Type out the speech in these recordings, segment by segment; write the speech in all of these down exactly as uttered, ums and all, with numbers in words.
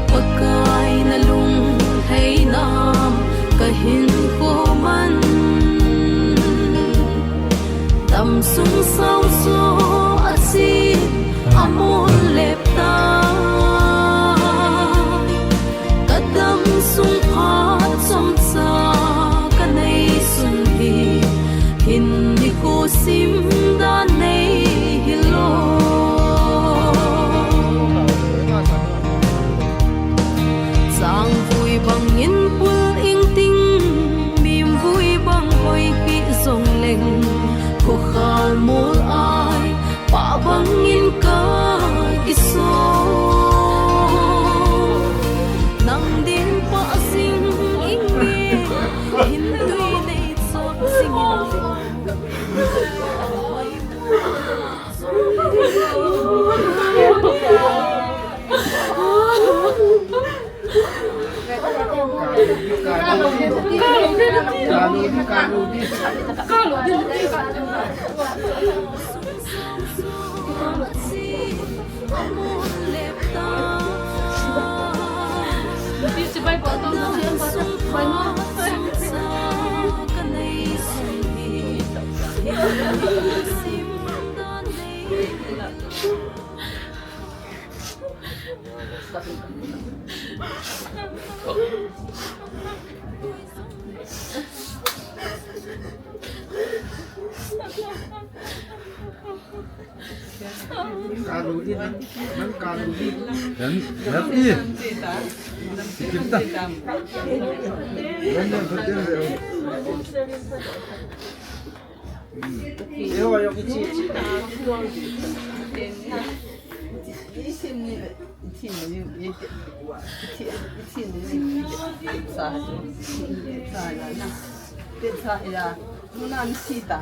Pakai na lunglhaina kahin khoman, damsung saojo achi amol lepta. Kadamsung phat chomcha kanei sun hi, hin nikho sim dan nei hilou. Changvui bangin pul ingting, mimvui bang hoi hih jongleng, khokhal mol ai pah bangin kakisong. Nang din pah jing inge, hin tui nei chop jingin. Kalu din, nang kalu din. Dan, dan i. Sikit ta. Dan, dan, dan, dan. Yo, yo, kichi, kichi. Isin ni, isin ni, isin ni, sa, sa ya na. Sa ya. Muna ni sita.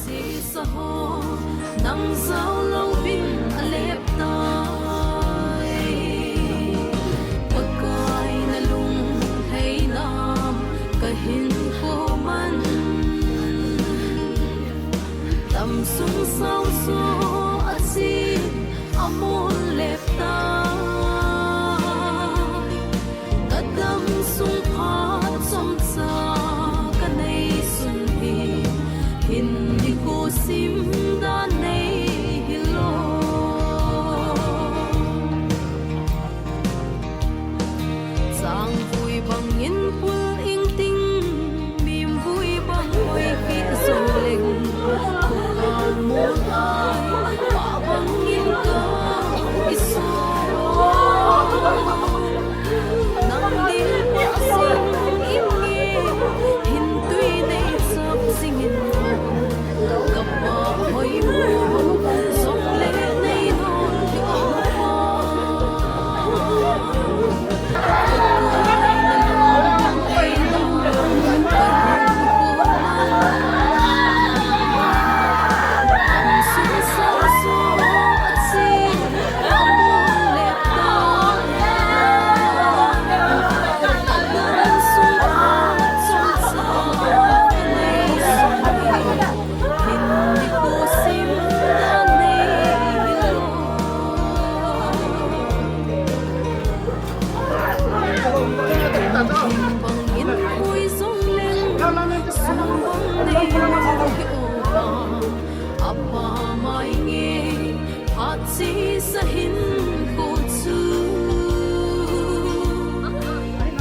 Sisa ho, nang jao louvin alep tai. Pakai na lunglhaina kahin khoman, damsung saojo achi amol lepta. Kadamsung phat chomcha kanei sun hi, hin nikho sim dan nei hilou. Changvui bangin pul ingting, mimvui bang hoi hih jongleng, khokhal mol ai pah bangin kakisong. Nang din pah jing inge, hin tui nei chop jingin. Kapa hoi mo jongle nei nom hi o. Apa mai nge, phat sisa hin kho chu.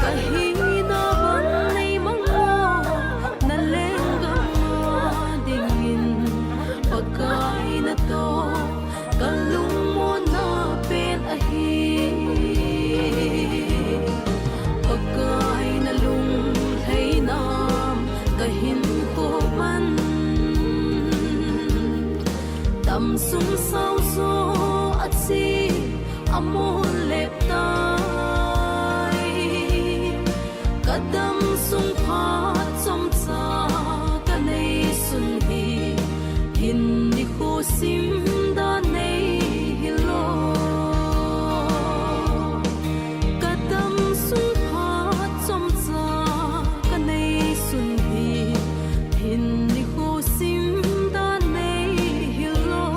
Kahina bang nei mang mo, na lenggam a dingin. Amolek tai. Kadam sung phat chomcha kanei sun hi, hin nikho sim dan nei hilou. Kadam sung phat chomcha kanei sun hi, hin nikho sim dan nei hilou.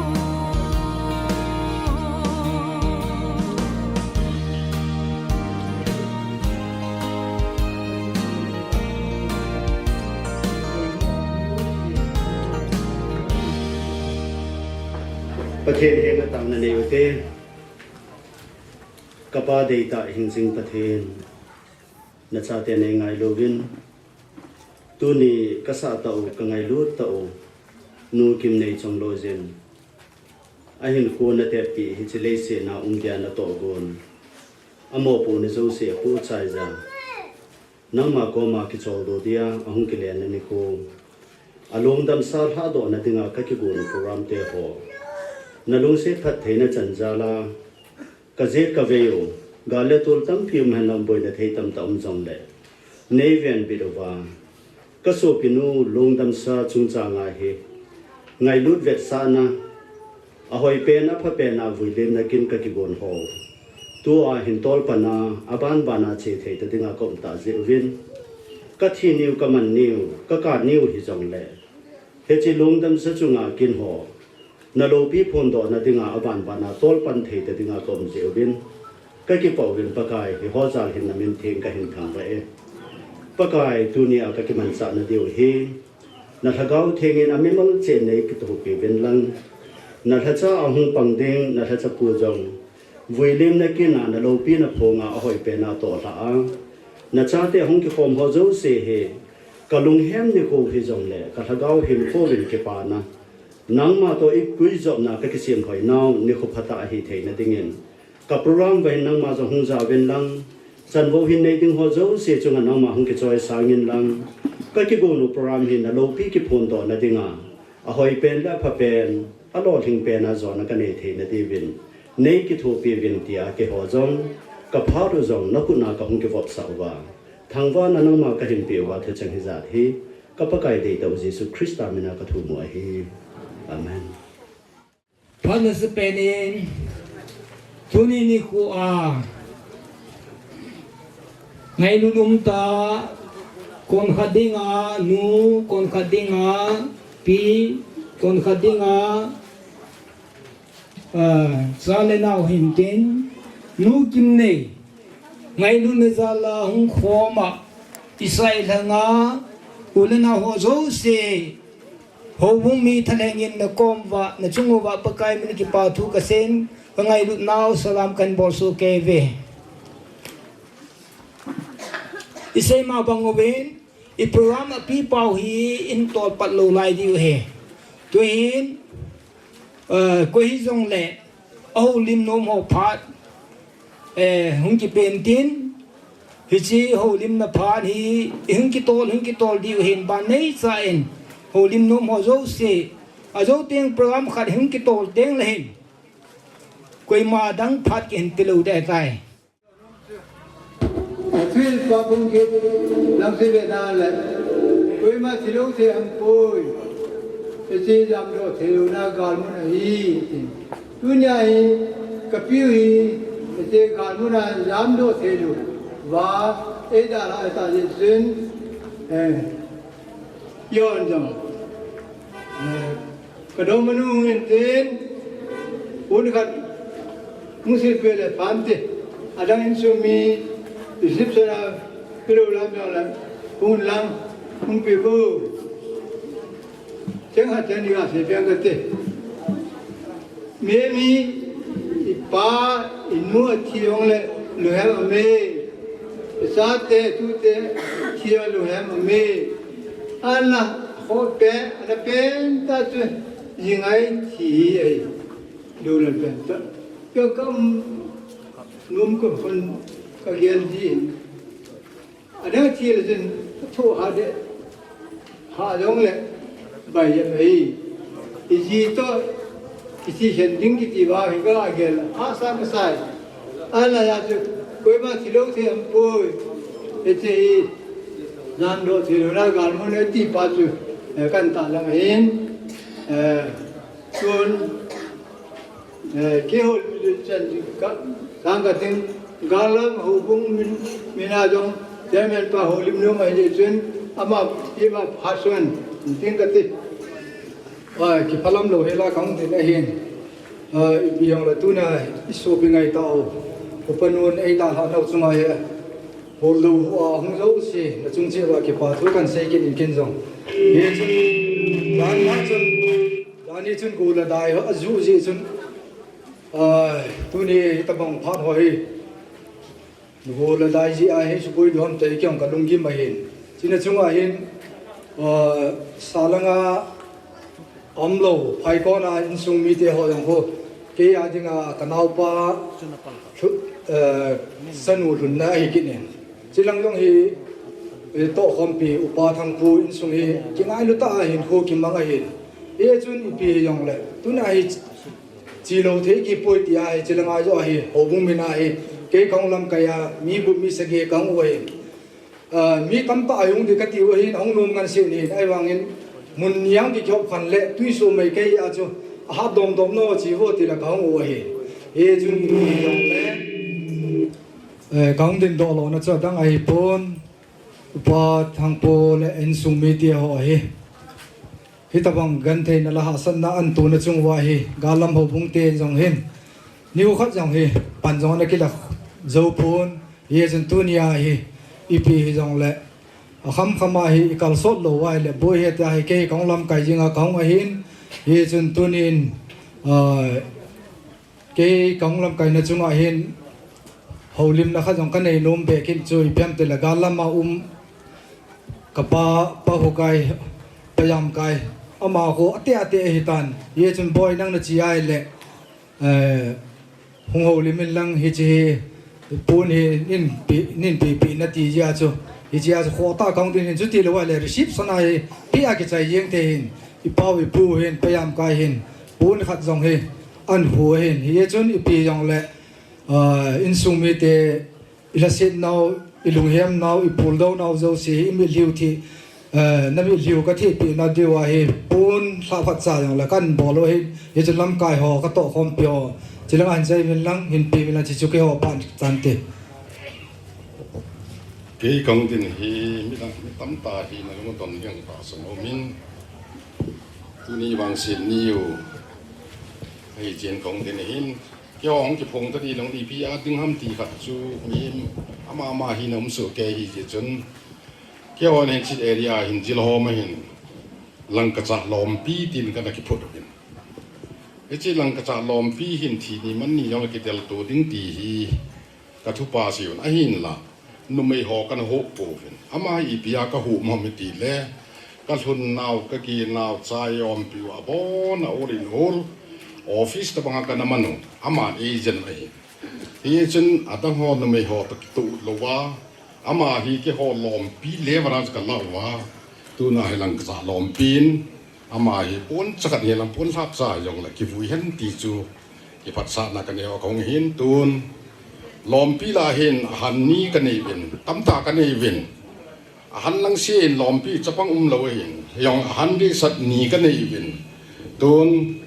Pathen henga tangna nei ute. Kapa deitah hingjing Pathen, nachate nei ngailouvin, tuni kasah tah u, kangailut tah u, Nu Kimnei Chongloi jin, ahinkho nateppi hiche leiset a um dia natohgon, amopohna jouse apohchai jeh a, nangma koma kicholdo dia ahung kilenna nikho, alungdamsa lhadohna dinga kakigon u program teho, nalungset phattheina chan jal a, kajet kavei u, gal le tol tampi um henlang boina thei tamtah um jongle, neivenbit uva, kasopinu lungdamsa chungchanga hi, ngailut vetsahna, ahoipen aphapen a vuilimna kin kakigon ho, tua hin tolpan a, abanban a che thei ta dinga kaum tah jeh uvin, kathi niu, kaman niu, kakan niu hijongle, hiche lungdamsa chunga kin ho, naloupi phondohna dinga abanban a tolpan thei ta dinga kaum jeh uvin, kakipah uvin Pakai, hiho jal hin namin theng kahin thangvah e. Pakai, tunia kakimanchahna diu hi, nalhagao thengin amimal cheh in nei kithopi uvin lang, nalhacha ahung pang ding, nalhachapu jong, vuilimna kin a naloupina phonga ahoipen a tohlhah a, nachate hung kikhom ho jouse hi, kalunghem nikho hijongle, kalhagao hinkho uvin kipana, nangma toh ikuijopna kakisem hoinau nikho phatah ahi theina dingin, kaprogram uva hin nangma jong hung jaovin lang, chanvou hin nei ding ho jouse chunga nangma hung kichoisangin lang, kakigon u program hi naloupi kiphondohna dinga, ahoipen le aphapen, alolhingpen a jona kanei theina diuvin, nei kithopi uvin tia keiho jong, kaphat u jong nakhut a kahung kivopsah uva, thangvahna nangma kahin peh uva thucheng hijat hi, ka Pakai deitah u Jesu Christa mina kathum u ahi. Amen. Phatna sepen in, tuni nikho a, ngailut umtah, konkhat dinga nu, konkhat dinga pi, konkhat dinga, ah, cha le nao hintin, Nu Kimnei, ngailutna jal a hung khom a, Isai lhanga, u le nao ho jouse, houbung mi thalheng in nakom uva, nachung uva Pakai min kipa thu kasein, kangailutnau salam kahin bolsoh kei uve. Isei ma bang uvin, i program apipau hi ihin tolpat lou lai diu ahi. Tuhin, eh, koi hijongle, ahoulim nom ho phat, eh, hung kipen tin, hiche houlimna phat hi, ihung kitol, hung kitol diu ahin, ban neicha in, houlim nom ho jouse, ajou teng program khat hung kitol teng le hin, koima dang phat kihin pe lou ding ahitai. Athil pa phung kit, lang se ve na le, koima thilou thei aum poi, hiche jamdoh theilouna galmun ahi, ti. Tunia hi, kapiu hi, hiche galmun a jamdoh theilou, va, eidalha ta jeh chun, eh, Yon jong. Eh, kadom manu hung in tin, un khat hung silpeh le phante. Adang insung mi, reception a, pilou lam jong lam, hung lang, hung peh bou. Cheng khat cheng ni kasei peh kate. Mimi, ipa, inu athi jongle, lunghem aume. Ichate, itute, athi jongle lunghem aume. Ana, khoh pen, ana pen tah chu, jingai thi ahi. Lunghem pen tah. Ka kam, num ko kon, kagel ji. Adang thil jin, athu ha de, ha jongle, bai jep ahi. Iji toh, iji hen ding kiti va hi kagel, hahsa masai. Ana ya chu, koima thilou thei ampoi. Hiche hi, jan doh thei lou na galmun e ti pa chu, eh, kan tahlang ahin, eh, tun, eh, kihol chan ka, sang ka ting, gallam houbung min, mina jong, chairman pa houlim nom ahi chun, ama, ima phasun, ting ka ti. Ai, kiphalam lou hela kahung din ahin. Ai, ipi jongle tuna isopi ngai tao. Upa nun eidalhah nau chunga hi. Hol lou hu a hung jouse, nachung cheh uva kipa thu kahin sei kit in ken jong. Hichun, dan na chun, dan ni chun go le dai ho, aju ji chun. Ai, tuni hitabang phat ho hi. Go le dai jeh a hi suboi du ham ti kei jong kalunggim ahin. Chuna chunga hin, ah, salanga umlou, phaikon a insung mite ho jong ho. Kei a dinga kanaopa, lhu-, eh, sanu lhunna ahi kit in. Chilang jong hi, eh, tohkhompi upa Thangpu insung hi, kingailu tah a hinkho kimang ahin. Hichun ipi hijongle, tuna hi, Chilou thei kipoi tia hi, chilanga jo hi, houbung mina hi, kei kahung lamkai a, mi gup mi sagi kahung u ahi. Ah, mi tamtah ahung ding kati u ahin, ahung nom ngansen in, ahivangin, mun niang kikihop khan le, tui sumei kei a chu, ahat domdom no chi vo tile kahung u ahi. Hichun, eh, kahung dindoh louna chu adang ahipon, Upa Thangpu le insung mite ho ahi. Hitabang gentheina le hahsatna ahin tona chung uva hi, gallam houbung te jong hin, nikhat jong hi, pan jong ana kila jou pon, hichun tunia hi, ipi hijongle, akham kham a hi, ikalsot lou uva ahile, boi hitia hi, kei kahung lamkai jinga kahung ahin, hichun tunin, ah, Kei kahung lamkaina chunga hin houlimna khat jong kanei nom beh kit chu ipi ham itile gallam a um kapa, Pa Hukai, Pa Jamkai, ama khu ate ate ahitan. Hichun boi nang nache ahile, eh, hung houlim in lang hiche hi pon hi nin pi, nin pipi nati jeh a chu. Hiche a chu khohtah kahung din hin chuti lou ahile receive sana hi pi a kichai jeng thei hin. Ipa u ipu hin, Pa Jamkai hin, pon khat jong hi. Ahin hu ahin, hichun ipi jongle, ah, insung mite, ilhaset nau, ilunghem nau, ipuldou nau jouse hi, imitlhiu thi, eh, namitlhiu kathipeh nadiu ahi, pon lhah phatcha jongle kahin bol u ahi, hichun lamkai ho, katohkhompi ho, chilanga hin jai uvin lang, hinpe uvin lang, chuche chu keiho pan tante. Kei kahung din hi, mi tam, mi tamtah hi, nalung don ding tahsan umin. Tuni vangset niu, hichun kahung din hin, Keiho hung kiphong tadi nong ipi a ding ham ti khat chu mi ama ama hin aum soh kei hi jeh chun. Keiho hin hiche area hin Zilhom a hin Langkachah Lompi tin kana kiphut uvin. Hiche Langkachah Lompi hin thi ni man ni jong kitel to ding ti hi ka thupa seiyun ahinla. Numei ho kana houp pouvin. Ama hi ipi a kahoup ham itile, kalhun nau, kage nau, chai umpi u abon a all in all, office tabang a kana man u, aman agent ahi. Hichun adang ho numei ho toh kitoh lou a, ama hi keiho Lompi level a chu kalah uva, tuna hi Langkachah Lompi in, Ama hi pon chakhat hilang pon lhapcha jongle kivui hen ti chu kiphatsahna kanei u kahung hin tun. Lompi lah a hin ahan ni kanei uvin, tamtah kanei uvin. Ahan lang se in Lompi chapang umlou ahin. Jong ahan dehset ni kanei uvin. Tun,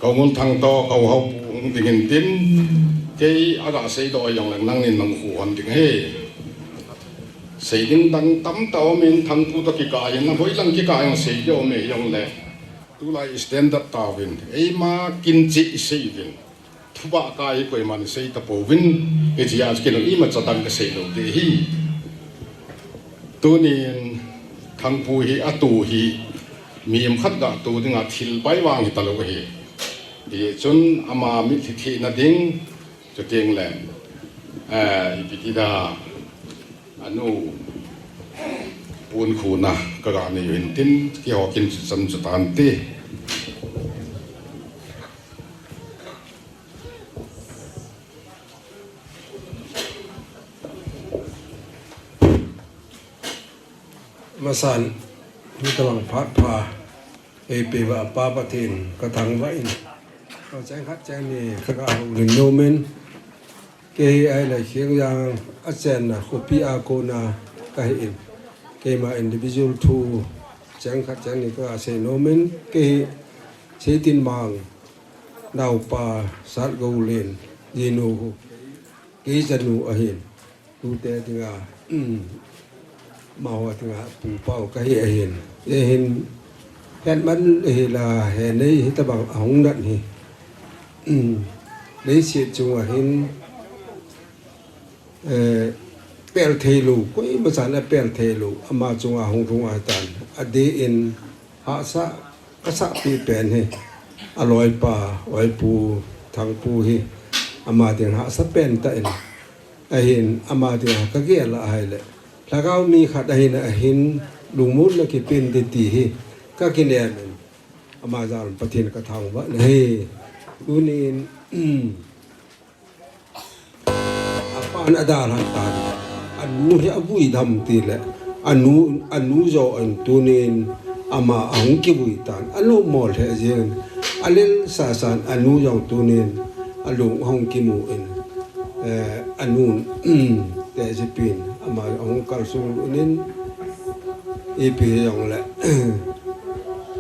kahung un thang toh, kahung hou pu hung ding hin tin. Kei aga seidoh jongle nangin nang khu hon ding ahi. Sei ding dang tamtah umin Thangpu toh kikah in, na hoilang kikah in sei ding um e jongle. Tulai standard tauvin, eima kin cheh isei uvin. Thubah kah hi koiman isei tapouvin, hichea chu kei jong imacha dang kasei lou ding ahi. Tunin Thangpu hi atu hi, mihem khat ga tu dinga thil bai vang hitalou ahi. Hichun ama mitlhi thina ding, Chuteng le, eh, ipi ti da, anu, pon khuna, kaga nei u hin tin, keiho kin chu cham chu tante. Masan, hitabang phat pha, eipeuva Pa Pathen, kathangvah in. Cheng khat cheng ni, kaga houlim nomin. Kei hi ahile Khengjang a chenna khopi a kona kahi in. Keima individual thu cheng khat cheng ni kasei nom in, kei hi Seitinmang naopa Satgoulen jinu, kei chanu ahin. Tute dinga, amaho dinga pupau kahi ahin. Hijeh hin, hetman hila, Henei hitabang ahung nat hi, leiset chunga hin, eh, pel theilou, koima chan a pel theilou, ama chunga hung lhung ahitan. Adeh in, hahsa kasahpi pen hi, aloipa, oipu, thangpu hi, ama ding hahsa pen tah in, ahin, ama dinga kagel a ahile, lhagao mi khat ahina ahin, lungmonna kipen ding ti hi kakinem in, ama jal Pathen kathangvah in ahi. Tunin, apan adalhan tan, anu hi avui dem tile, anu, anu joh in tunin ama ahung kivui tan, anu mol he jeng, alel sasan anu jong tunin alung ahung kimu in, eh, anun, tehjepin ama ahung kalsong in, ipi hijongle,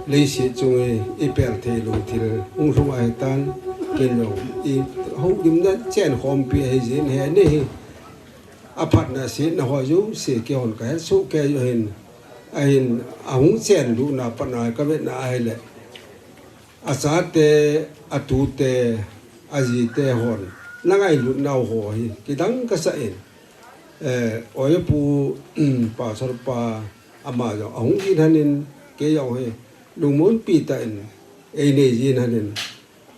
leiset chung hi ipel theilou thil hung lhung ahitan, ken jong ihoulimna chenkhompi ahijeh in, Henei hi aphatna setna ho jouse keihon kahetsoh kei u ahin, ahin ahung chenlutna patna kavetna ahile, achate, atute, ajite hon ana ngailutnau ho hi kidang kasah in, eh, oipu, pastor pa, ama jong ahung jin lhonin, kei jong hi lungmonpi tah in einei jin lhonin,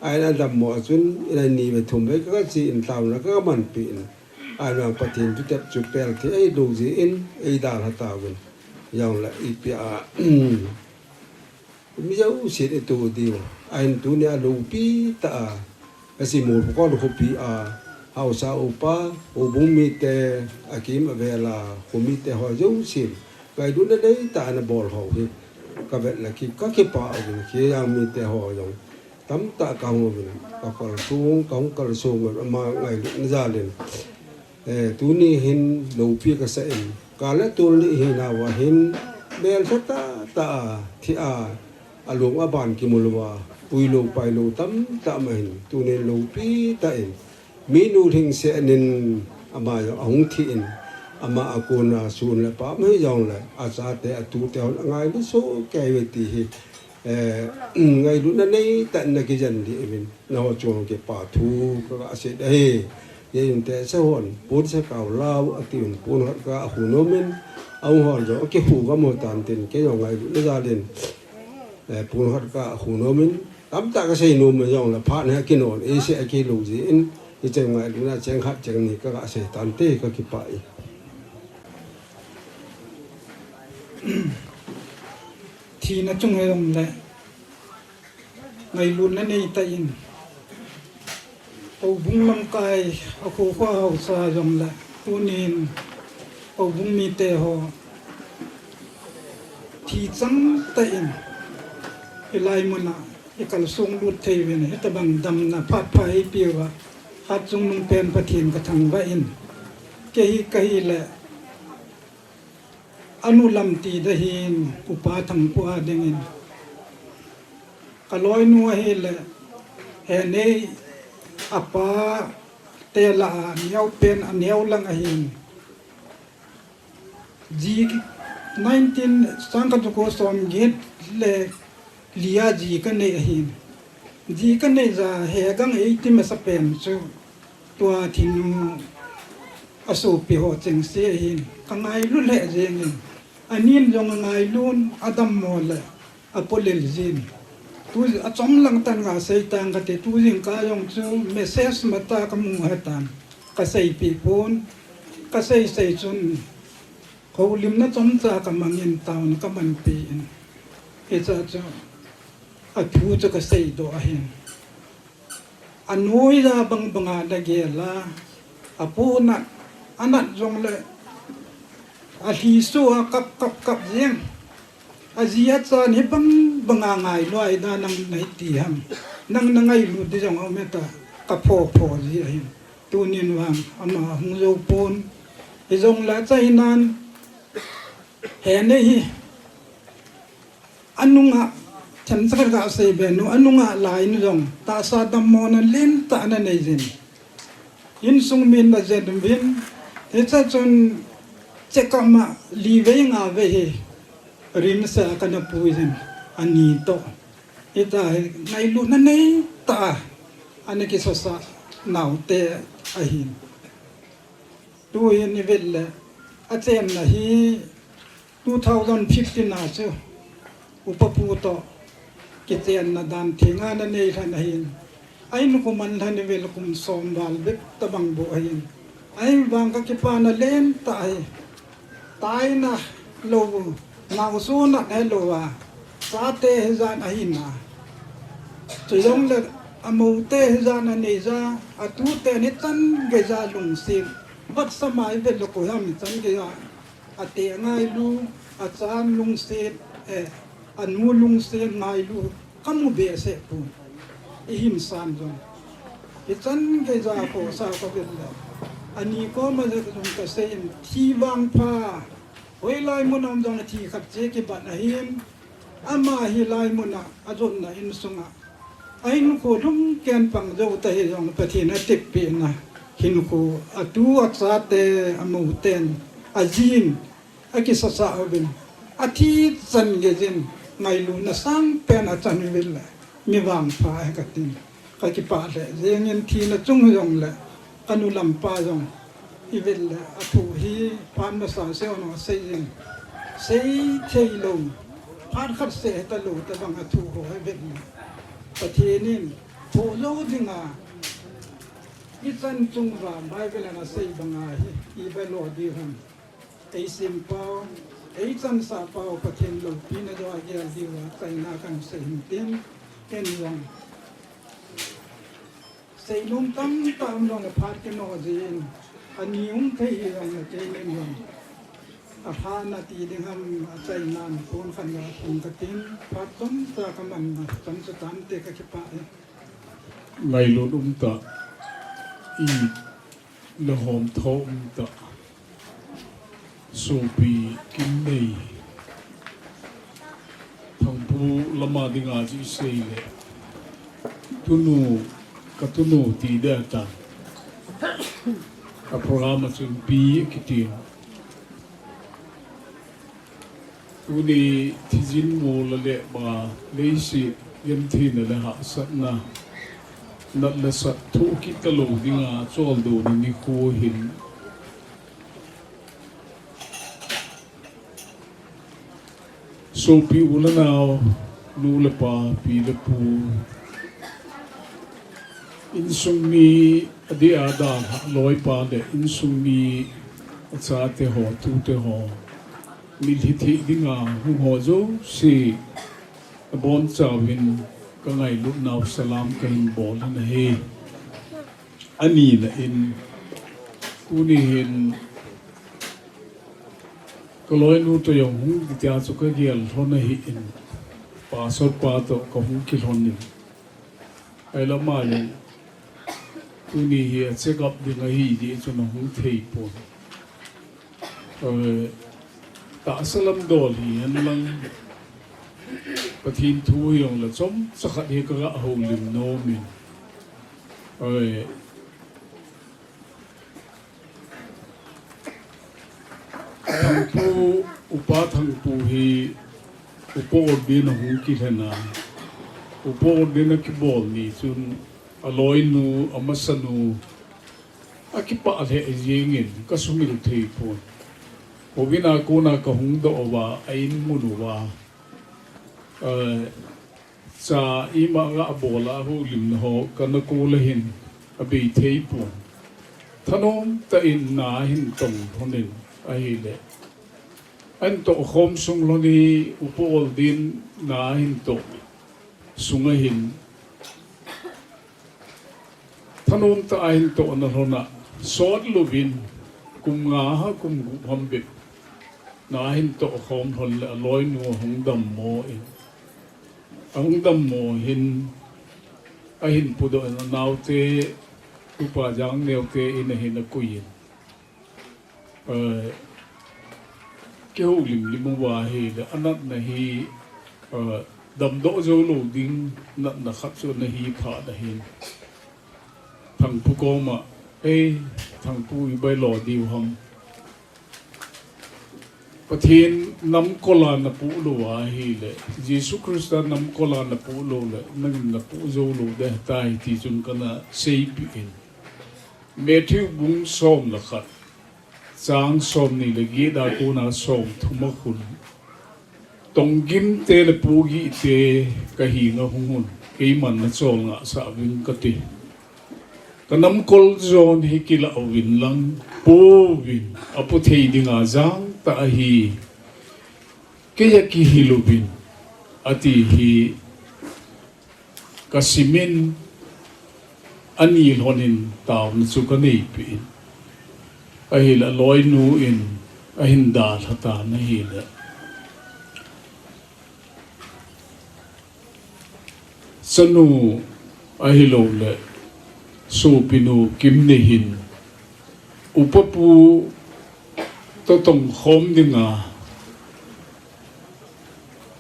ahin adammo a chun in ani ve thum ve kache in, taona kamanpi in, ahivang Pathen thutep chu pel thei ahilou jeh in eidalha tauvin, hijongle ipi a, mi jousen itoh diu ahin, tunia loupi tah a, Simol Pukon khopi a haosa upa, houbung mite, akim avel a khomite ho jousen ngailutna neitah a ana bol ho hi kavet le ki, kakipah uvin, Khengjang mite ho jong tamtah kahung uvin, kakalsong, kahung kalsong uvin, ama ngailutna jal in, eh, tuni hin loupi kasah in, kal le tol ni hinauva hin, melsa tahtah a thi a, alung aban kimul uva puilou pailou tamtah ma hin, tunin loupi tah in, minu lhingset in ama jong ahung thi in, ama a kona sun le pam hijongle achate atute hon angailu soh kei uve ti hi, eh, ngailutna neitah in nakijen diuvin, nangho chunga kipathu kagasei ahi. Hijeh in tehse hon pon sakao lau atiuvin, pon khat kahu nomin, ahung hon jong akihu gam u tan tin, kei jong ngailutna jal in, eh, pon khat kahu nomin, tamtah kasei nom jongle phat hi akinon, eisei akilou jeh in, hiche ngailutna cheng khat cheng ni kagasei tante, kakipah e. Thina chung hijongle ngailutna neitah in, houbung lamkai, akho kho haosa jongle, tunin houbung mite ho thi chang tah in hilai muna ikalsong lut thei uvin, hitabang damna phat pha eipeuva, Hatchungnungpen Pathen kathangvah in, kei hi kahile, anu lam ti ding ahin, Upa Thangpu a dingin, kaloinu ahile, Henei apa te lah a neopen, aneo lang ahin, ji nineteen, sangkhat jako somget le li a ji kanei ahin, ji kanei ja hegang eiti masapen chu tua thinu asopi ho chengse ahin, kangailu lheh jengin, anin jong angailun, adammo le apolel jin. Tu achom lang tan gasei tang kate, tu jingkah jong chu message mata kamu hetan, kaseipeh pon, kaseisei chun houlimna chomcha kamangin, taona kamanpi in, hichea chu athu chu kaseidoh ahin. Anoija bang banga nagel a, apu nat, anat jongle alhi sua kap kap kap jeng. Aji achan hibang banga ngailu ahida, nang nahiti ham, nang nangailut di jong aume ta, kaphopho ji ahin. Tunin vang ama hung jou pon. Hijongle achainan, he nei hi, anunga, themcha khat gasei be nu, anunga lai in jong tahsa dammona lentah ana nei jin. Insung min ana jen uvin, hiche chun check up ma li vei nga vei hi RIMS a kana pui jin, ani toh. Hitia hi ngailutna neitah a ana kisasa naote ahin. Tuhin ivet le, achenna hi two thousand fifteen a chu Upa pu toh kichenna dan theng ana nei lhon ahin. Ahinkho man lhon ivet le kum som val bep tabang bou ahin. Ahivang kakipana lentah ahi. Taina lou, naosona helou a, chate hijan ahina. Chujongle amoute hijan anei ja, atute nichan geija lungset. Vetsah mai vet le koiham nichan geija ate ngailu, acha lungset, eh, anu lungset ngailu, kamu behseh pon. Ihin san jong, ichan geija khohsah kavet le, ani koma jong kasei in, thi vangpha, hoilai mun a um jongle thi khat cheh kibat ahin, ama hilai mun a ajotna insunga ahinkho lungkeng pang jou ta hijong Pathen atepna hinkho, atu achate amouten ajin akisasa uvin, athi chan geijin, ngailutna sangpen achan uvin le, mi vangpha ahi katin. Kakipah lheh jengin, thina chung hijongle, kanu lampa jong ivet le, athu hi phat masa seiu nung asei jin, seithei lou, phat khat seh hitalou tabang athu ho ivet le, Pathen in thoh jou dinga, ichan chung uva Bible in asei banga hi ivet lou ding ham. Eisempau, eichansahpau Pathen loupina jong agel diuva achaina kahin sei hin tin, ken jong seinom tamtah um jongle phat kinoh jin, ani hung thei hijongle keinin jong aphat nati ding ham, achainan pon khat ga pon katin, phat chomcha kamanna chomcha tante, kakipah e. Ngailut umtah, it le homtho umtah, sopi Kimnei, Thangpu lama dinga chu isei le, tunu, katunu ti ding ahitan. A program a chun Pi akitin. Tuni thijin mol le ba, leiset gentheina le hahsatna, nat le sat thoh kit talou dinga choldohna nikho hin, sopi u le nao, nu le pa, pi le pu, insung mi adeh a dalhah loipa le insung mi achate ho, tute ho, mitlhi theh dinga hung ho jouse, abonchauvin kangailutnau salam kahin bol in ahi. Anina in, tuni hin kaloinu toh jong hung ding tia chu kagel lhon ahin, pastor pa toh kahung kilhon in, ahile ama jong tuni hi a check up ding ahi ti chun ahung thei pon. Eh, tahsa lam dol hihen lang, Pathen thu hijongle chomcha khat hi kaga houlim nomin. Eh, Thangpu, Upa Thangpu hi Upa Ordain ahung kilhen a, Upa Ordain akibol ni chun aloinu, amasanu, akipah lheh jengin kasumil thei pon. Houin a kona kahung doh uva, a in mun uva, eh, cha ima gabol a houlimna ho kana kou le hin abei thei pon. Thanom tah in na ahin tong lhonin ahile, ahin tohkhom sung lhon hi Upa Ordain na ahin toh sunga hin thanom tah a ahin tohna lhon a, sot louvin kum nga ham kum gup ham bep na ahin tohkhom lhon le aloinu ahung dammo in, ahung dammo hin ahin pudoh in anaote Tupa Jangneote in ahin akoi in. Eh, kihoulim lim uva ahile, anatna hi, eh, damdoh jou lou ding natna khat chu ana hi phat ahin. Thangpu koma, "Ei, Thangpu, ibai lo diu ham? Pathen namkol a napoh lou ahile, Jesu Christa namkol a napoh lou le, nangin napoh jou lou ding ahitai," ti chun kana seipeh in. Matthew bung som le khat, chang somni le get a kona somthum a khun. Tonggimte le pohgihte kahenga hung un, keiman nachol ngahsah uvin kati. Kanamkol jon hi kilah uvin lang, pouvin, apoh thei dinga jangtah ahi. Keiya kihil uvin, ati hi kasimin, ani lhonin taona chu kaneipeh in. Ahile aloinu in ahin dalha tan ahile, chanu ahilouleh sopinu Kimnei hin upapu toh tongkhom dinga,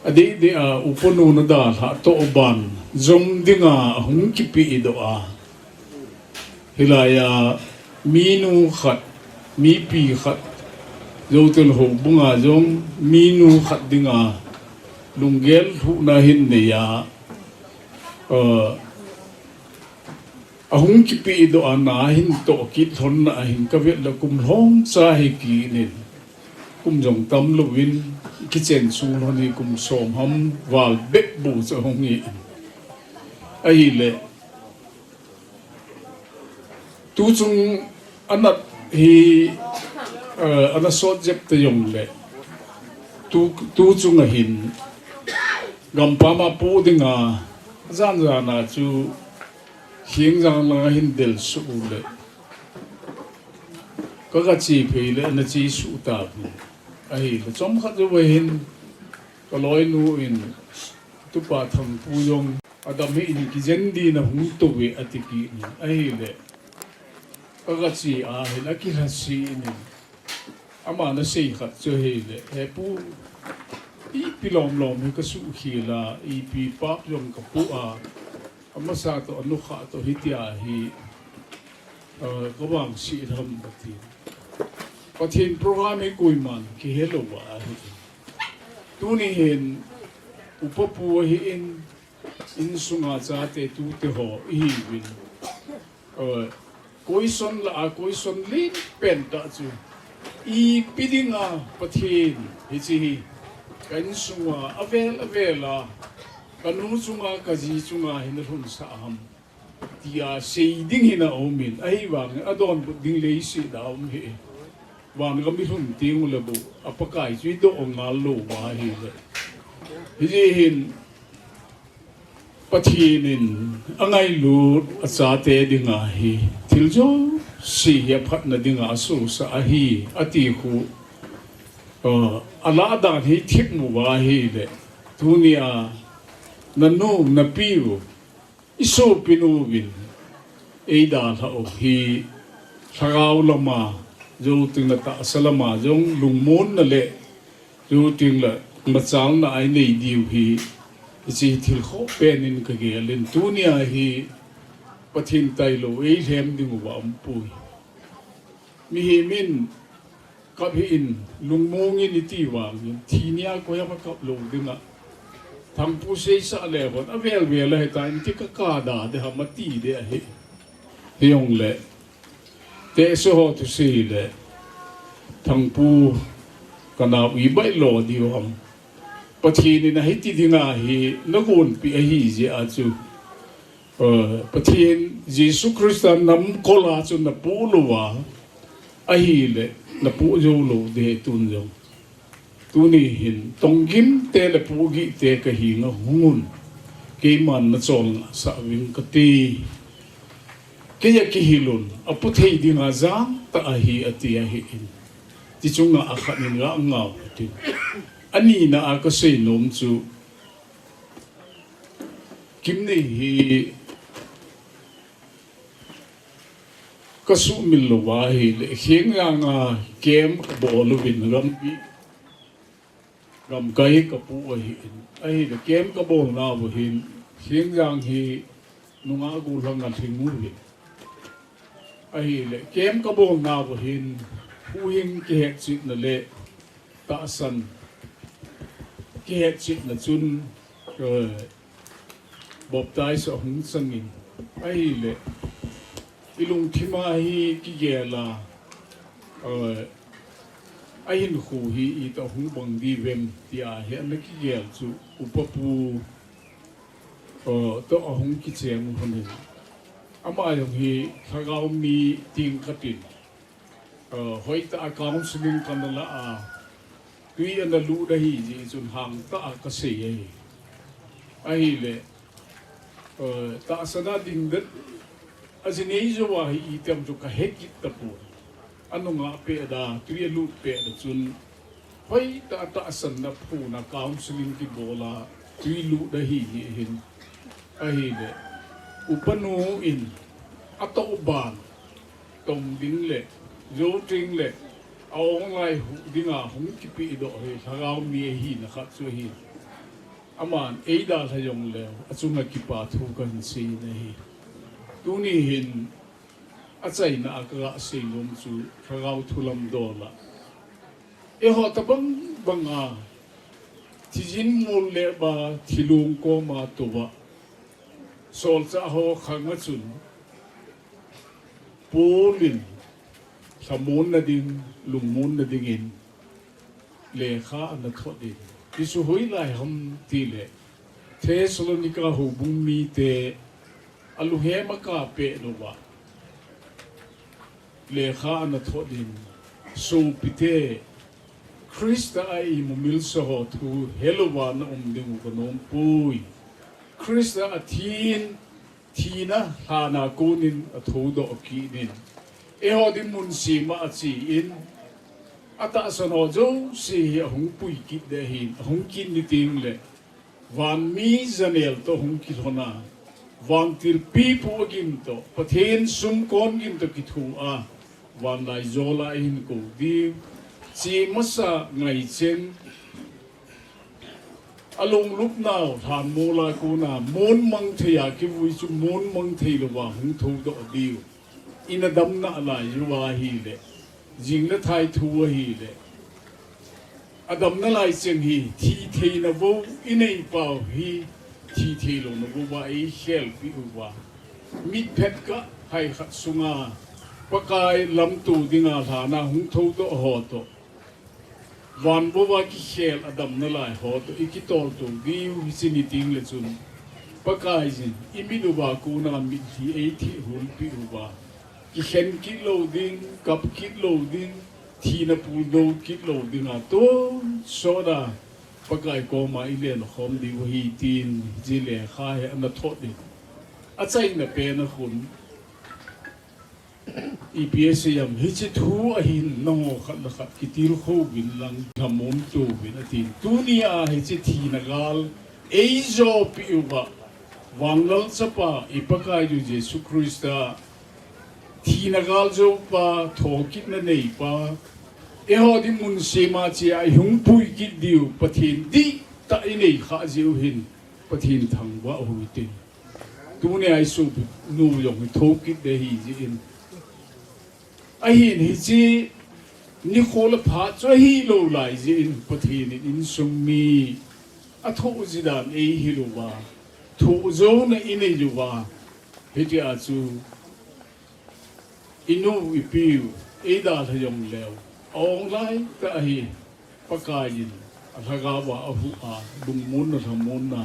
adeh deh a upanu nadalhah toh ban jom dinga ahung kipehdoh a, hilaiya minu khat, mipi khat, Zotel houbunga jong minu khat dinga lunggel lhuhna ahin neiya, eh, ahung kipehdoh a, ana hin toh kit lhonna ahin kavet le kum lhomcha hi kinin, kum jong tamlouvin, kichen sung lhon hi kum som ham val bep bou chu ahung hi in. Ahile, tuchung anat hi, eh, ana sot jep ta jongle, tu, tuchung ahin gampam a poh dinga, jan jan a chu Khengjang langa hin del suh u le, kagache phei le ana che suh tauvin. Ahile chomkhat jouva hin kaloinu in, Tupa Thangpu jong adam hih in, kijen din ahung touve, ati kit in. Ahile kagache a hin akilhase in, aman asei khat chu ahile, "He pu, ipi lom lom hi kasuhkhel a, ipi pap jong kapoh a, amasa toh, anukha toh hitia hi, eh, kavangse lham," ati. Pathen program hi koiman kihe louva ahi. Tuni hin upapu ahin, insunga chate tute ho ihiuvin, eh, question lah a question lenpen tah chu, ipi dinga Pathen hiche hi ka insunga avel avel a, kanu chunga, kaji chunga hi nalhunsah ham, tia sei ding hin aumin, ahivangin adonbut ding leiset a um hih e. Vangam ilhun teng ule bou, a Pakai chu idoh ngal louva ahile, hijeh hin Pathen in angailut achate dinga hi thil jouse hi aphatna dinga asosah ahi, ati khu, eh, alah dan hi thip uva ahile, tunia nanu napiu, isopinu vin eidalhah u hi lhagao lama, jou tengle tahsa lama jong lungmonna le, jou tengle machalna a inei diu hi, hiche thil khoh pen in kagel in, tunia hi Pathen tailou eilhem ding uva aumpoi. Mihem in kap hih in, lungmong in iti vangin, thi nia koiham akap lou dinga, Thangpu seisah le hon avel vel ahitan, iti kakada ding ham ati ding ahi. Hijongle, tehse ho thusei le, Thangpu, kanao, ibai lo diu ham? Pathen in ahiti dinga hi nagonpeh ahi jeh a chu, eh, Pathen Jesu Christa namkol a chu napoh louva ahile, napoh jou lou ding ahi tun jong. Tuni hin, tonggimte le pohgihte kahenga hung un, keiman nachol ngahsah uving kati. Keiya kihil un, apoh thei dinga jangtah ahi, ati ahin. Ti chunga akhat in ngah ngau tin. Anina a kasei nom chu, Kimnei hi, Ka sumil lou va ahile, Khengjang a camp ka bol uvin, gampi, gamkai ka pu ahin. Ahile, camp ka bolna u hin, Khengjang hi nungah gollhang a lhing uvin. Ahile, camp ka bolna u hin, huhhing kihetchetna le tahsan kihetchetna chun, eh, baptize ahung changin, ahile, i lungthim a hi kigel a, eh, ahinkho hi itih a hung bang diu vem, tia hi ana kigel chu upa pu, eh, toh ahung kicheng u hin. Ama jong hi lhagao mi teng khat in, eh, hoitah a counseling kana la a, tui ana lut ahi jeh chun hangtah a ka sei ahi. Ahile, eh, tahsan a ding det, a ji nei jou a hi itih ham chu ka he kit tapon. A nungah pet a, tui alut pet a chun, hoitah a tahsan na phon a counseling kibol a, tui lut ahi jeh hin. Ahile, upa nu in, atoh ban, tom ding le, jou ding le, a-ong lai hu dinga hung kipehdoh hi, lhagao mi ahina khat chu ahi. Aman eidalha jongleu, achunga kipa thu kahin sei ahi. Tuni hin, achaina a ka ga sei nom chu, lhagao thu lam dol a. Eiho tabang bang a, thijin mol le ba, thilong koma tou a, solchah ho khang a chun, Paul in, lhamonna ding, lungmonna dingin, lekha ana thot in. Hichu hoilai ham tile, Thessalonica houbung mite, alunghem akap peh lou va, lekha ana thot in, sopite, Christa a imumilsa ho thu helouva na um diu ka nompoi. Christa athin, thina lhana konin athoudoh kit in. Eiho dinmun sema achen, atahsan ho jouse hi ahung pui kit ding ahin, ahung kit ni tengle, vanmi janel toh hung kilhon a, vantil pipu agim toh, Pathen sumkon gim toh kithoa, vanlaijol a ahin kou diu. Che masa ngaichen, alunglupnau lhanmol a kona, mon mang thei a kivui chu mon mang thei louva hung thoudoh diu. Ina damna lai uva ahile, jing le thai thu ahile, adamna lai cheng hi, thi theina vo inei pau hi, thi thei louna vouva eikhelpeh uva, mitphet kah hai khat sunga Pakai lamto dinga lhana hung thoudoh ho toh, van vouva kikhel adamna lai ho toh ikitoltou diu hiche ni tengle chun, Pakaiyin imit uva kona mitlhi eithehhulpeh uva, kikhen kit lou ding, kap kit lou ding, thina puldou kit lou dinga tonsot a Pakai koma ilenkhom diu ahi, tin hiche lekha hi ana thot in. Achaina pen a khun, ipi asei em, hiche thu ahin nangho khat le khat kitilkhou uvin lang lhamon tou uvin atin. Tunia hiche thina gal eijopeh uva, Vanlal Chapa i Pakaiyu Jesu Christa, thina gal joupa, thokitna neipa, eiho dinmun sema chea ihung pui kit diu Pathen dihtah inei khah jeh u hin Pathen thangvah u hitin. Tunia isopinu jong hi thokit ding ahijeh in, ahin hiche nikho le phat chu ahilou lai jeh in Pathen in insung mi athoh ji dan eihil uva, thoh jouna inei uva, hitia chu inu ipiu eidalha jongleu, a-ong laitah hi Pakaiyin alhagaova ahuh a, lungmonna lhamonna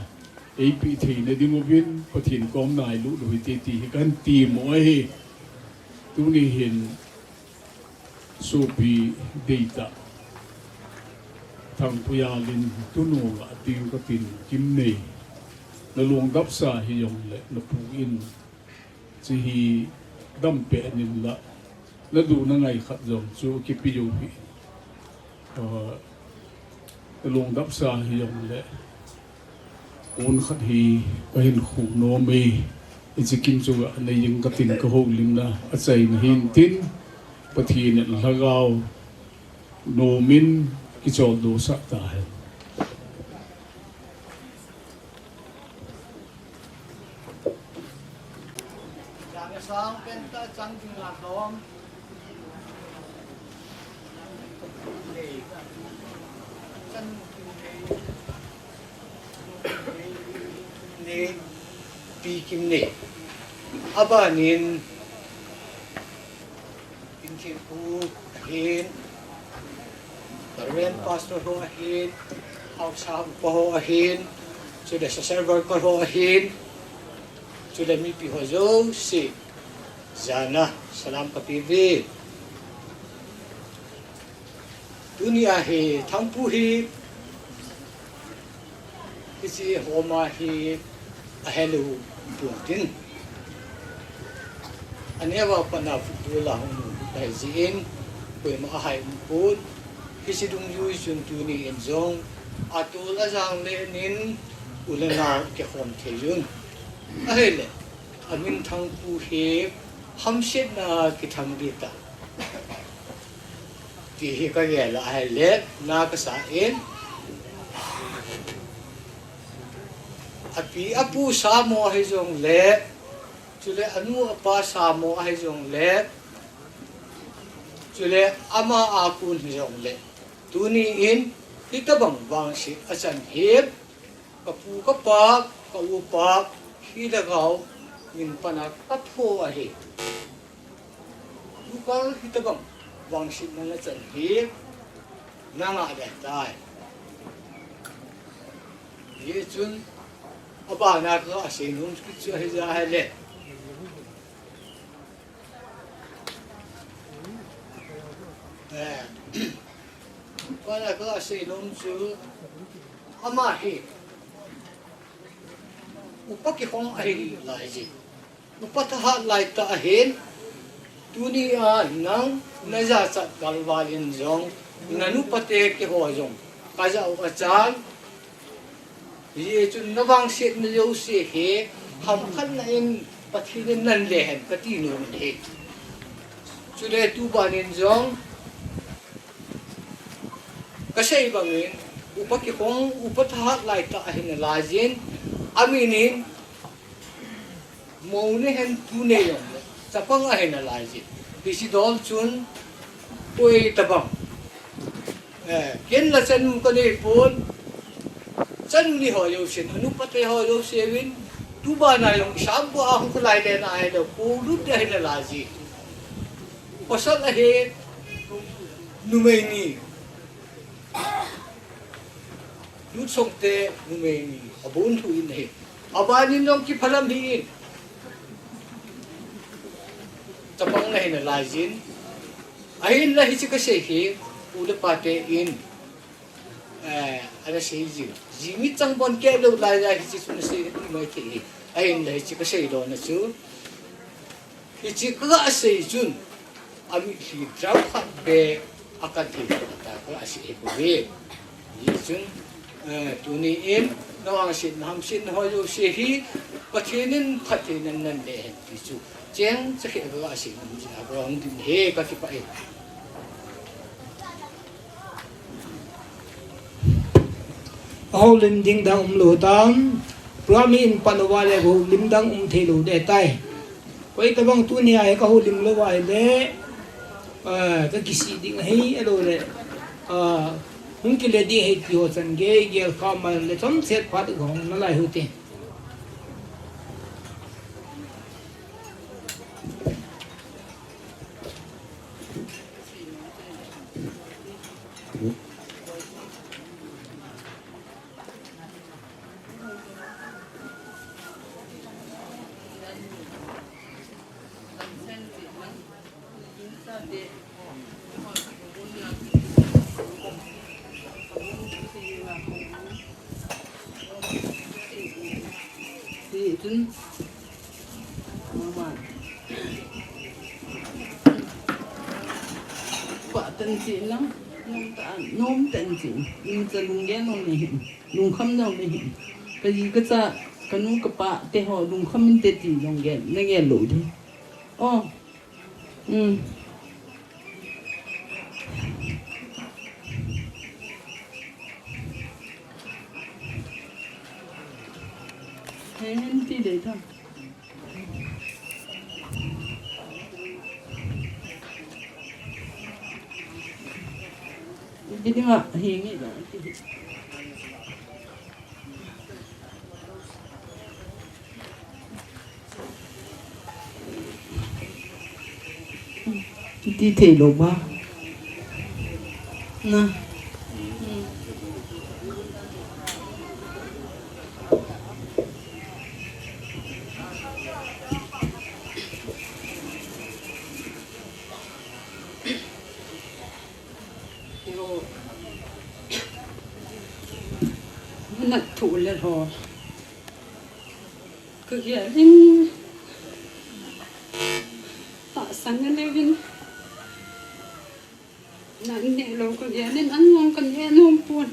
eipeh theina dinguvin Pathen kom nailut u hite ti hi kahin temu ahi. Tuni hin sopi deitah Thangpuialin, tunu lah a ding katin, Kimnei, nalung dapsa hijongle napu in, hiche hi dampeh in la, nadu nangai khat jong chu kipejou hih in. Ah, nalung dapsa hijongle, pon khat hi kahin khu nom e. Hiche kin chunga nei jing katin kahoulimna achaina hintin, Pathen in Lhagao nomin kicholdo sah tahen. Nei, Pi Kimnei. Abanin, Pi Thempu ahin, Reverend Pastor ho ahin, haosa upa ho ahin, chule social worker ho ahin, chule mipi ho jouse, jana salam kape uve. Tunia hi Thangpu hi, hiche homa hi ahelou pontin. Aneo a pat a football a hung lut ahi jeh in, koima ahai umpon. Hiche dungjui chun tuni in jong, atol ajang le nin, u le nao kikhom thei un. Ahile, amin Thangpu hi, hamsetna kithang ding ta. Ti hi kagel a ahile, na kasa in. Api apu samo ahi jongle, chule anu apa samo ahi jongle, chule ama a kon hi jongle. Tuni in, hitobang vangset achan hi, kapu kapa, ka upa, hi Lhagao min pan a kapho ahi. Tukal hitobang vangsetna nachan hi nanga ding tai. Hichun abana kasei nom kit chu ahi jeh ahile. Eh, abana kasei nom chu ama hi upa kikhong ahi lai jeh. Upa thahat lai tah ahin, tunia nang najachat galval in jong, nanupa te kihou jong, kajah u achan, hichun navangsetna jouse hi, hamkhatna in Pathen in nanle hen kati nom in ahi. Chule tuban in jong, kasei bangin, upa kikhong, upa thahat lai tah ahi nalai jin, amin in, Mou neihen tu nei jongle, chapang ahi nalai jin. Hiche dol chun, koi tabang. Eh, ken la chanu kanei pon, chanu ni ho jousen, anupa te ho jouse uvin, tubana jong isam bou a hung khalai le na ahilou, koi lut ahi nalai jin. Pasal ahi, numei ni. Lut song te numei ni, abon thu in ahi. Aban in jong kiphalam hi in. Chapang ahi nalai jin. Ahinla hiche kasei hi, u le pa te in. Eh, ana sei jin. Ji mit chang bon keh lou lai jeh hiche chu nasei hi mai thei hi. Ahinla hiche kasei lona chu. Hiche kaga sei chun, amitlhi dram khat beh a kathei ta kaga sei hi bou ve. Hichun, eh, tuni in, navangsetna hamsetna ho jouse hi, Pathen in phatthei nan nanei hen ti chu. Cheng chakhe kaga sei nom jeh a kaga hung ding ahi, kakipah e. Ahoulim ding dang umlou tam, program hi in pat uva le ahoulim dang um thei lou ding ahitai. Koi tabang tunia hi kahoulim lou uva ahile, ah, kakisih ding ahi, ahilou le, ah, hung kile ding ahi ti ho chan gei gel kha mal le chomset phat kahung nalai u hite. Ti chun, mama. Pa tan chi lang, nom ta, nom tan chi. Ning cha lunglen nom nei hin, lungkham nom nei hin. Kaji kacha, Kanu kapa te ho lungkham inte ti jong gel, na gel lou ding. Oh. Hmm. Hen ti dei ta. Bini ma hingi da. Ti thei lou ba. Na. Yo. Nat thu le ho. Ka gel in. Tahsan na leu in. Nang ne lo ka gel in an long ka ne nom pon.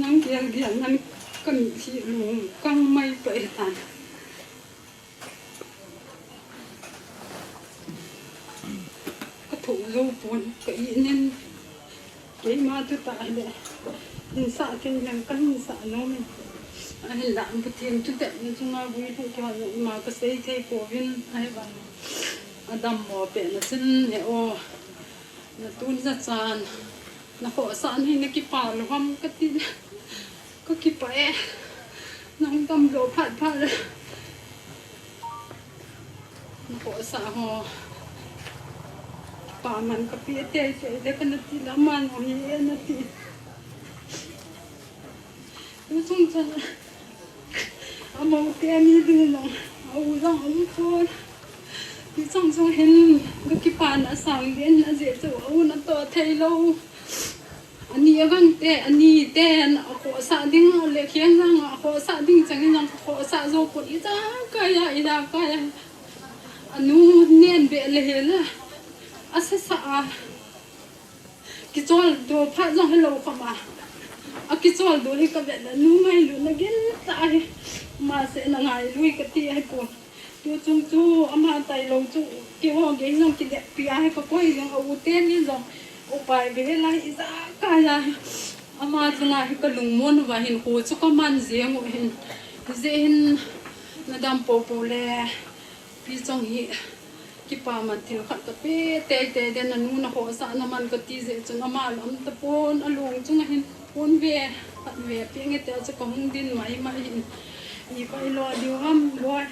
Nang gel gel nang ka mi thi lung kang mai pa e tan. Ka tho zo pon ka i nen. Keima tu ta le. Hin sa kei lang ka hin sa nom in. Ahinla Pathen thutep na chunga vui thu kihon ma ka sei thei pouvin ahi vang. Adam mo pe na chin he o. Na tun na chan, na khohsah na hi na kipah lou ham ka ti le, ka kipah e. Nang damlou phat phat le. Na khohsah ho. Kipa man ka pe tei tei le ka na ti la man ho hi e na ti. Tu chung chan. Amau te ani ding jong, a u jong a um pon. Ti chang chang hin, ka kipana sang den, a je chu a u na to thei lou. Ani a gang te, ani te, a khohsah ding, a le khiang jang, a khohsah ding chang in jang, a khohsah zo pon i ja kai a, i ja kai a. A nu nen be le he la. A sa sa a. Kichol do phat jong hello khama. A kichol do hi ka vet le nu ngailutna gin tah ahi. Ama seh na ngailui ka ti ahi pon. Tu chung chu ama tailou chu keiho gei jong kineppi ahi ka koi jong a u teni jong. Upai ve lai i ja kai ahi. Ama chunga hi ka lungmon uva hin khu chu ka man jeng u hin. Hijeh hin na dam popo le. Pi Chong hi kipa man thil khat ka pe tei tei den, a nu na khohsah na man ka ti jeh chun ama lam tapon, a long chunga hin pon ve khat ve pe nge te chu ka hung din mai mai hin. I pai lo diu ham boi.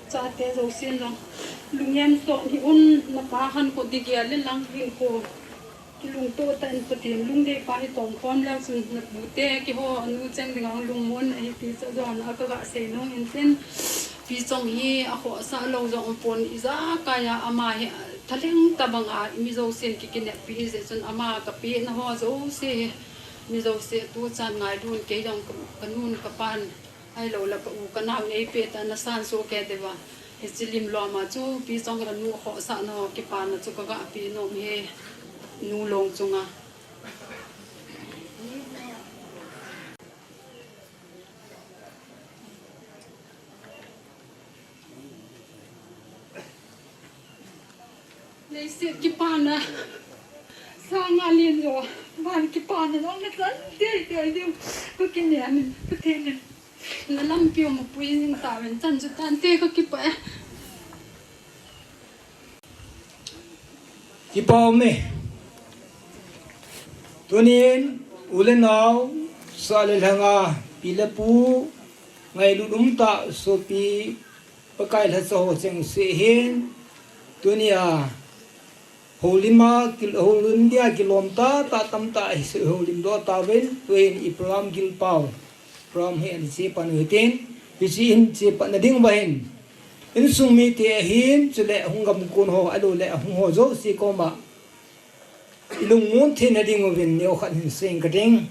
Chate jousen lang lunghem sot hi un, na pa han ko di gel le lang hin ko. Kilungto tah in Pathen lungdei pa hi tong khom leu chun na pute keiho a nu cheng dinga lungmon ahi ti chu jong a ka ga sei nom in tin. Pi Chong hi a khohsah lou jong pon i ja kai a ama hi thaleng tabang a mi jousen ki kineppi hi jeh chun ama ka pe na ho jouse hi mi jouse tu chan ngailun kei jong ka, ka nun ka pan. Ahilou le ka u ka nao nei pe ta na san so ke deva. Hichi lim lom a chu Pi Chong a nu khohsah na ho kipana chu ka ga pe nom e nu long chunga. Leiset kipana, sanga lien jo, van kipana jong na chan tei tei diu, ka kinem in, ka thenin. Na lampi u ma pui jing tauvin, chan chu tante ka kipah e. Kipa um e. Tunin, u le nao, sa le lhanga, pi le pu, ngailut um tah, sopi, Pakai lhacha ho cheng seh hin, tunia, houlim a, kil-, houlim dia kilom tah, tah tamtah, hi se houlim doh tauvin, tuhin i program gilpau. Program hi ani chepan u hitin, hichi hin chepan na ding uva hin. Insung mite ahin, chule hung gam kon ho, ahilou le hung ho jouse koma. I lungmon theina ding uvin neo khat hin seng ka ding.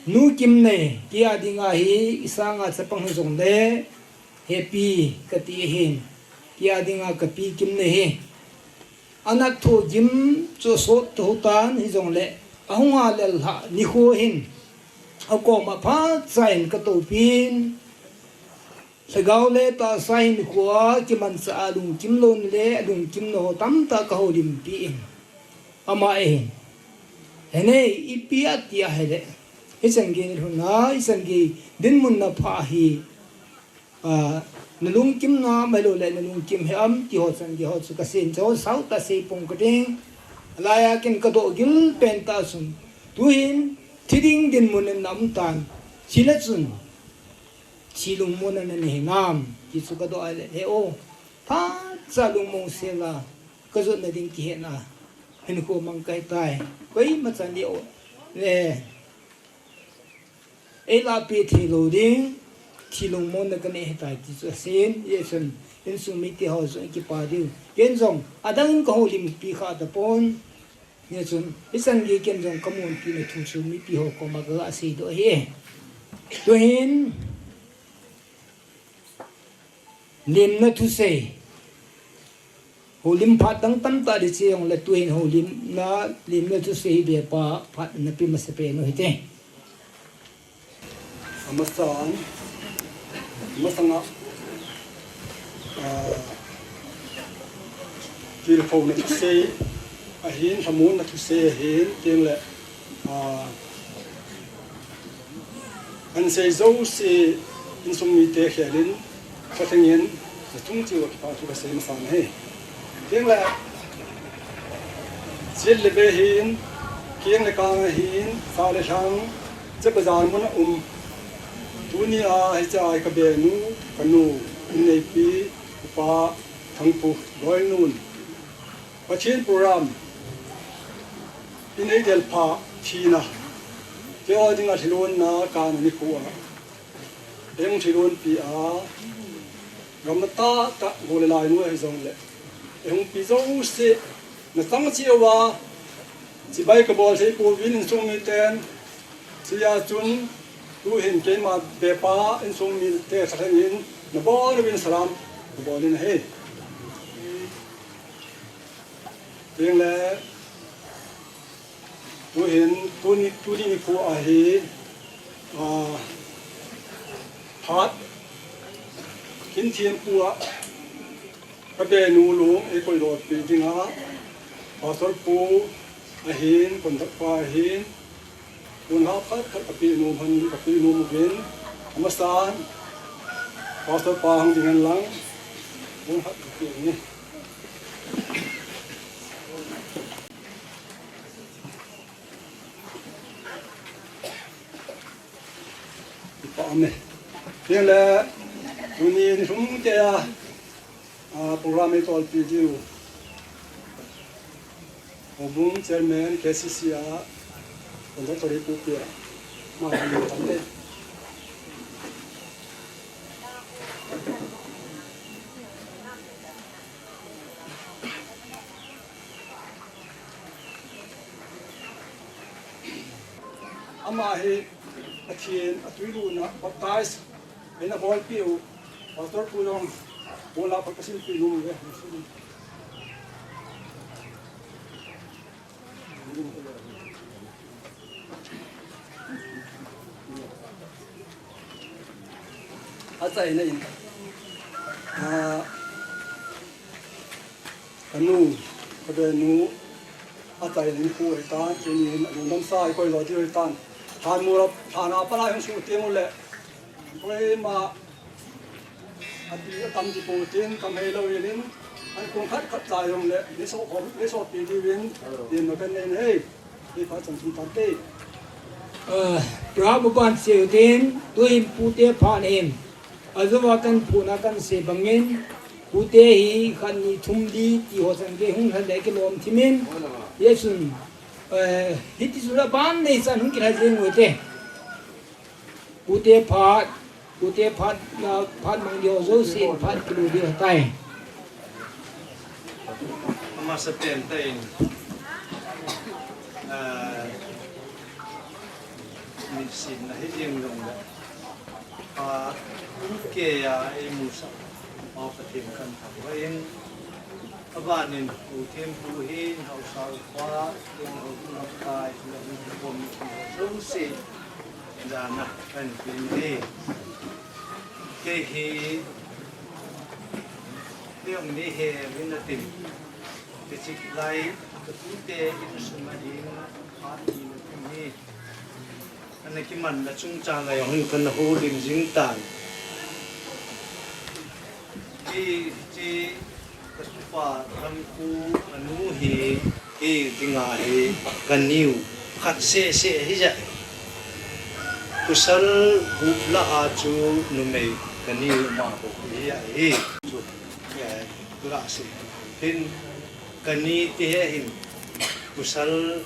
Nu Kimnei, kei a dinga hi, i sanga chapang hi jong le, hepi ka ti ahin. Kei a dinga ka pi Kimnei hi. Anat thu gim chu sot thu tan hi jong le, ahung a lel ha ni khu hin. Akoma phat chain katoupin, lhagao le tahsa hinkhoa kimanchah a lungkim lou le alungkim nau ho tamtah kahoulimpi in. Ama eihin, "Henei, ipi ati ahile, hichan gei nalhun a, hichan gei dinmun napha hi, ah, nalungkim nam ahilou le nalungkim hih am?" ti ho chan gei ho chu kasei in, chu sautah sei pong kading. Alaiya ken kadoh gil pen tah chun, "Tuhin thi ding dinmun in naum tan, thi le chun thi lungmonna nanei hinam?" ti chu kadoh ahile, "He o, phat cha lungmong sela, kajotna ding kihetna hinkho mang kahitai. Koima chan leo le eilahpeh thei lou ding thi lungmonna kanei ahitai," ti chu asei in, hijeh chun insung mite ho jong akipa diu. Ken jong adang in kahoulimpi kha tapon. Hijeh chun hichan gei ken jong kamunpi na thu chu mipi ho koma kaseidoh ahi. Tuhin limna thusei, houlim phat dang tamtah ding che jongle, tuhin houlimna, limna thusei hi bepa phat nape masapen u hite. Amasan, amasanga, ah, tilkhouna thusei ahin, lhamonna thusei ahin, tin le, ah, ansei jouse insung mite khelin, kalhengin, nachung cheh uva kipa thu kasei masan ahi. Tin le, chit le be ahin, keng le kang ahin, sah le lhang, che bazar mun a um. Tunia hichea kabenu, kanu, inneipi, upa, Thangpu, Loinun. Pathen program in eidel pha, thina, keiho dinga lhilonna kana nikho a, eihung lhilonpi a, gamna tahtah, gol le lainu ahi jongle, eihungpi jouse, nachang cheh uva chibai kabol thei pouvin, insung miten, chea chun tuhin keima bepa insung mite kalhengin, nabon uvin salam kabol in ahi. Tin le, tuhin, tuni, tuni nikho ahi, ah, phat, kin thempu a, kabenu lung eikoidohpi dinga, Pastor pu ahin, conductor pa ahin, ponlhah phat khat kapeh nom hen, kapeh nom uvin, amasan, Pastor pa hung ding hen lang, ponlhah kapeh nge. Ipa ame. Tin le, tuni nilhum keiya, ah, program eitolpi diu, Houbung Chairman K C C a, Conductor Pu Pia, ama hung ding tante. Ama hi Pathen a twi lutna baptize eina bolpeh u, Pastor pu jong, ponlhah phat kasilpeh nom uve. Achaina in, ah, kanu, kabenu, achaina in khu ahitan, tuni hin alungdamsa eikoidoh diu ahitan. Lhan mu la, lhan a pat a hung suh teng uleh, koima api atam ji pou tin, kam heilou in, an kong khat khat cha jongle, neiso khom, neisopi diuvin, tin na kan nei nei. Hei, phat chan chun tante. Ah, Prabhu ban seiu tin, tuin pute phat ahin. Ajouva kan phuhna kan sei bangin, pute hi khat ni thum li ti ho chan gei hung lha le kilom thimin, hijeh chun, eh, hiti chun aban nei chan hung kilha jeng u hite. Pute phat, pute phat, na phat mang diu jouse in phat kilu diu tai. Amasapen tah in, ah, nisim na hi ding dong le, ah, pute a eimusah Pathen kan thangvah in, abanin, Pathen pu hin, haosa upa, tin ho, pu, ho, kai, le, pu, pu, pu, jouse, Jana kan pin ni. Kei hi, kei ong ni he min na tin. Kei chik lai, ka tute in sum a ding, pa ni na tin ni. Ana kiman na chungchang lai hung kan na hu lim jing tan. Kei, kei, Ka tupa Thangpu anu hi, hi dinga hi, ka niu khat seh seh hi ja. Pasal gup lah a chu numei ka niu ma ko hi ja hi. Chu, eh, lah seh. Hin ka ni ti he hin. Pasal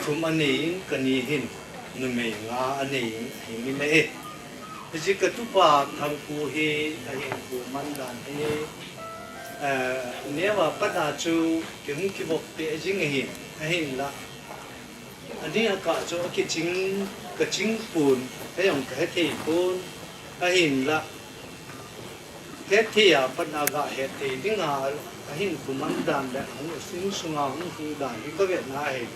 thum a nei in, ka ni hin numei nga a nei in, ahi min ahi. Hiche ka tupa Thangpu hi, ahin pu man dan hi, eh, neo a pat a chu kei hung kivop peh jing ahi, ahinla. Ani a kah chu a kiching, ka ching pon, kei jong ka he thei pon, ahinla. Hetthei a pat a ga hetthei dinga, ahin kuman dan le, hung insung a hung hung dan hi ka vetna ahi.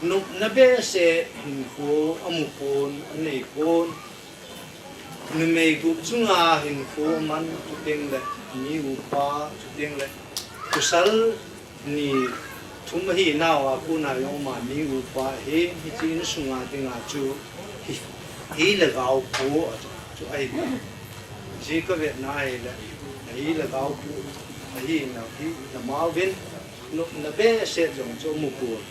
Nopna behseh hinkho a mu pon, a nei pon. Numei gup chunga hinkho a man, chuteng le, mi upa, chuteng le, pasal ni thum ahi nau a kona jong ama mi upa hi, hiche insung a dinga chu hi, hi le gao pu a chu, chu ahi. Hiche ka vetna ahi le, hi le gao pu ahi na, hi na ma uvin, nopna behseh jong chu mu pu.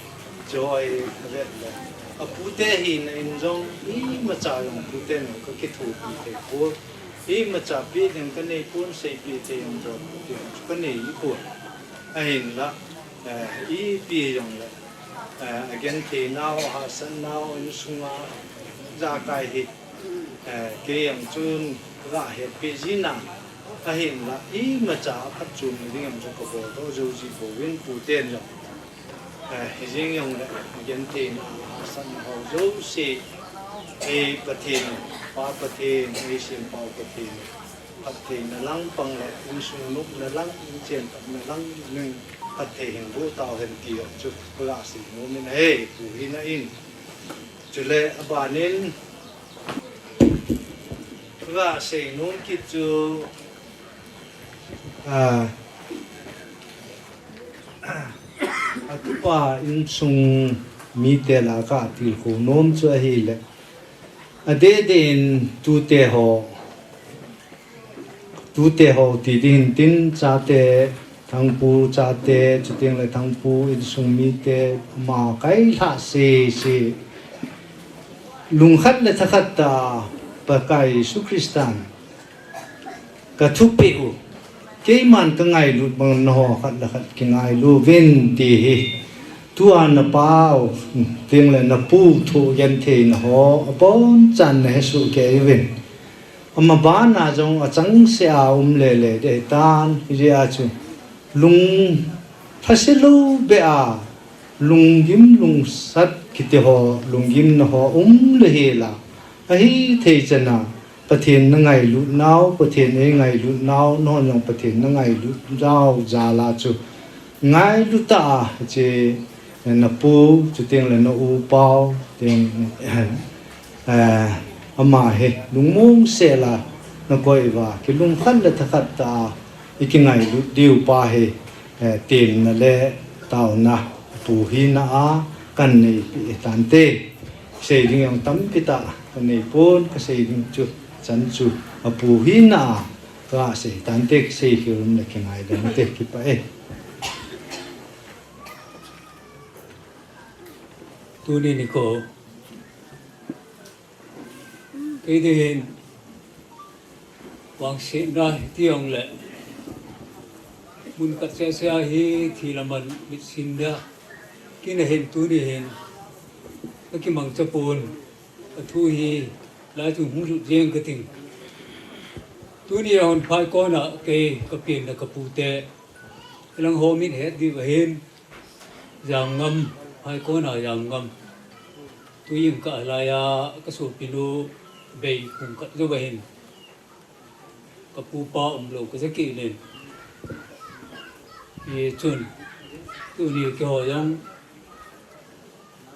Chu ahi ka vet le. A pute hina in jong, imacha jong pute nung ka kithopi thei pu. Imacha pi ding ka nei pon, seipi thei jong chu, pu te jong chu ka nei pu. Ahinla. Eh, ipi jong le, eh, a genthei nau, a hahsat nau, insung a jakai hi, eh, kei jong chun ka hetpi ji na, ahinla, imacha a phatchomna ding jong chu ka bol doh jou ji pouvin, pu ten jong, eh, hijeng jong le, a genthei na, a hahsat na ho jouse, eh, Pathen, Pa Pathen, eh, Sempau Pathen, phattheina lang pang le, insung nopna lang, inchen patna lang, nung phatthei hin boh tau hen ti jong chu, ka sei nom in ahi, pu hina in. Chule, a ban in, ka sei nom kit chu, a, a tupa insung mite lah a ka tilkhou nom chu ahi le, a deh deh in tute ho, tute ho ti ding hin tin, chate, Thangpu chate, chuteng le Thangpu insung mite, ama kailhah sese, lungkhat le thakhat tah a, Pakai Jesu Christan ka thupeh u, keiman ka ngailut bang nangho khat le khat kingailu vin ti hi, tua na pau, teng le na pu thu genthei na ho, abonchan na hesoh kei uvin. Ama bana jong achangseh a um lele ding ahitan, hijeh a chu lung lhase lou beh a, lunggim lungsat kiti ho, lunggimna ho um le hel a, ahithei chan a, Pathen na ngailut nau, Pathen ei ngailut nau, nahon jong Pathen na ngailut nau jal a chu, ngailu tah a, hiche, na pu, chuteng le na u pau, teng, eh, ama hi lungmong sel a na koi uva, kilungkhat le thakhat tah a i kingailut diu pa hi, eh, temna le taona pu hina a kan neipeh tante. Sei ding jong tampi tah ka nei pon, ka sei ding chu chan chu a pu hina a ka sei tante, ka sei khel um le kingaidam te, kipah e. Tuni nikho, kei ding hin vangsetna hiti jong le, mun khat seh seh a hi thil aman mitsin dia, kei na hin tuni hin ka kimangcha pon, ka thu hi lai chung hung lut jeng ka ting. Tuni a hon phai kona kei ka penna ka pute, lang ho min het diu ahin, Jamngam, phai kona Jamngam. Tuin ka lai a ka sopinu bei kum khat jou ahin, ka pu pa umlou ka ja kit in. Hichun, tuni keiho jong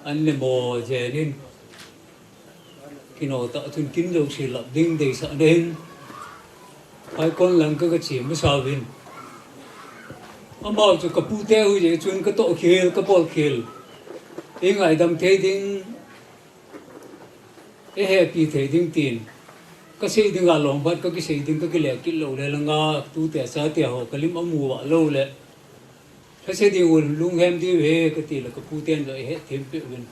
an nemo jeng in, Kino ta chun kin lo si lap ding dei sa nen. Hai kon lang ka ka chi ma sa vin. Amau chu ka pu te hu je chun ka to khel, ka pol khel. I ngaidam thei ding, i hepi thei ding tin. Ka sei ding a lom bat ka ki sei ding ka ki le ki lo le langa tu te sa te ho ka lim amu wa lo le. Ka sei ding un lung hem di ve ka ti le ka pu ten do he thim pe vin.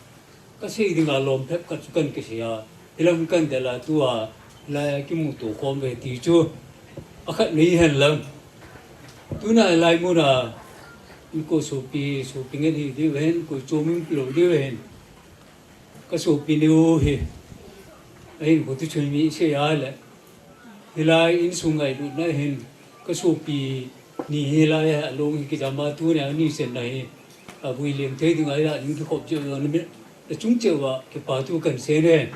Ka sei ding a lom phep ka chu kan ki sei a. Hilam kan de la tu a la ki mu tu khom ve ti chu. A khat nei hen lang. Tu na lai mu na. In ko su pi, su pi ngen hi di ve hen, ko chu min lo di ve hen. Ka sopi ni u hi. Ahin ko tu chun mi se a le. Hilai insung ngailutna hin. Ka sopi ni hilai a long hi kijama tu ni a ni sen na hi. A vui lem thei ding a ila ning ki khop cheu ni mi. A chung cheu a ki pa tu kan se ne.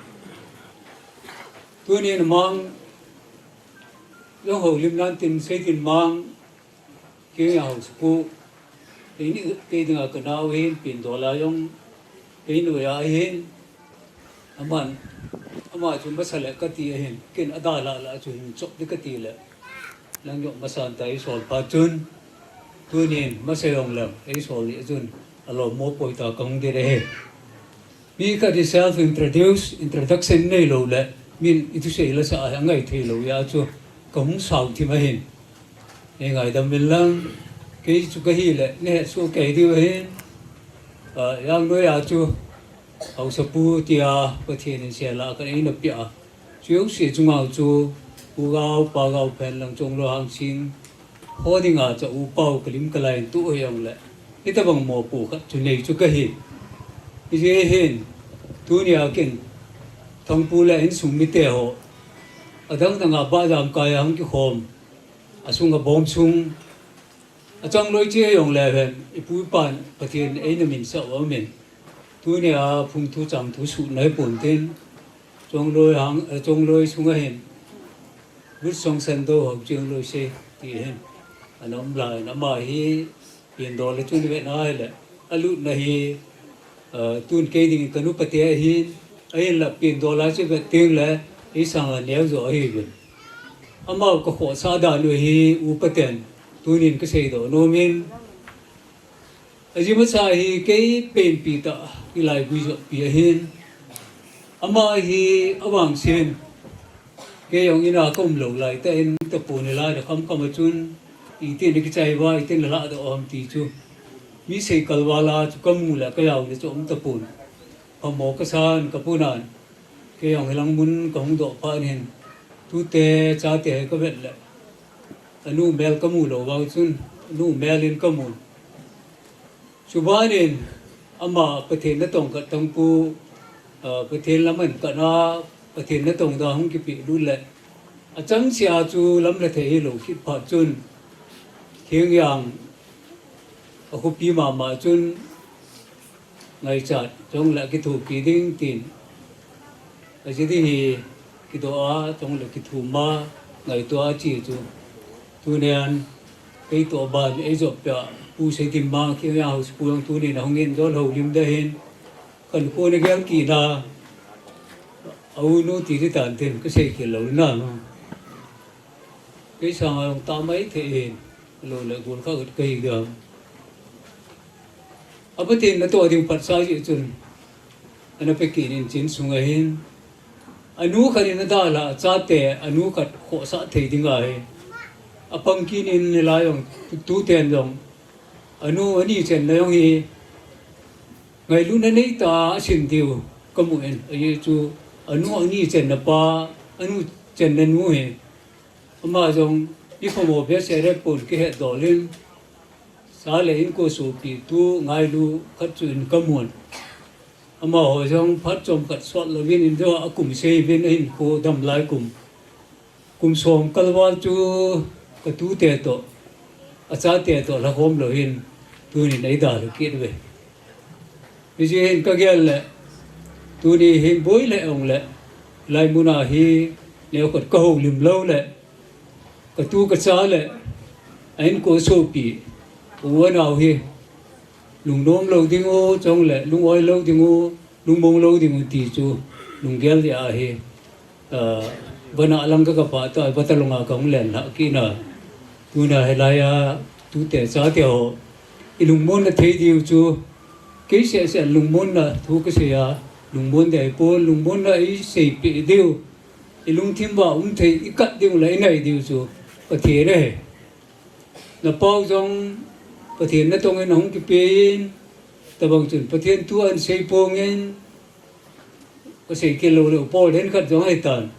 Tu ni na mang. Long ho lim nan tin se tin mang. Kei a house pu, kei ni, kei dinga ka nau hin, pin dola jong, kei noiya hin, aman, ama chu masa le ka ti ahin, ken a da la la chu hin chop di ka ti le, lang jong masa ta i sol pa chun, tunin masa jong le, i sol di chun, a lo mo poi ta ka hung di le he. Mi khat i self introduce, introduction nei lo le, min i thusei la sa a ngai thei lo ya chu, ka hung sau thim ahin. Nei ngaidam min lang, kei chu ka hi le, nei het su kei diu ahin. A, yang noi a chu, hausa pu tia, Pathian in sia la ka nei na pia. Chu si chu ngau chu, pu gau, pa gau phen lang chung lo hang sing. Ho dinga cha u pau ka lim ka lai tu hi jong le. Hitabang mo pu khat chu nei chu ka hi. Hi je hin, tunia kin, thangpu le insung mite ho. Adang danga ba jam kai a hung ki khom. A sung a bom sung. A chang loi che jong le hen, i pu i pan, Pathian ei na min sa wa min. Tunia phung thu chang thu su nai pon tin. Chongloi hang, eh, chongloi sunga hin. Vut song san do hok chongloi se ti hin. Ana um lai na ma hi pin do le chun ve na le. Alut na hi, eh, tun kei ding ka nu pate hin. Ahin la pin do la che ve ting le. I sang a neo zo hi vin. Ama ka kho sa da nu hi u paten. Tunin ka sei do no min. Aji masa hi kei pen pi ta, i lai gui jo pi ahin. Ama hi awang sin. Kei jong ina ka um lo lai ta in ta pu ni lai da kham kham a chun. I tin ni ki chai wa, i tin la da om ti chu. Mi sei kal wa la chu ka mu la ka yau ni chu um ta pu. Ka mo ka san ka pu nan. Kei jong hilang mun ka hung do pa nin. Tu te cha te ka vet le. Anu mel ka mu lo wa chun. Anu mel in ka mu. Chubanin ama Pathen natong khat tangpu, ah, Pathen laman kana Pathen natong da hung kipi lut le. Achang sia chu lam le thei lo kit phat chun. Thing yang a khupi mama chun ngaichat chong le kithupi ding tin. Aji ding hi kidoh a, chong le kithum a, ngaito a chi chu. Tunian, kei to ban, ei jop pia, pu sei dim ma, ki ya house pu jong tunin a hung in, dol ho lim da hin. Kan ko ne gel ki na, a u nu ti di tan tin, ka sei ki lo na, no. Kei sang a jong ta mai the hin, lo le gol kha ka hi gam. A Pathen natoh ding phat sa ji chun, ana pe kit in chin sung a hin. Anu khat in ada la, chate, anu khat khohsah thei ding ahi. Apang kit in nilai jong, tu, tu ten jong. Anu ani chen na jong hi. Ngailutna nei ta a sin diu, ka mu in. Ahi chu, anu ani chen na pa, anu chen na nu hi. Ama jong, i khomo be se re pon ki het dol in. Sa le in ko sopi tu ngailu khat chu in ka mun. Amaho jong phat chom khat sot lovin in jo a kum sei vin a hin ko dam lai kum. Kum som kalval chu ka tute to, a chate to la khom lo hin tunin ei da lo kit ve. Hijeh hin ka gel le, tuni hin boi le ong le, lai muna hi neo khat ka ho lim lo le, ka tu ka cha le, a in ko sopi, u a nau hi, lungnom lo ding u, chong le, lungoi lo ding u, lungmong lo ding u ti chu, Lunggel dia hi, ah, vana lang ka kapa ta, vata lunga ka hung len la kina. Tuna hilai a, tute chate ho. I lungmon na thei diu chu. Kei seh seh lungmon na thu ka sei a. Lungmon dei pon, lungmon na i sei pe diu. I lungthim va um thei, i kat diu la i nai diu chu. Pathen e. Na pau jong Pathen na tong in a hung kipe in, tabang chun Pathen thu an sei pong in, ka sei kilo le pau den khat jong hai tan.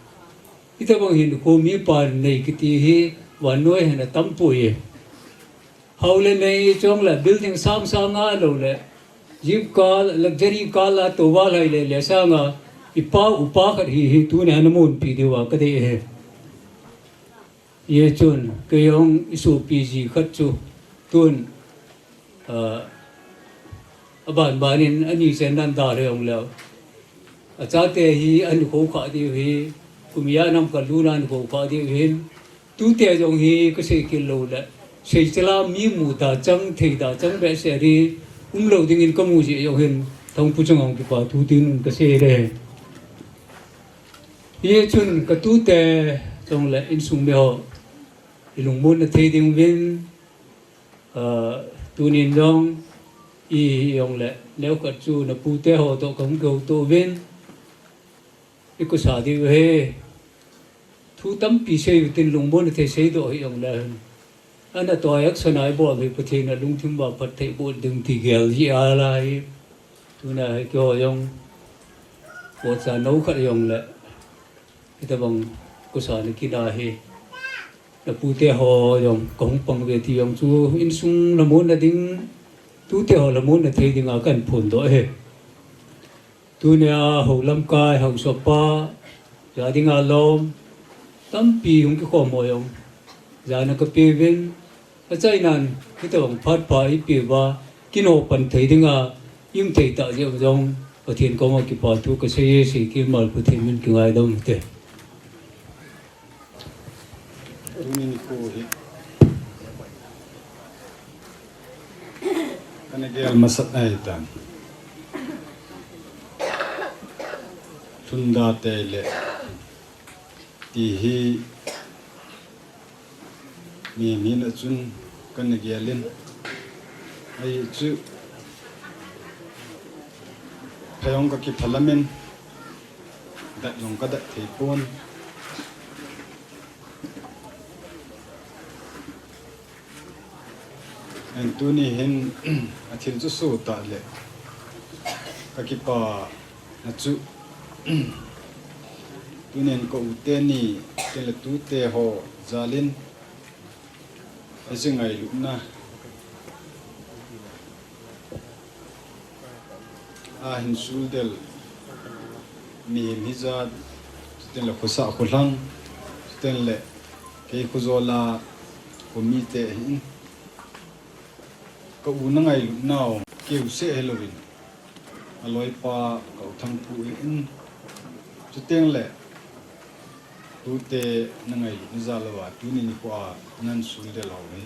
Hitabang hin kho mi pa nei kiti hi vannoi hin a tam poi e. Hau le nei chong le building sang sang a lo le, jeep car, luxury car la to va lai le le sang a, i pa u pa khat hi hi tuni hin a mun pi diu a ka dei e. Ye chun, kei jong i sopi ji khat chu, tun, ah, a ban ban in ani chen nan da le jong leo. A chate hi an kho kha diu hi, kum a nam ka lu nan kho kha diu hin. Tute jong hi ka sei kilo le. Sei chala mi mu da chang, thei da chang be se ri, um lo ding in ka mu ji jong hin, Thangpu chung jong kipa thu tin ka sei le. Hichun ka tute jong le insung mi ho, i lungmon na thei ding vin, ah, tunin jong i jong le, neo khat chu na pute ho to ka hung keu to vin, i kusa diu he, thu tampi sei u tin lungmon na thei sei do hi jong le. Ana to action a i bol hi Pathen a lungthim va phatthei bol ding ti gel ji a lai. Tuna hi keiho jong, bol cha no khat jong le. Hitabang kusa na kina hi. Na pute ho jong ka hung pang ve ti jong chu insung lungmon na ding, tute ho lungmon na thei ding a kan phon do he. Tunia ho lamkai, ho sopa, ja dinga lom, tampi hung kikhom ho jong. Jana ka pe vin, a chai nan, hitabang phat pha i pe va, kin ho pan thei dinga, im thei ta jeh jong, Pathen koma kipa thu ka sei e, sei kei mal Pathen min kingaidam te. Tuni nikho hi kana gel masat ahi tan. Lhunda tei le ti hi mi, mi na chun kana gel in. Ahi chu, pha jong ka kipha lam in, dat jong ka dat thei pon. Ahin tuni hin a thil chu so ta le ka kipa na chu, tunin ka u teni, tele tute ho jal in, hiche ngailutna a hin sul del, mihem hijat, chuteng le khosah kholhang, chuteng le kei khojola kho mite hin, ka u na ngailutnau keu seh hilouvin, a loipa ka u Thangpu hin, chuteng le tute na ngailutna jal uva, tuni nikho a nan sul del ho hi.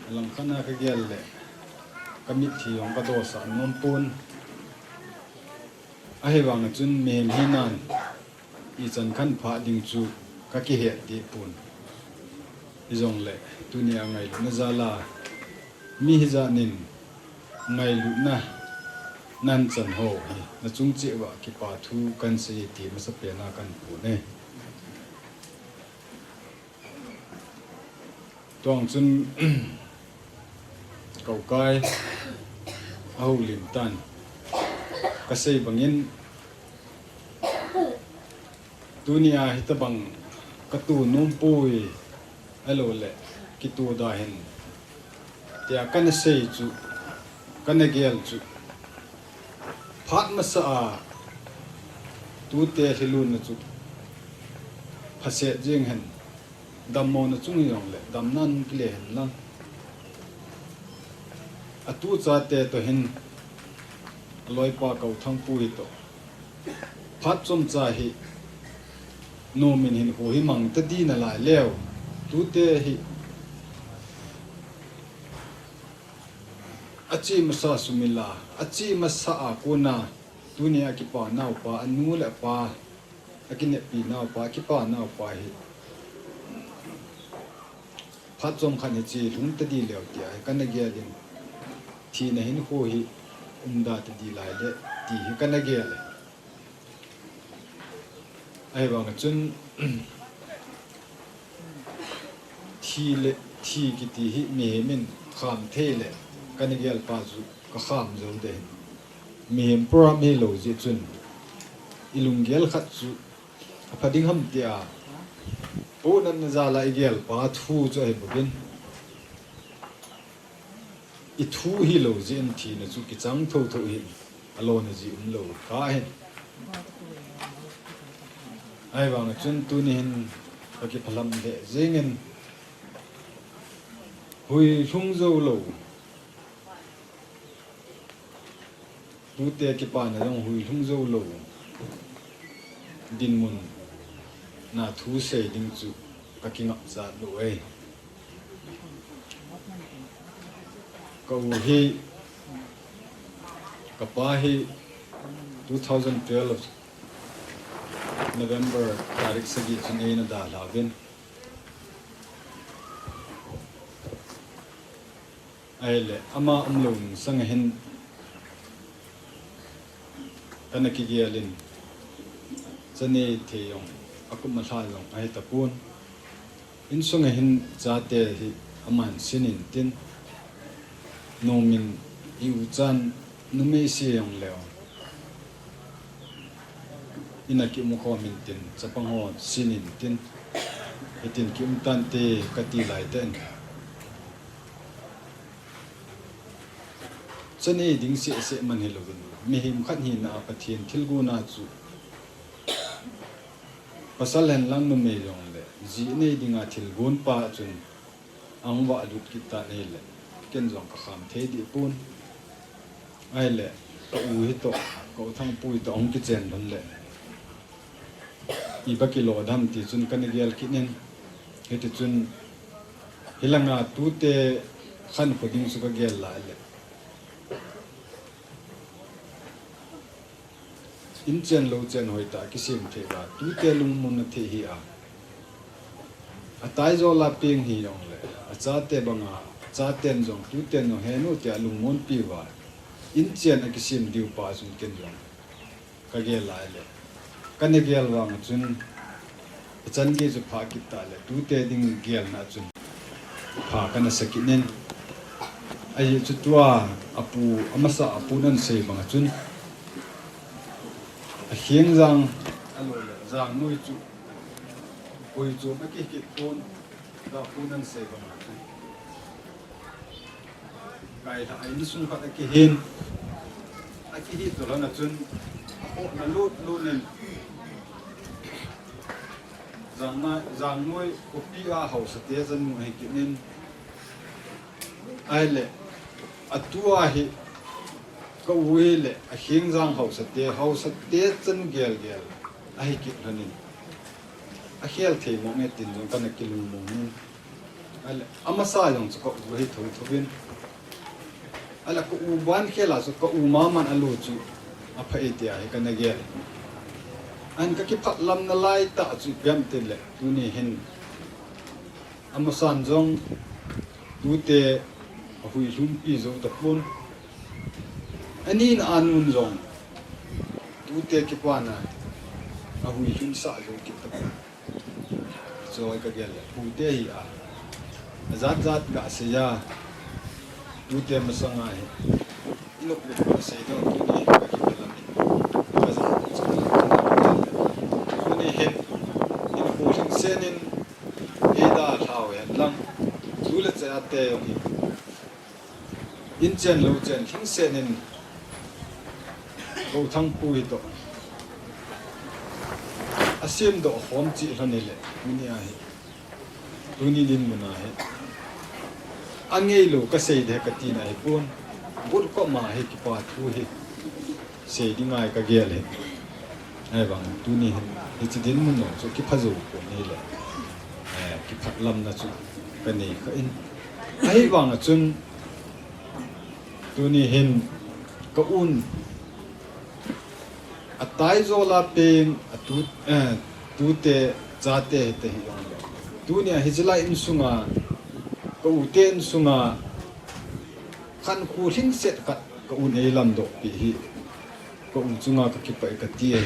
Alangkhat a ka gel le, ka mitlhi jong ka dosah nom pon. Ahivang a chun mihem hinan, ichan khan pha ding chu ka kihet deh pon. Hijongle, tunia ngailutna jal a, mi hijat in, ngailutna nan chan ho hi, na chung cheh uva kipa thu kan sei ti masapen a kan phon e. Tuang chun ka u Kai a houlim tan ka sei bangin, tunia hitabang ka to nom poi, ahilou le kito da hen tia kana sei chu, kana gel chu, phat masa a tute lhilunna chu phaset jeng hen, dammo na chung hijongle damna in kile hen lang, a tu chate to hin, a loipa ka u Thangpu hi to, phat chomcha hi nom in hin kho hi mang ta di nalai leu, tute hi a che masa sum ila, a che masa a kona Tuni a kipa naupa, anu le apa, akinepi naupa, akipa naupa hi phat chomkhat hiche lhung tadi leu tia hi kana gel in, thina hinkho hi umda tadi lai le ti hi kana gel e. Ahivang chun, thi le, thi kiti hi mihem in kham thei le, kana gel pa chu ka kham jou de hin. Mihem program hi lo jeh chun, i lunggel khat chu apha ding ham tia, ponatna jal a i gel pa thu chu ahi bou in. I thu hi lo jeh in thina chu kichang thotho hi, alona ji um lo kha hin. Ahivang chun tuni hin ka kiphalam le jing in, hui lhung jou lo. Tute kipana jong hui lhung jou lo. Dinmun na thu sei ding chu ka kingap jat lou e. Ka u hi, ka pa hi two thousand twelve November tarik sagi chun eina dalha uvin. Ahile, ama umlou masang a hin kana kigel in, chanei thei jong, akum alha jong ahi tapon. Insung a hin chate hi aman sin intin, nomin i u chan numei se jong leu, ina kium khom intin, chapang ho sin intin, hitin kium tante kati lai tah in. Chanei ding seh seh man hilouvin, mihem khat hina a Pathen thilgon a chu, pasal hen lang numei jong le, ji nei dinga thilgon pa chun, ahung vah lut kit tan ahile, ken jong ka kham thei deh pon. Ahile, ka u hi toh, ka u Thangpu hi toh, ahung kichen lhon le, iba kilo dem ti chun kana gel kit in, hiti chun, hilanga tute khankho ding chu ka gel lai le. Inchen louchen hoitah a kisem thei uva, tute lungmonna thei hi a. Ataijola peng hi jong le, achate banga, achaten jong, tuten jong henu tia lungmonpi uva, inchen a kisem diu pa chun ken jong ka gel lai le. Kana gel vang chun, achan gei chu pha kit tah le, tute ding gelna chun pha kana sa kit in. Ajeh chu tua, apu, amasa apu nan sei bang a chun, akheng jang, alou le, jang noi chu, koi chu ma kikit pon, tua apu nan sei bang a chun. Kailha a insung khat akihin, akihi tolhon a chun, apohna lut lut in, jang noi, jang noi, khopi a haosate chanu ahi kit in, ahile, atua hi, ka u hi le, akheng jang haosate, haosate chanu gel gel, ahi kit lhon in, akhel thei mong e tin jong kana kilungmong in, Ahile, amasa jong chu ka u ahi thotho uvin. Ahile, ka u ban khel a chu ka u maman alou chu apha e tia hi kana gel. Ahin ka kiphatlamna lai tah chu ipi ham itile, tuni hin amasan jong tute ahui lhunpi jou tapon. Anina anun jong tute kipana ahui lhunsah jou kit tapon. Choi ka gel le, pute hi a, ajat jat ka sei a, tute masang a hi, inop le ka sei doh, tuni ka kiphalam in, ka jat, tuni hin, in pu lhingsen in, eida lhau hen lang, tu le che a te jong hi. Inchen louchen lhingsen in, Kou Thangpu hi toh, asemdoh khom cheh lhon hile, tuni a hi, tuni dinmun a hi, angeilou ka sei ding katina ahipon, got koma hi kipa thu hi sei ding ngai ka gel hi. Ahivang tuni hin, hiche dinmun jong chu kipha jou pon ahile, eh, kiphatlamna chu ka nei kha in. Ahivang a chun, tuni hin ka un, Atai jola peng, atu, eh, tute, chate hite hi jong le. Tunia hiche lai insunga, ka ute insunga, khankho lhingset khat ka un eilamdoh pi hi, ka u chunga ka kipah e kati e.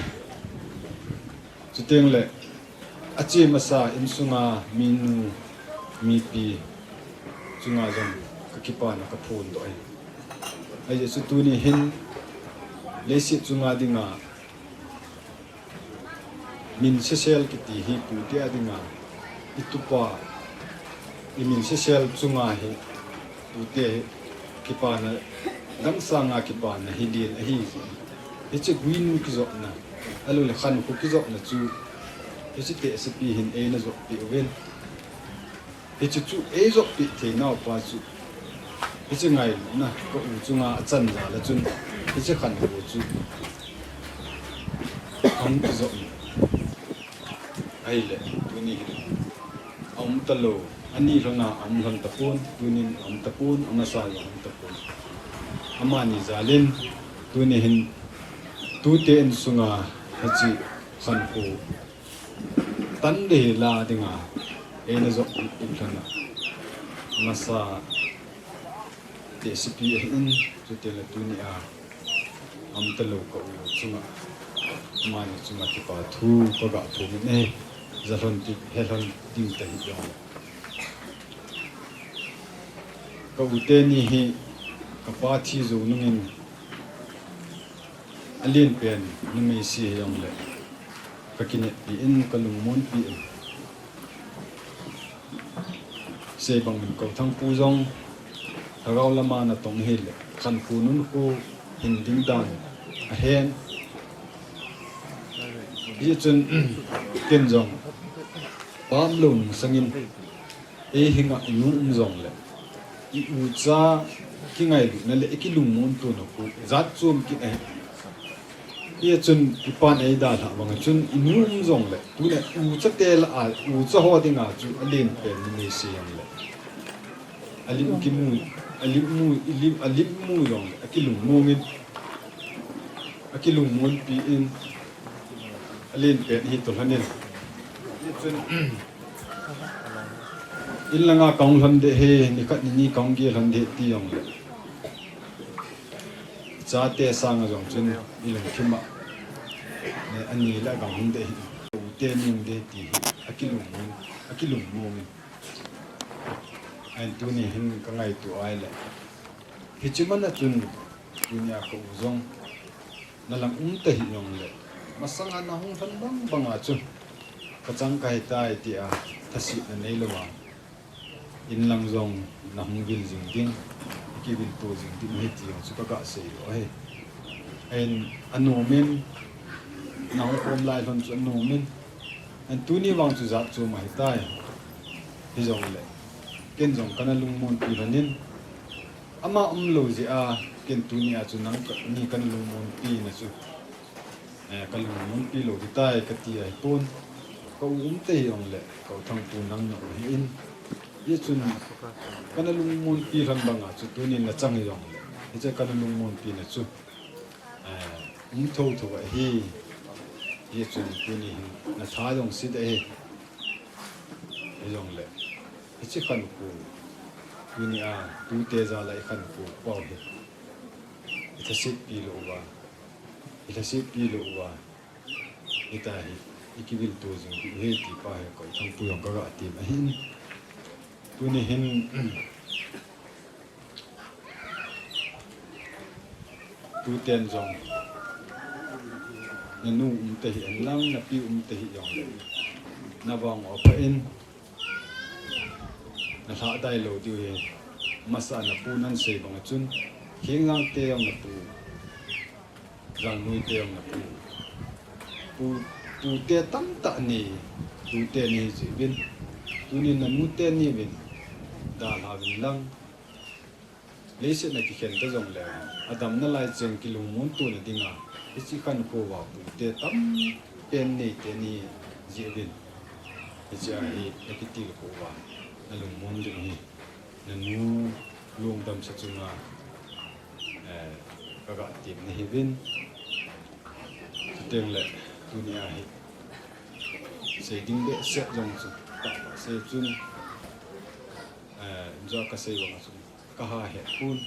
Chuteng le, ache masa insunga minu, mipi chunga jong ka kipana ka phondoh e. Ajeh chu tuni hin, leiset chunga dinga, min sesel kiti hi tute a dinga, i tupa, i min sesel chunga hi, tute hi, kipana, dang sanga kipana hi lien ahi. Hiche guinu kijopna, ahilouleh khankho kijopna chu, hiche tehsepi hin eina joppi uvin. Hiche chu eijoppi theinau pa chu, hiche ngailutna ka u chunga achan jal a chun, hiche khankho chu ahung kijopna. Ahile, tuni hin aum talou, ani lhona aum lhon tapon, tunin aum tapon, amasa jong aum tapon. Amani jalin, tuni hin tute insunga hiche khankho tan ding hila dinga eina joppi lhona, amasa tehsepi ahin, chuteng le tunia aum talou ka u chunga, amani chunga kipa thu ka ga thum in e, ja lhon ti, he lhon ding ta hi jong. Ka u teni hi, ka pa thi jou nungin, alen pen numei se hi jong le, ka kineppi in, ka lungmonpi in. Seibangin Kauthang pu jong, lhagao lama natong hile, khankho nunkho hin ding dan ahen. Hijeh chun, ken jong, pa umlou nung sangin, ei henga i nu um jong le, i ucha kingailutna le, i kilungmontona khu, jat chom kit ahi. Hijeh chun, i pan eidalhah banga chun, i nu um jong le, tule ucha te lah a, ucha ho dinga chu alen pen numei se jong le. Alim kimu, alim mu, ilim, alim mu jong le, akilungmong in, akilungmonpi in, alen pen hi tolhon in. Chun, in langa kahung lhon ding ahi, nikhat nini kahung gel lhon ding ahi ti jong le. Chate sanga jong chun, ilungthim a, ne, ani le agang hung ding ahi, ute ning ding ahi ti hi, akilungmong, akilungmong in. Ahin tuni hin ka ngaito ahile, hiche mana chun, tunia ka u jong, nalang um ta hi jong le, masanga nahung lhon bang banga chu, ka chang kahitai tia, thasetna neilou a, in lang jong nahung vil jing ding, kivilto jing ding ahi ti jong chu ka ga sei lou ahi. Ahin anom in, nahung khom lai lhon chu anom in, ahin tuni vang chu jat chom ahitai. Hijong le, ken jong kana lungmonpi lhon in, ama umlou jeh a, ken tunia chu nang ka, ni kana lungmonpi na chu, eh, ka lungmonpi lou ding tai kati ahipon. Ka u um ta hi jong le, Kauthang pu nang na u ahin. Hijeh chun, kana lungmonpi lhon banga chu tunin nachang hi jong le, hiche kana lungmonpi na chu, eh, um thotho ahi. Hijeh chun tuni hin natha jong set ahi. Hijong le, hiche khankho, tunia tute jal a i khankho pau hi, i thasetpi lou uva, i thasetpi lou uva, hita hi, i kivilto jing ding ahi ti pa hi Kauthang pu jong ka ga tem ahin. Tuni hin, tuten jong, nanu um ta hi hen lang, napi um ta hi jong le, navang u apha in, nalhah dai lou diu ahi, masa napu nan sei banga chun, Khengjang te jong napu, Jangnoi te jong napu, pu, pute tamtah nei, tute nei jeh uvin, tunin nanu teni uvin, dalha uvin lang, leiset a kikhen ta jong le, adamna lai cheng kilungmontona dinga, hiche khankho uva pute tampen nei teni jeh uvin, hiche a hi, nakitilkhou uva, nalungmon ding ahi, nanu lungdamsa chunga, eh, ka ga tem nahiuvin. Teng le, tunia hi sei ding behseh jong chu, ka, ka sei chun, eh, jo ka sei bang chun, ka ha het pun.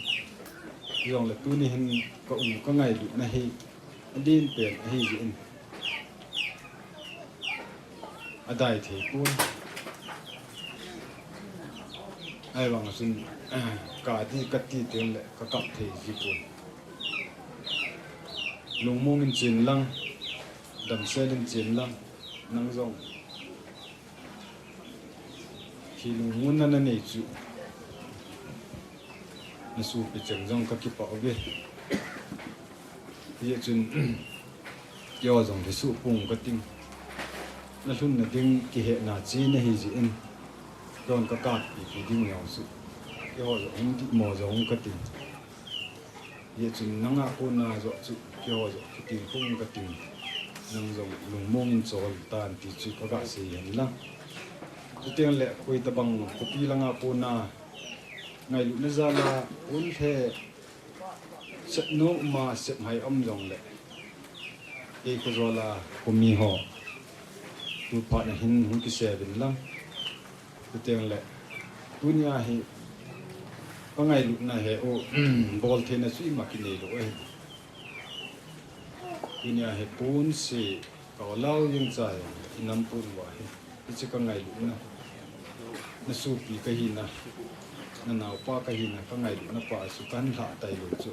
Jong le tuni hin ka um ka ngailutna hi, adin pen ahi jeh in, adai thei pun. Ahivang chun, ka di ka ti teng le ka kap thei ji pun. Lungmong in chen lang, damsel in chen lang, nang jong. Hi lungmonna na nei chu. Na suhpi cheng jong ka kipah uve. Hijeh chun, keiho jong hi suhpung ka ting. Na lhunna ding kihetna chena hi jeh in, keihon ka kap pipi ding jong chu, keiho jong hung dihmo jong ka ting. Hijeh chun nanga kona joh chu, keiho joh kiting khum ka ting. Nang jong lungmong in chol tan ti chu ka ga sei hen lang. Chuteng le koi tabang khopi langa kona ngailutna jal a un the, sep nom a sep hai um jong le, kei kho jol a khomi ho, tu phat na hin hung kisei uvin lang. Chuteng le, tunia hi ka ngailutna hi, o, bol theina chu ima kinei lou ahi. Tunia hi pon si, ka o lau jeng chai, i nam pon uva hi. Hiche ka ngailutna. Na suhpi ka hina, na naopa ka hina, ka ngailutna pa chu kan lha tai lou chu.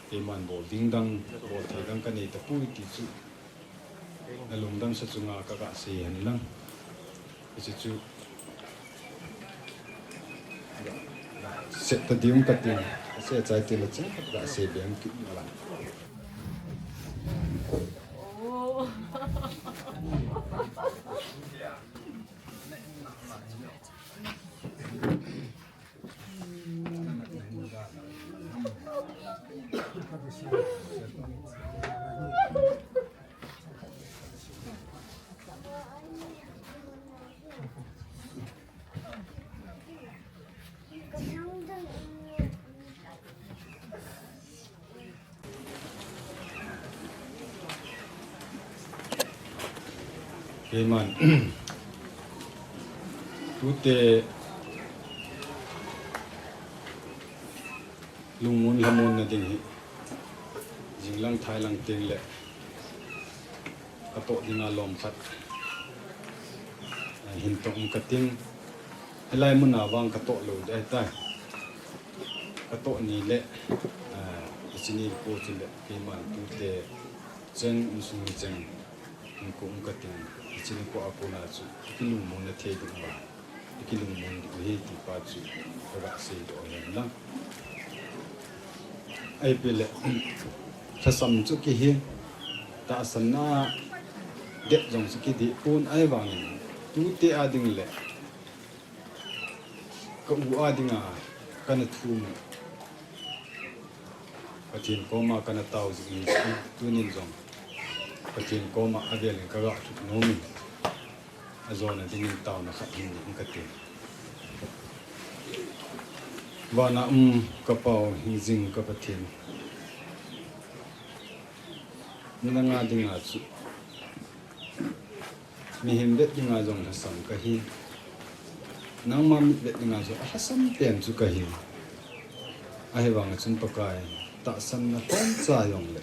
Keiman bol ding dang, bol thei dang ka nei tapoi ti chu. Na lungdam sa chunga ka ga sei hen lang. Hiche chu. Sep ta ding ka ting, sep chai ti le cheng ka ga sei beng kit na lang. Keiman. Tute lungmon lhamon na ding hi. Jing lang thai lang teng le. Ka toh dinga lom khat. Hin toh um ka ting. Hilai muna vang ka toh lou ding ahitai. Ka toh ni le, ah, hiche ni ko chu le, keiman tute cheng, insung ni cheng, hin ko um ka ting, hiche ni ko a kona chu, kilungmon na thei ding uva, kilungmon ding u ahi ti pa chu, ka ga sei doh hen lang. Ahi peh le, lhasam chu kihi, tahsanna det jong chu kidih pon ahivangin, tute a ding le, ka u a dinga kana thum u. Pathen koma kana tao jing in, tunin jong Pathen koma avel in ka ga lhut nom in, ajona dingin taona khat hin nei in ka ti. Vana um ka Pau hingjing ka Pathen. Nanga dinga chu mihem vet dinga jong lhasam kahi. Nangma mit vet dinga jong alhasam pen chu kahi. Ahivang chun Pakai, tahsanna lhomcha jong le,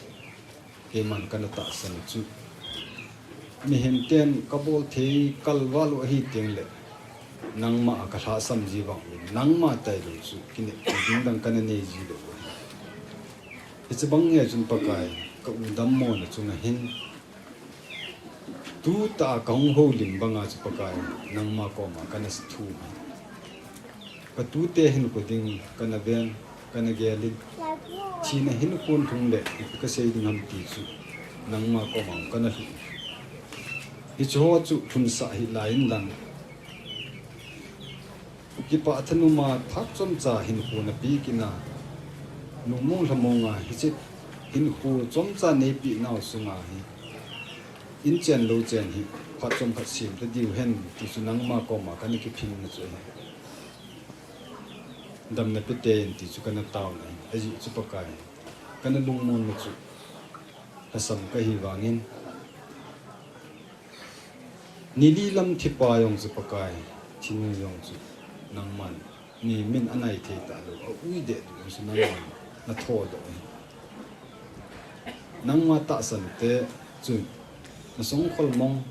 keiman kana tahsan chu, mihem ten ka bol thei kalval u ahi teng le, nangma a ka lhasam ji vang le, nangma tailou chu, kineppi ding dang kana nei ji lou u ahi. Hiche bang nge chun Pakai, ka u dammona chunga hin, tutah a ka hung houlim banga chu Pakai, nangma koma kana thum u ahi. Ka tute hinkho ding kana ven, kana gel in. Thina hinkho lhung le, ipi ka sei ding ham ti chu, nangma koma kana lhun u ahi. Hiche ho chu lhunsah hih lai in lang. Kipah thanopma phat chomcha hinkho na pe kit na. Lungmong lhamong a hiche hinkho chomcha neipeh nau sunga hi. In chen lou chen hi phat chomkhat sem ta diu hen ti chu nangma koma kana kiphinna chu ahi. Damna pe tei in ti chu kana taona ahi. Ajeh chu Pakai, kana lungmonna chu Lhasam kahi vangin, nili lam thipa jong chu Pakai, thinu jong chu nangman, ni min anai thei talou, a ui deh du jong chu nangman nathodoh ahi. Nangma tahsan te chu nasongkhol mong,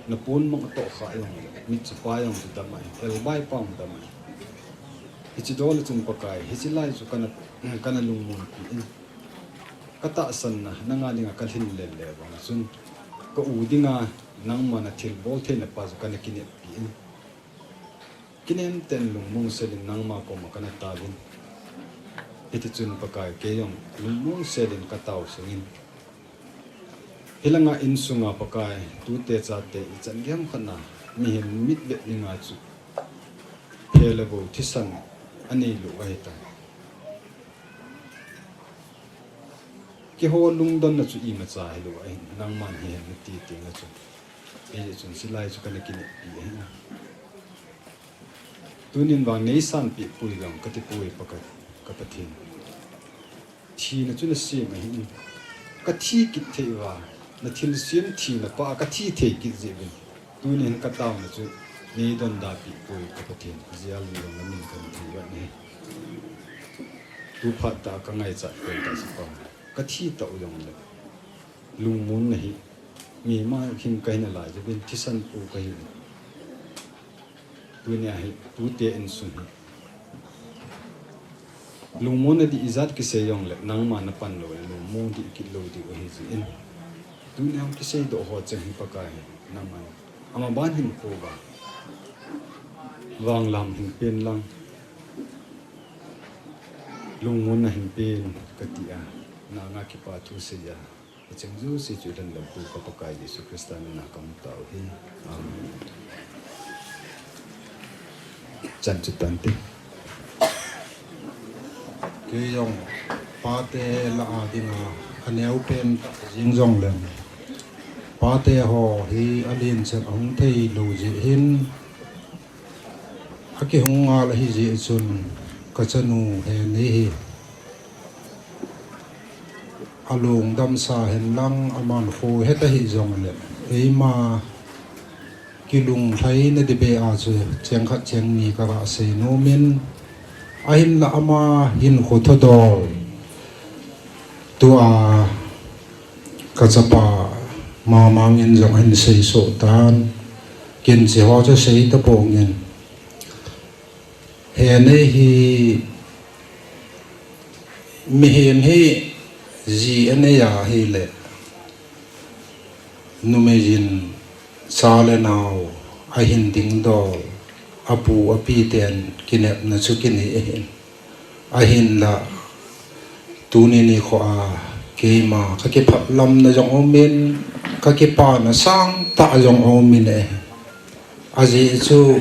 napon mong atoh kha jongle, mitchopa jong chu dam ahi, elbai pa jong dam ahi. Hiche dol a chun Pakai, hiche lai chu kana, kana lungmonpi in. Katahsanna, nanga dinga kalhin lele vang chun, ka u dinga nangma nathilbol theina pa chu kana kineppi in. Kinem ten lungmong selin nangma koma kana taovin. Hitichun Pakai kei jong lungmong selin katao sungin. Hilanga insunga Pakai, tute chate ichan gei ham khatna, mihem mitvet dinga chu phe le vo thisan anei lou ahitai. Keiho lungdonna chu imacha hilou ahin, nangman hihen nati tenga chu. Hijeh chun hilai chu kana kineppi ahi. Tunin vang neisanpeh poi vang katipoi Pakai, ka Pathen. Thina chu nasem ahin, kathi kit thei uva, nathilsem thina pa a kathi thei kit jeh uvin. Tunin kataona chu neidondappeh poi ka Pathen, jeh a lungdonna min kahin thei uve. Tuphat tah a kangaichat pen tah chu pa, kathi tau jongle, lungmonna hi, mi ma hing kahi nalai jeh uvin, thisan pu kahiuvin. Tunia hi, tute insung hi lungmonna ding ijat kisei jongle, nangma napan loule lungmong ding ikit lou diu ahi jeh in. Tunia hung kiseidoh ho cheng hi Pakai, nangman amaban hinkho uva vanglam hin pen lang, lungmonna hin pen katia, nanga kipa thu seiya, acheng jouse chu ilan loupu ka Pakai Jesu Christa mina kahung tao uve. Amen. Chan chu tante. Kei jong pate lah a dinga aneo pen tah jeng jongleng, pate ho hi alen chan ahung thei lou jeh hin, akihung ngal ahi jeh chun, kachanu Henei hi alungdam sa henlang, aman kho het ahi jongle, eima kilunglhaina ding beh a chu cheng khat cheng ni kagah sei nomin, ahinla ama hinkho thudol tua kachapa Mamang in jong ahin seisoh tan, ken hiche ho chu sei tapongin. Henei hi, mihem hi ji anei ahile, numei in cha le nao ahin dingdol, apu api ten kinepna chu kinei ahin. Ahinla, tuni nikho a keima kakiphatlamna jong aumin, kakipana sangtah jong aumin e. Ajeh chu,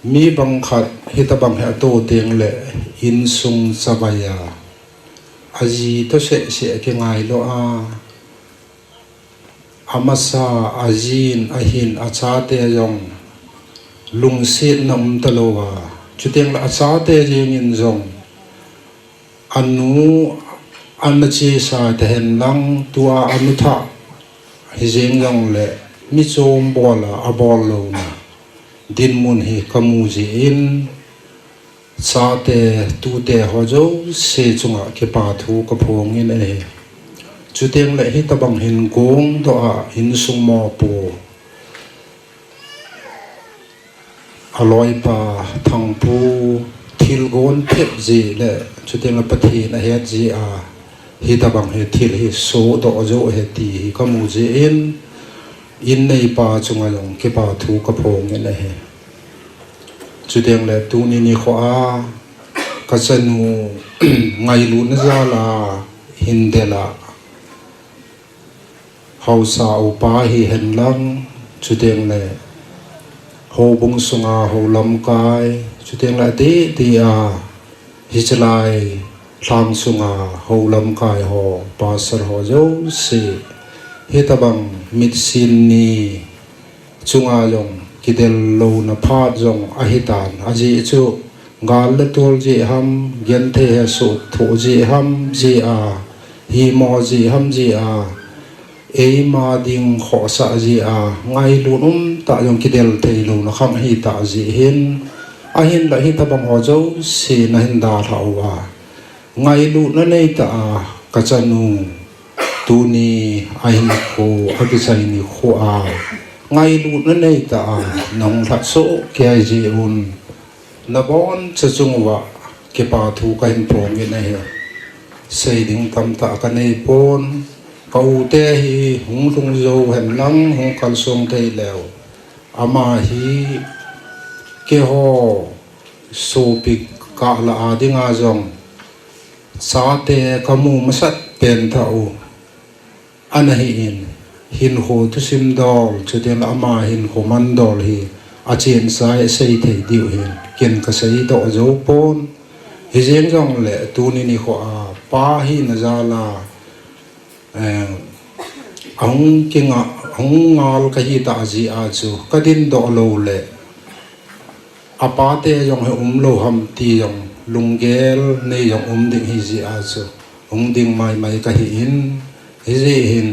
mi bang khat hitobang hi ato tengle, insung chavai a, aji toh sehseh akingailou a, amasa, ajin, ahin, achate jong lungsetna umtalouva, chutengle achate jengin jong anu ana chesa tahen lang, tua anu thah hijeng jongle, mi chom bol a abol louna dinmun hi kamu jeh in, chate, tute ho jouse chunga kipa thu kaphongin ahi. Chutengle hitobang hin gongdoh a insung mopo, aloipa Thangpu thilgon phet jeh le, chutengle Pathen ahet jeh a, hitobang hi thil hi sohdoh jou ahi ti hi kamu jeh in, in neipa chunga jong kipa thu kaphongin ahi. Chutengle tuni nikho a, kachanu ngailutna jal a hin del a, haosa upa hihen lang, chutengle houbung sunga houlamkai, chutengle adeh deh a, hiche lai lhang sunga houlamkai ho, pastor ho jouse, hitobang mitsin ni chunga jong kidel louna phat jong ahitan, ajeh chu gal le tol jeh ham, genthei hesoh thoh jeh ham, jeh a himo ji ham ji a, eima ding khohsah ji a, ngailut um tah jong kidel thei louna khang hi tah ji hin, ahin la hi tabang ho jouse na hin dalha uva, ngailutna nei tah a, ka chanu, tuni a hin kho, a kisai ni kho a, ngailutna nei tah a, nong lhat so kei ji un. Na bon cha chung uva, kipa thu ka hin phong in ahi. Sei ding tamtah ka nei pon, ka u te hi hung lhung jou hen lang, hung kalsong thei leu. Ama hi keiho sopi kah lah a dinga jong, chate ka mu masat pen tah u. Ana hi in, hinkho thusim dol, chuteng le ama hinkho man dol hi, a chen sai a sei thei diu hin, ken ka sei doh jou pon. Hijeng jong le, tuni nikho a, pa hina jal a, eh, ahung kinga, ahung ngal ka hi tah ji a chu, ka din doh lou le, a pa te jong hi um lou ham ti jong lunggel nei jong um ding hi ji a chu hung ding mai mai ka hi in, hi ji hin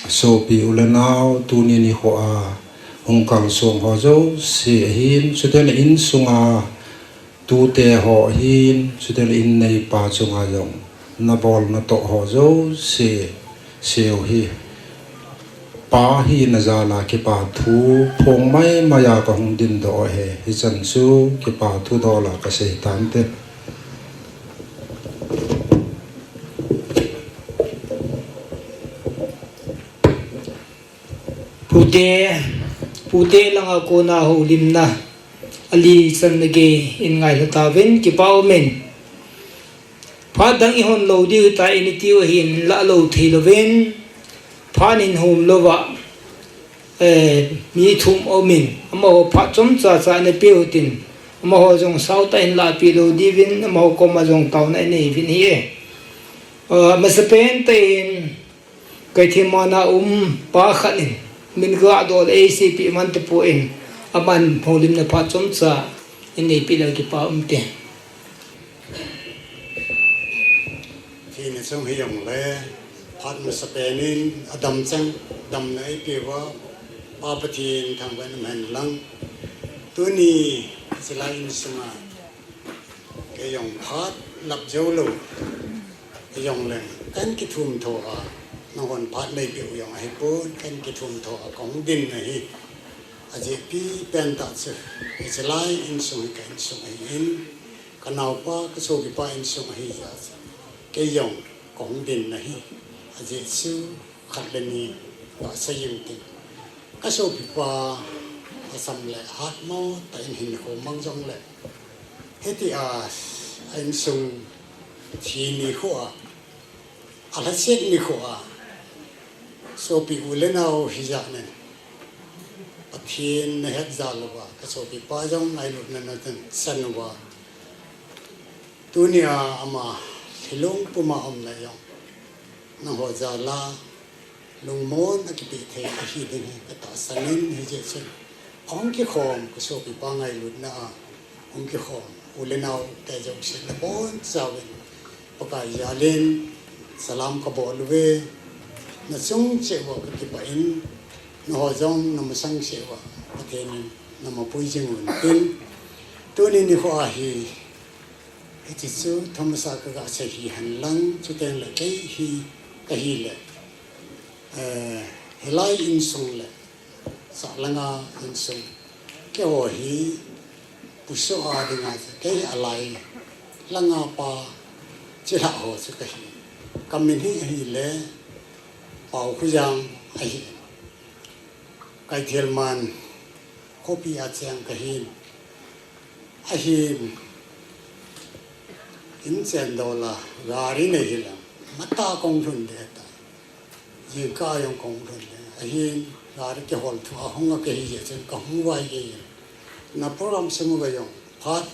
sopi u le nau tuni nikho a hung kalsong ho jouse ahin, chuteng le insunga tute ho ahin, chuteng le in neipa chunga jong na bol na toh ho jouse, seu hi. Pa hina jal a kipa thu phong mai mai a ka hung din doh ahi. Hichan chu kipa thu dol a ka sei tante. Pute, pute langa kona houlimna, ali channa gei in ngailha tauvin, kipa umin. Phat dang i hon lou diu ta in i tiu ahin, la lou thei louvin, phat in hom louva, eh, mi thum umin, amaho phat chomcha cha ana pe utin, amaho jong sao tah in la pe lou diuvin, amaho koma jong taona i nei uvin ahi. Eh, masapen tah in, Kaithemana um pa khat in, min ga doh le ei seipeh man tapon, aman houlimna phat chomcha in neipi leu kipa um te. Thina chung hi jong le, phat masapen in, adam chang, damna eipeh uva, Pa Pathen thangvah in um hen lang. Tuni, chilai insunga, kei jong phat lap jou lou. Jong leng, kan kithum tho a, nanghon phat neipeh u jong ahipon, kan kithum tho a, kahung din ahi. Ajeh pi pen tah chu, hiche lai insung hi ka insung ahin, ka naopa, ka sopipa insung ahi jeh a chu, kei jong kahung din ahi. Ajeh chu, khat le ni, ka sei jing ting. Ka sopipa, asam le hat mo, tah in hinkho mang jong le, Hiti a, a insung thi nikho a, a lhaset nikho a, sopi u le nao hijat nen, Pathen na het jal uva, ka sopipa jong ngailutna na chan uva. Tunia ama lhilung puma umna jong, nangho jal a, lungmon a kipeh thei ahi ding hi ka tahsan in, hijeh chun ahung kikhom, ka sopipa ngailutna a hung kikhom u le nao te jouse nabonchauvin Pakai jal in salam kabol uve. Nachung cheh uva ka kipah in, nangho jong namasang cheh uva Pathen in namapui jing un tin, tuni nikho a hi, Hiche chu thomasa kaga sei hi henlang, chuteng le kei hi kahi le, eh, hilai insung le, sahlanga insung, keiho hi puso a dinga chu kei alai langa pa chilhah ho chu kahi. Kamin hi ahile Paokhojang ahi. Kaithelman khopi a cheng kahin. Ahin, in chen dola, gari nei hilang, mata kong lhun de ta. Jingkah jong kong lhun de. Ahin, gari kihol thu ahung a kahi jeh chun kahung vai gei in. Na program sung uva jong, phat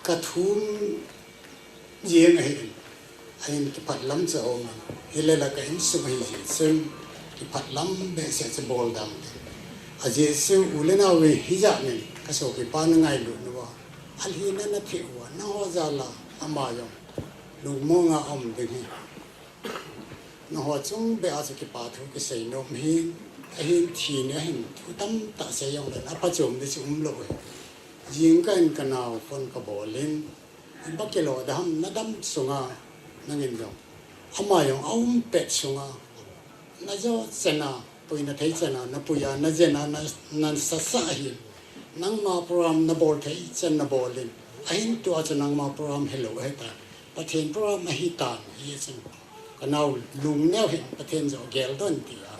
kathum jeng ahin, ahin kiphat lam cha aum in, hile la ka insung ahi jeh chun, kiphat lam behseh cha bol dang te. Ajeh chu u le nao ve hijat nin, ka sopipa na ngailut uva, alhina na theh uva, nangho jal a, ama jong Lungmonga um ding hi. Nangho chung beh a chu kipa thu kisei nom hin, ahin thi ni ahin thu tamtah sei jongle, aphachom ding chu umlou hi. Jingkah in kanao phone kabol in, ipi kilo ding ham nadam sunga, nangin jong. Ama jong aum pet sunga, najo chena, pui nathei chena, napui a, najena, na, nasasa hin. Nangma program nabol thei chen nabol in. Ahin tua chu nangma program hilou ahitan. Pathen program ahitan, hichun. Kanao lungneo hin Pathen jo geldoh in tia.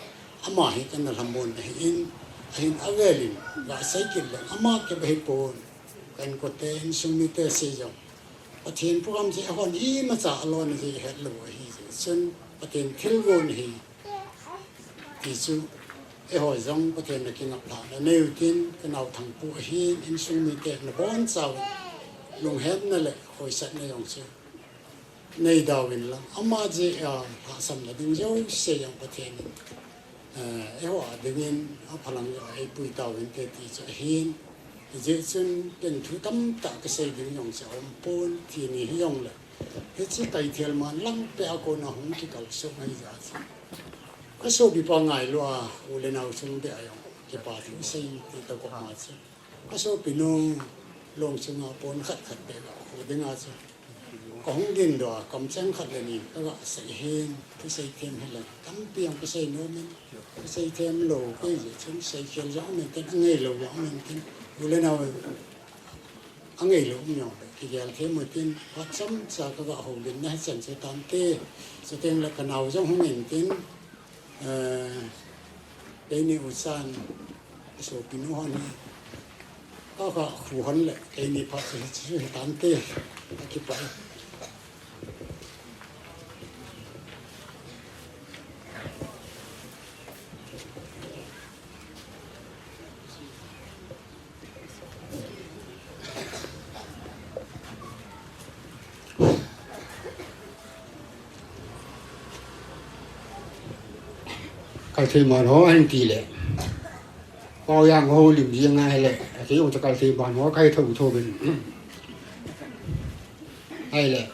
Ama hi kana lhamon ahin, ahin avel in, gasei kit leng, ama kibang hipon. Ka inkote, insung mite sei jong. Pathen program chu eihon imacha alona chu ihetlou ahi jeh chun, Pathen thilgon ahi. Ti chu, eiho jong Pathen na kingaplhahna neiu tin, kanao Thangpu ahin, insung mite nabonchauvin, lunghemna le khoisatna jong chu neidauvin lang, ama jeh a lhahsamna ding jouse jong Pathen in, eh, eiho a dingin aphalang jeh a eipui tauvinte ti chu ahin. Hijeh chun ken thu tamtah kasei ding jong chu aumpon, thi ni hijongle, hiche Kaithelmanlang peh a kona hung kikalsong ahi jeh chun, kasopipa ngailua, u le nao chung beh a jong kipa thu sei ti toh koma chu, kasopinu lungchunga pon khat khat beh a khu dinga chu kahung dindoh a, kamcheng khat le ni kagasei hin, kaseithem hileng tampi jong kasei nomin, kaseithem lou kei jeh chun seikhel jong um intin, angailou jong um intin, u le nao angailou um jongle kigel them utin, phat chomcha kagahoulimna hichan chu tante. Chutengle kanao jong hung intin, eh, keini uchan, sopinu hon hi, kakhu hon le keini phat chu hiche chu hitante. Akipah e. Kaltheiman ho ahin tile, Paoyang houlim jeng ahile, akei jong chu Kaltheiman ho kahi thotho uvin. Ahile,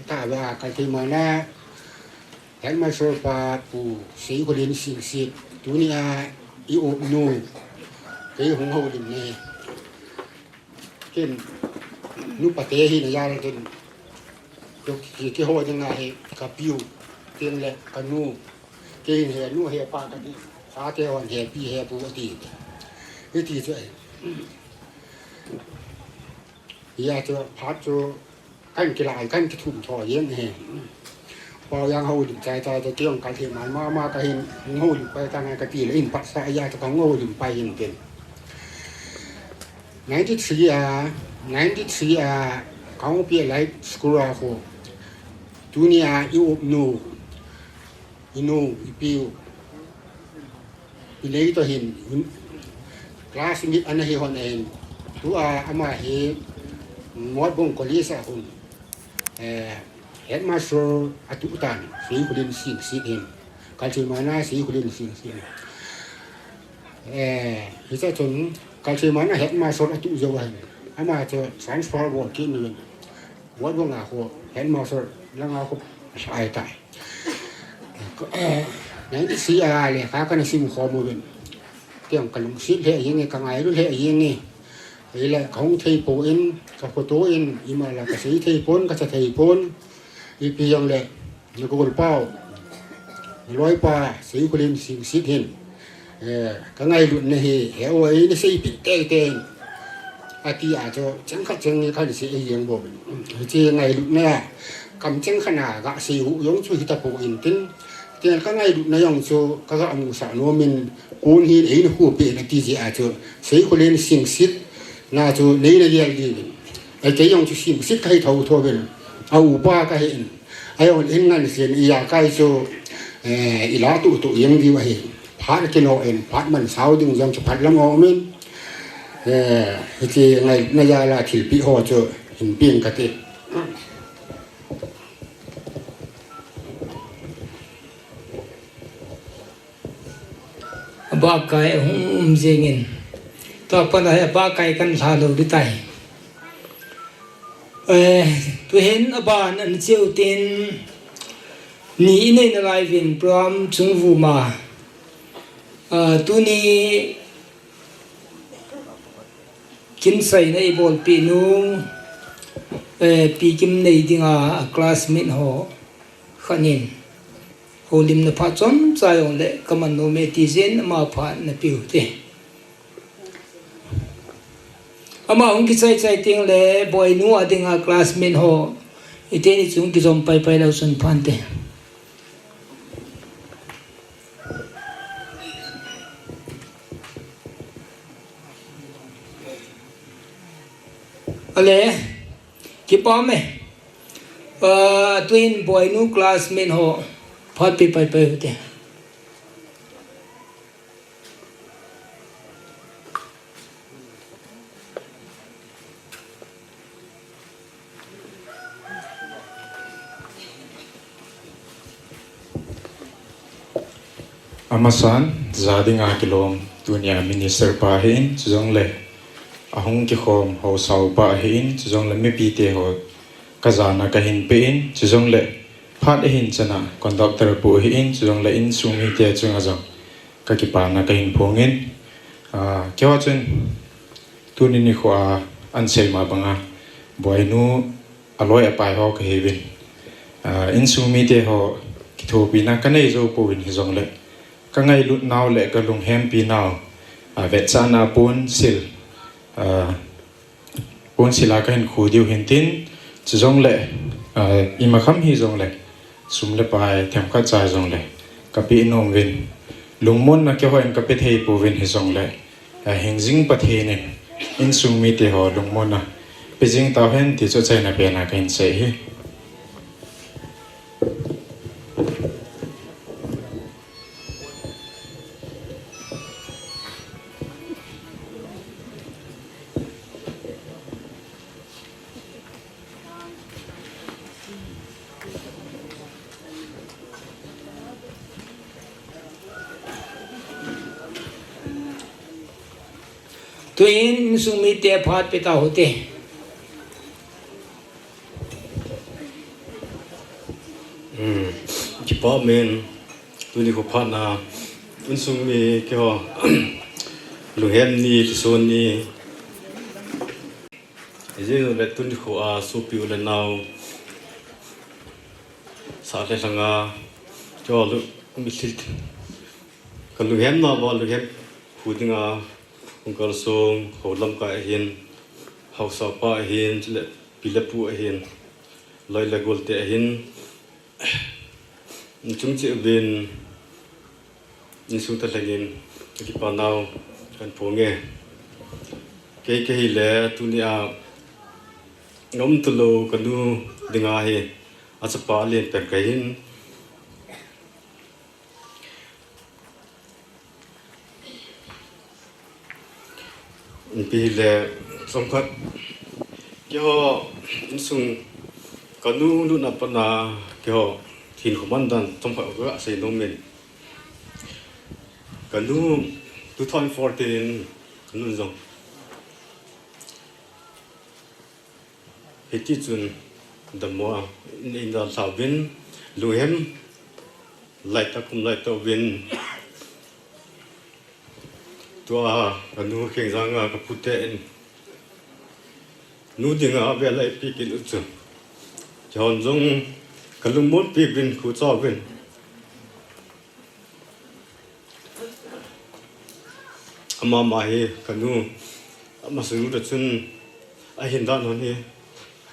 tahbeh a Kaltheiman a Headmaster pa Pu Seikholen Singsit, tunia i-opnu, kei hung houlimna ahi. Ken, nupate hina jal a ken, ki, ki, kihou dinga hi, kapiu, tengle kanu, kei hin henu hepa kati, chate hon hepi hepu ati. Hiti chu ahi. Hijeh chun phat chu kahin kilah, kahin kithum tho jeng ahi. Paoyang houlim chai chai chu kei jong Kaltheiman mama kahin, hung houlim pai tange katile, in phatsah a chu kahung houlim pai hintin. Ninety-three a, ninety-three a, Kangpokpi Elite School a khu, tunia i-opnu, inu, ipiu, Pi Lei toh hin, classmate ana hi hon ahin. Tua ama hi Motbung College a khun, eh, headmaster atuh tan, Seikholen Singsit hin. Kaltheiman a Seikholen Singsit hin. Eh, hiche chun Kaltheiman a headmaster atuh jou ahin. Ama chu transfer bol kit uvin. Motbung a khu headmaster langa khu ahitai. Ninety-three a lekha kana sim khom uvin. Kei jong kalungset lheh jenge, kangailu lheh jenge. Ahile kahung thei pon, kaphoto in, ima la kasei thei pon, kacha thei pon. Ipi jongle, nagolpa u, naloipa, Seikholen Singsit hin. Eh, kangailutna hi, he o, eina seipeh teitei in. Ati a chu, cheng khat cheng ni khat sei jeng bou. Hiche ngailutna a, kamcheng khat a gasei u jong chu hitapon tin. Tin kangailutna jong chu, kagamusah nomin, kon hin eina khohpeh in ati jeh a chu, Seikholen Singsit, na chu neina gel ding in. Ahikei jong chu Singsit kahi thotho uvin. A upa kahin. Ajong in ngansen ijakai chu, eh, ila tutu jeng diu ahi. Phat kino in, phat mansau ding jong chu phat lam a um in. Eh, hiche ngailutna jal a thilpeh ho chu hin peng kate. Abakai hung um jengin. Tua pat a hi abakai kan lha lou ding tai. Eh, tuhin aban an cheu tin ni inei nalai vin program chungvuma. Ah, tuni kinsaina ibolpi nu, eh, Pi Kim nei dinga a classmate ho khanin holimna pha chomcha jong le kaman nom e ti jin ama pha napiu te. Ama hung kichai chai ting le boinu a dinga classmate ho iteni chung kijom pai pai leu chun phante. Ale, kipah e. Ah, tuin boinu classmate ho phat pi pai pai ute. Amasan, ja dinga kilom, tunia minister pa hin, chujongle, ahung kikhom, haosa pa hin, chujongle, mipite ho, kajana kahin pe in, chujongle, phat ahin chana, conductor pu hin, chujongle, insung mite chunga jong, kakipana kahin phongin, ah, keiho chun, tuni nikho a, an seima banga, boinu, aloi apai ho kahiuvin. Ah, insung mite ho kithopina kanei jou pouvin hijongle. Kangailut nau le kalunghempi nau. Ah, vetsahna ponsil. Ah, ponsil a kahin khu diu hintin. Chujongle. Ah, imakham hijongle. Sum le pai themkhat cha jongle. Kape nom uvin. Lungmonna keiho in kape thei pouvin hijongle. Hingjing Pathen in, insung mite ho lungmonna pe jing tauhen ti chu achaina pena kahin sei hi. Tuin insung mite phat pe tau hite. Hmm. Kipah e, tuni kho phat na, insung mi keiho, lunghem ni, lungson ni. Ijeh inem le tuni kho a, sopi u le nao. Sa le langa, keiho lu, mi thil. Kalunghem nau va lunghem hu dinga, hung kalsong, hou lamkai ahin, haosa pa ahin, chule pi le pu ahin, loi le gol te ahin, chung cheh uvin, insung thalheng in, kipa nau, kahin phong e. Kei, kei hile, tunia, ngam tulou kanu dinga hi, achapa alen pen kahin, Ipi hile, chomkhat, keiho, insung, kanu lutna patna, keiho, hinkho mandan, chomkhat kasei nom in. Kanu, two thousand fourteen, kanu jong. Hiti chun dammo a, in, in dalha uvin, lunghem, laitah kum laitah uvin, tua, kanu Khengjang a kapu te in, nu dinga ave laipi kit u chu. Chon jong, kalungmonpi uvin, khucha uvin. Ama, ama hi kanu, ama sunu ta chun ahin dan hon hi,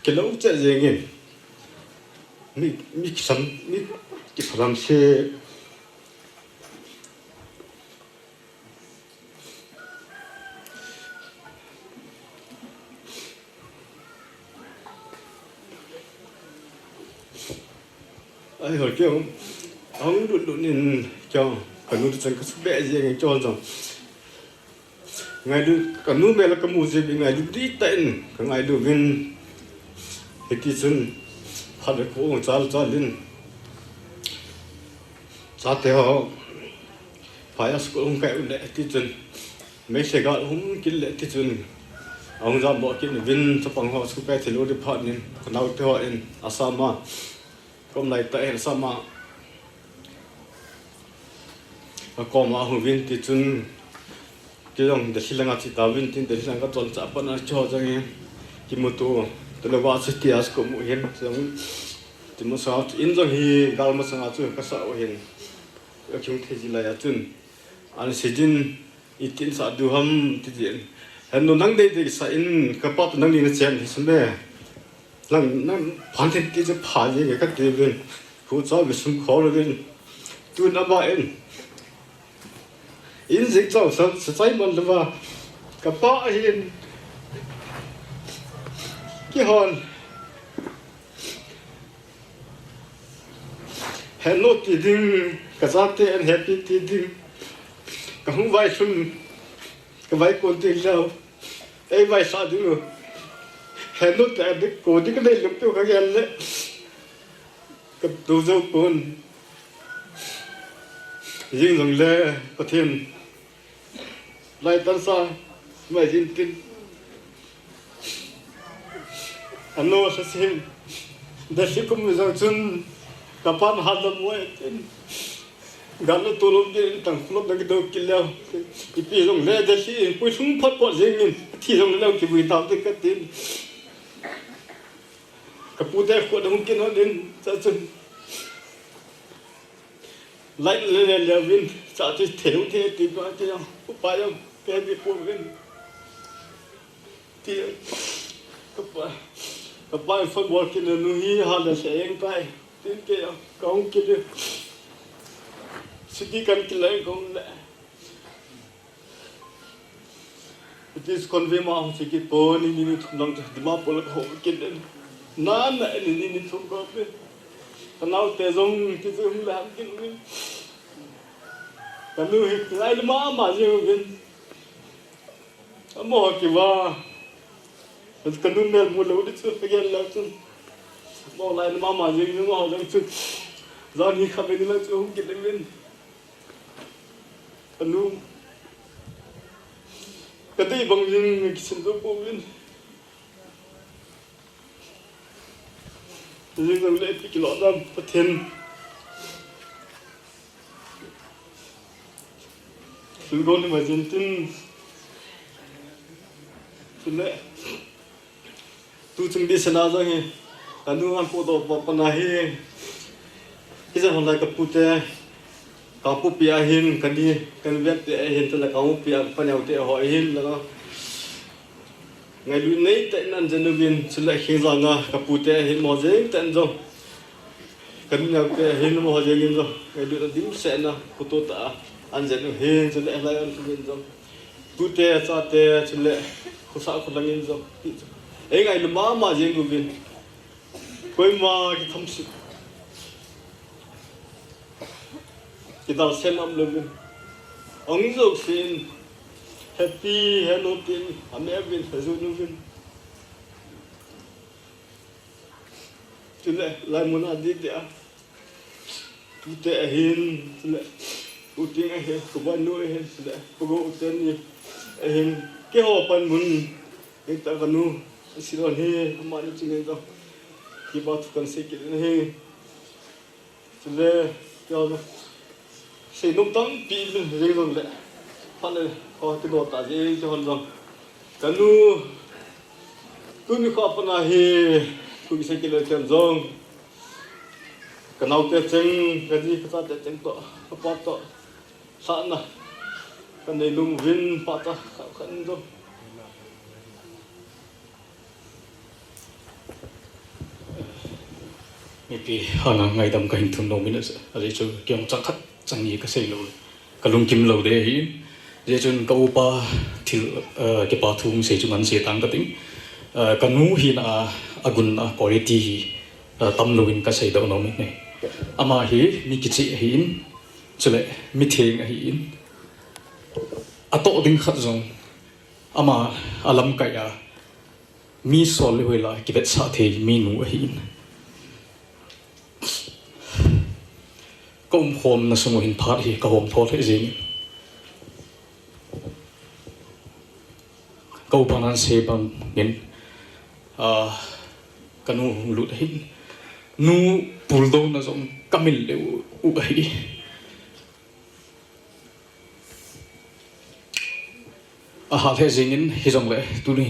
kilou cheh jeng in. Mi, mi kisam, mi kisalam se. Ai, hol keu, ahung lut lut in keu, kanu chan kasu be jeng keu jong. Ngailu, kanu mel kamu jeh in ngailu ding tah in, kangailu uvin. Hiti chun, phat le kong chal chal in. Chate ho, phai a school hung kai u le, hiti chun. Meitei gal hung kit le, hiti chun. Ahung jam doh kit uvin, chapang ho school kai thei lou ding phat in, ka naote ho in, Assam a, ka um lai tah in Assam a, ka kom a hung uvin, tichun, kei jong Delhi langa che tauvin, tin Delhi langa ka chon cha pat na chu jong in, kimuto, tule va chu tia chu ka mu hin, jong, ti masa, in jong hi gal masanga chu ka sa u hin, ka chung thei ji lai a chun, an sijin, Itin sa du ham, ti jin. Henu nang deidei sa in, ka pa toh nangni na chen hi sum e. Nang, nang phan tin ti chu pha ji nge ka ti uvin. Hu cha vi sum kho lo uvin. Tun a ba in. In jik chau sa, sa chai man lo va. Ka pa hin. Kihon. Henu ti ding, ka chate an happy ti ding. Ka hung vailhun, ka vaikon ti lou. Ei vaisah ding u. Henu ti ding, ko ding ka nei lum tu ka gel le. Ka tu jou kon. Jing jong le, Pathen. Lai tan sa, mai jin tin. Ano sa sim. Da si kum mi jong chun. Ka pan ha da mo e tin. Gan lo tu lo din tang lo da do ki leo. Ipi jong le da si, pui sung phat phat jing in. Thi jong le ki vui tau te ka tin. Ka pu te ko da hung kin ho din. Sa chun. Lai le le le vin, cha ti theu the ti ba ti jong, upa jong, pe bi pu vin. Ti, ka pa, ka pa phone bol kin nu hi ha le se eng tai. Tin ke jong, ka hung kin. City kan ki lai kong le. British convoy ma hung che kit pon, ni ni thum lang chu Dimapur la ka hung kit in. Na na ni ni ni thum ko pe. Ka naote jong ti chu hung le ham kit in. Ka nu hi lai le mama jing in. Amaho kiva. Ka nu mel mu lou di chu ka gel lou chu. Amaho lai le mama jing in amaho jong chu. Jan hi kha be ni lang chu hung kit in. Ka nu. Ka dei bang jing kisin jou pouvin. Jing jong le ipi kilo dam Pathen. Thilgon ni ma jin tin. Chule. Tu chung di sana jong hi, ka nu an po do pa pa na hi, hi jong hon lai ka pu te, ka pu pi a hin, ka ni, ka ni ven te a hin, te la ka mu pi a ka neo te ho a hin, la ka ngailu nei te nan jen u vin, chule khi jong a ka pu te a hin mo jeng te an jong, ka ni neo te a hin mo jeng in jong, ngailu na dim se na, ku to ta a, an jen u hin, chule lai an ku vin jong. Tute, chate, chule, khosah kholangin jong, ti chu. Ei ngailu mama jeng uvin. Koima kitham sih. Kidal sem am louvin. Ong jong sin. Happy, hello tin. Ame uvin, hajun uvin. Chule, lai mun a di di a. Tute ahin, chule. Uting ahin, kuba nu ahin, chule. Kuba uten ni ahin. Keiho pan mun. Ita kanu. Silon hi, amani chingin to. Kiba thu kan sei kit in ahi. Chule, keiho. Seinom tampi min jeng jong le. Phat le, kho kidou ta jeng kihon jong. Kanu, tuni kho a pat na hi, thu kisei kit le ken jong. Ka naote cheng, ka ji ka chate cheng toh, ka pa toh. Lhahna, ka nei nom uvin phat a, kha khan jong. Mipi hana ngaidam kahin thum nom in, ajeh chu kei jong chang khat chang ni kasei lou, kalungkim lou ding ahi. Ajeh chun ka upa thil, eh, kipa thu hung sei chu ngan sei tang kating. Eh, kanu hina a, agunna quality hi, eh, tam louvin kasei doh nom in ahi. Ama hi mi kicheh ahin, chule mi theng ahin. Atoh ding khat jong, ama alamkai a, mi sol le hoi la kivetsah thei minu ahin. Ka umkhomna sung u hin phat hi ka hom tho lheh jeng in. Ka upa nan sei bangin, ah, ka nu hung lut ahin. Nu puldouna jong ka mil leh u, u ahi. Ahal he jingin hijongle tuni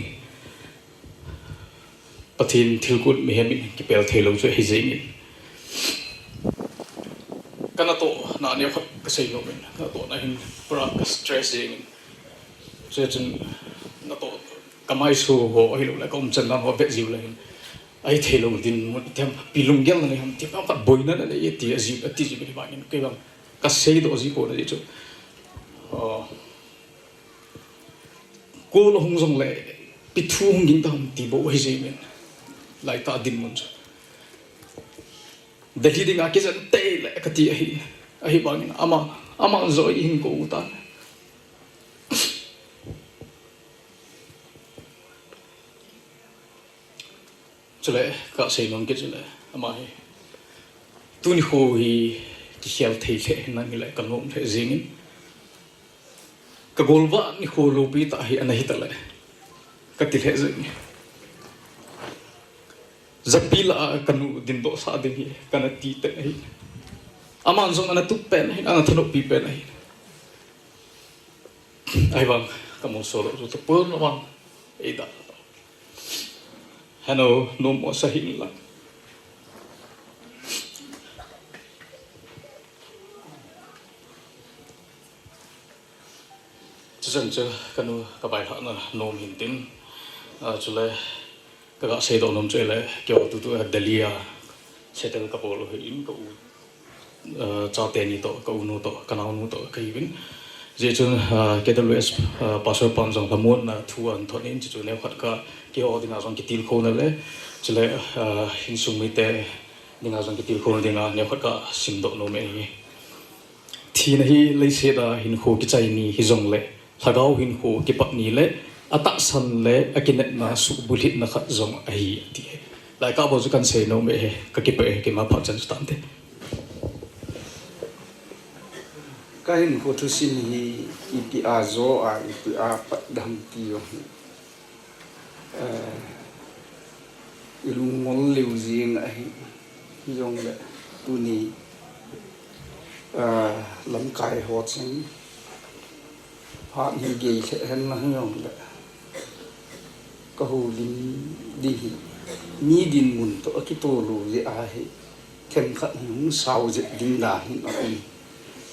Pathen thilgon mihem in kipel theilou chu ahi jingin. Ka natohna neokhat ka seinom in, ka natohna hin pura ka stress jingin. Chuchun natoh ka maisu ho ahilouleh ka umchan dan ho vet jiu leh hin. Ahi theilou dinmun, iti ham, ipi lunggel nanei ham, iti ham, khat boina nanei e ti, aji, ati ji bou hi bangin, kei bang, ka seidoh ji pon ahi chu. Ah, kol ahung jongleh, ipi thu hung ging ta ham ti bou ahi jingin. Laitah dinmun chu. Delhi dinga kijen tei le kati ahi. Ahi bangin ama, ama jong eihin kou tan. Chule, ka seinom kit chule, ama hi. Tuni kho hi kikhel thei lheh hinam hileh ka nom lheh jingin. Ka golvah nikho loupi tah hi ana hi taleh. Ka ti lheh jingin. Japi lah a ka nu dindoh sah ding hi, ka na ti pen ahi. Aman jong ana tup pen ahi, ana thanoppi pen ahi. Ahivang, ka molso lou chu tapon vang, ei da. Heno, nom mo sa hin lang. Chuchan chu ka nu ka bailhahna nom hin tin, ah, chule ka ga seidoh nom chu ahile, keiho tutu a Delhi a settle ka bol u ahin, ka u, ah, chate ni toh, ka u nu toh, ka nao nu toh ka hiuvin. Hijeh chun, ah, K W S, ah, Pastor pan jong lhamonna thu ahin thot in, chuchu neokhat ka keiho dinga jong kitilkhouna le, chule, ah, insung mite dinga jong kitilkhouna dinga neokhat ka simdoh nom e. Thina hi leiset a hinkho kichai ni hijongle, lhagao hinkho kipat ni le, atahsan le akinepna suhbulhitna khat jong ahi, ati e. Lai ka bou chu kan seinom e, ka kipah e, keima phat chan chu tante. Ka hinkho thusim hi ipi a jo a, ipi a pat dam ti jong hi. Eh, i lungngol lheh jing ahi, hijongle tuni, eh, lamkai ho cheng phat hi gei lheh hen lang hijongle ka houlim ding hi mi dinmun toh akitoh lou jeh ahi. Themkhat hi hung sao jep ding dan hin aum.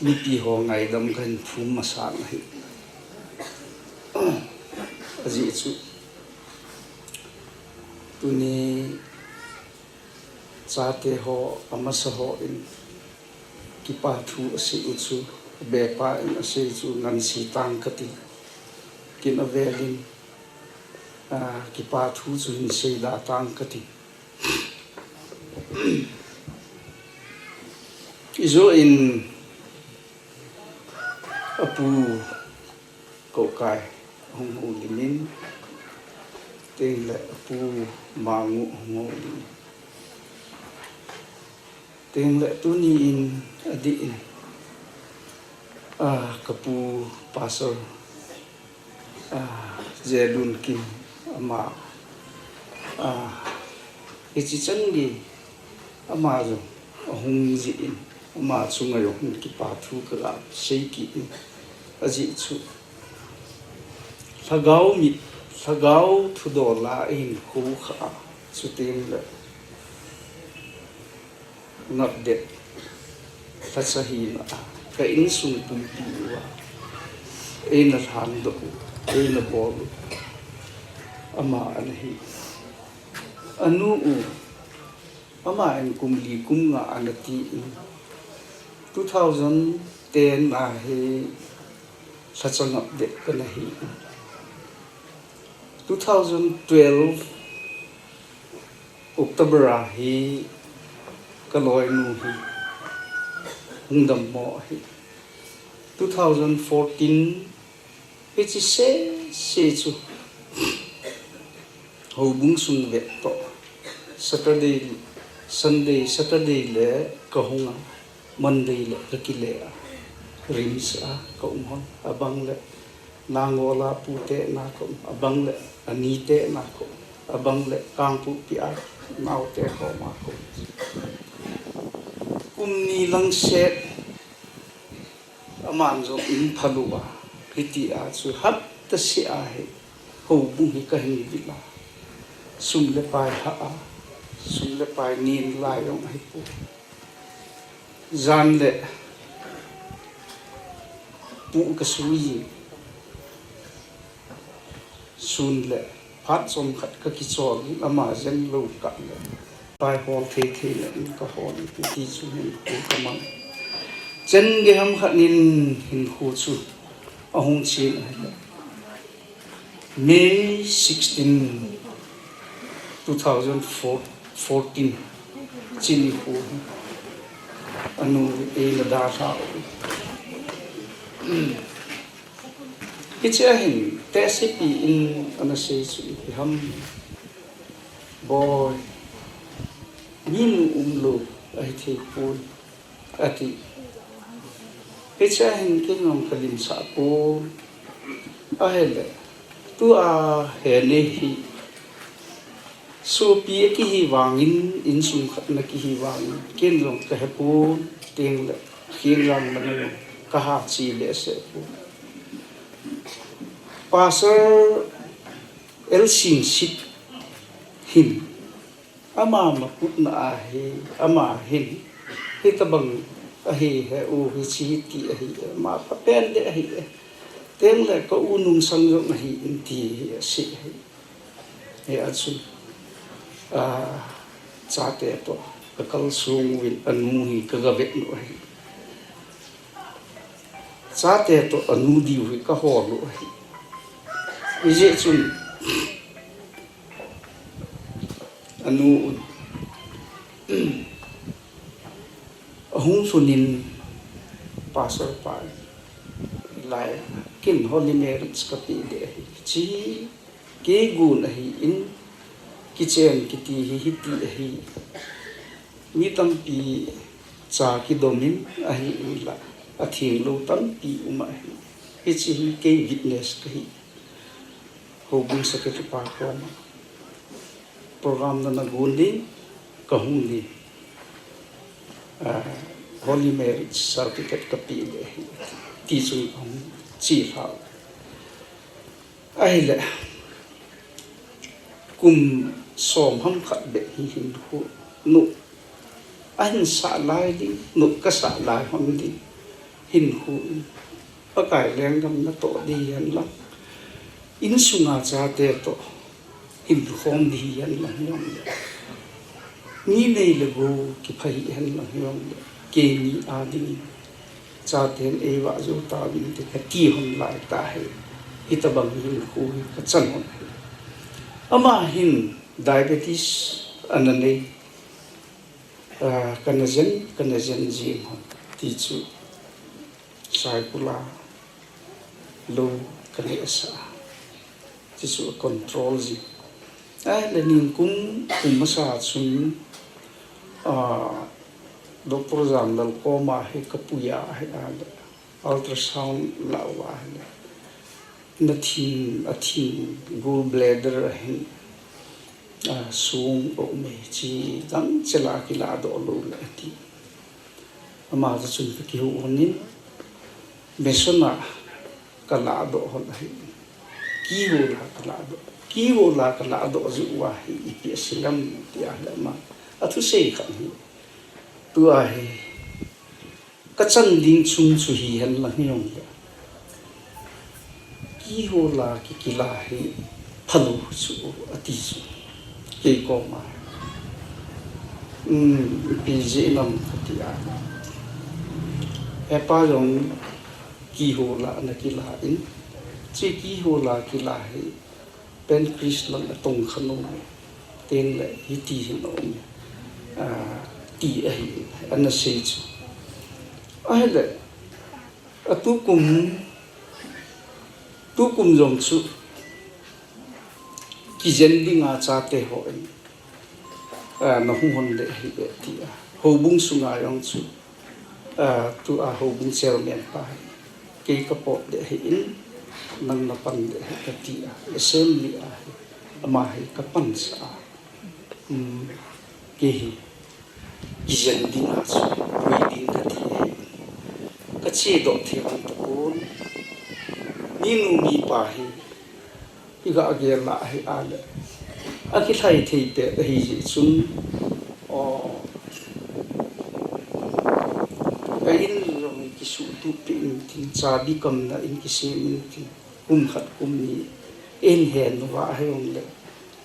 Mipi ho ngaidam kahin thum masang ahi. Ajeh chu tuni chate ho, amasa hon kipa thu asei u chu, bepa in asei chu ngansi tang kati. Kin avel in, ah, kipa thu chu hin seida tang kati. Ijou in apu Kokai ahung houlim in, tengle apu Mangu ahung houlim in. Tengle tuni in adih in, ah, kapu Pastor, ah, J Lunkim ama, ah, hichi chan gei ama jong ahung jin, ama chunga jong hin kipa thu kaga sei kit in, ajeh chu lhagao mit, lhagao thudol a eihin khoukhah a, chutengle ngapdet lhacha hina a, ka insung pumpi uva eina lhangdoh u, eina bol u ama ana hi. Anu u, ama in kum li kum nga ana ti in, two thousand ten a hi lhacha ngapdet kana hi. Two thousand twelve October a hi kaloinu hi hung dammo ahi. Two thousand fourteen hiche sese chu houbung sung vet toh Saturday, Sunday, Saturday le kahung a, Monday le kakile a, RIMS a kaum hon, abang le Nangola pute na kom, abang le anite na kom, abang le Kangpokpi a naote koma kom. Kum ni lang set aman jong in phalou a, hiti a chu hapta seh a hi houbung hi kahin vil a. Sum le pai hah a, sum le pai nin lai jong ahi poi. Jan le pu kasui. Sun le phat chomkhat kakichol in ama jeng lou kah le. Pai hol thei thei le in kahol in ti chu hin kamang. Chen gei ham khat nin hinkho chu ahung chen ahile. May sixteen, two thousand fourteen, chini pu hi anu eina dalha u. Hiche a hin tehsepi in ana sei chu ipi ham, Boi, minu umlou ahi thei poi, ati. Hiche a hin kei jong kalimsah pon, ahile tua hi nei hi sopi akihi vangin, insung khat na kihi vangin, ken jong kahe pon, teng le khenlang lama jong kaha che le ase pon. Pastor L Singsit hin ama maputna ahi, ama hin hitabang ahi he u, hiche hiti ahi, ama phapen le ahi e. Teng le ka u nungsang jong ahi in ti hi asei ahi. Hia chun, ah, chate toh kakal sung uvin anu hi kaga vet u ahi. Chate toh anu diu hi kahol u ahi. Hijeh chun anu ahung lhun in pastor pa lai kin Holy Marriage kapeh ding ahi. Chi kei gun ahi in, kichen kiti hi hiti ahi. Mi tampi cha kidom in ahi in la, atheng lou tampi um ahi. Hiche hi kei witness kahi. Houbung secretary pa koma program nana gon ding, kahung ding. Ah, Holy Marriage certificate kapeh ding ahi. Ti chun kahung che lha. Ahile, kum som ham khat beh hi hinkho, nu ahin sah lai ding, nu kasah lai ham ding, hinkho in Pakai lenggam natoh ding hihen lang, insunga chate toh hinkhom ding hihen lang hijongle, mi nei le gou kipha hihen lang hijongle, keini a dingin chaten eivah jou tauvin te kati hon lai tahi. Hitabang hinkho hi kachan hon ahi. Ama hin diabetes ana nei, ah, kana jen, kana jen jing hon ti chu, Saikul a lou kaneh sah a, chuchu acontrol jin. Ahile ningkum kum masa chun, ah, Doctor Jamlal koma hi kapui a, ahile ultrasound lah uva ahile, nathim, athim, gallbladder ahin, ah, sung aume, chi dang chela kiladoh lou le ati. Ama toh chun kakihou hon in, mission a kaladoh hon ahi. Kihol a kaladoh, kihol a kaladoh jeh uva hi ipi asei ham tia le ama athusei khat hi, tua hi kachan ding chung chu hihen lang hijongle, kihol a kikila hi phalou chu ati chu kei koma, um, ipi jeh ham kati a, hepa jong kihol a ana kila in, che kihol a kila hi pancreas lang atong kha nom e, teng le hiti hin aume, ah, ti ahi, ana sei chu. Ahile, atukum, tukum jong chu kijen dinga chate hon, ah, nahung hon le ahi e tia, houbung sunga jong chu, ah, tua houbung chairman pa hi kei kapot le ahi in, nang na pan ding ahi kati a, assembly a hi, ama hi ka pansah a, um, kei hi kijen ding a chu, pui ding kati ahi. Ka chedoh thei hon tapon, minu mipa hi, i ga gel lah ahi a le, a kilhai thei pet ahi jeh chun, aw, a in jong kisuhtup peh in tin, chabi kamna in kisem in tin, kum khat kum ni in hen uva ahi ong le,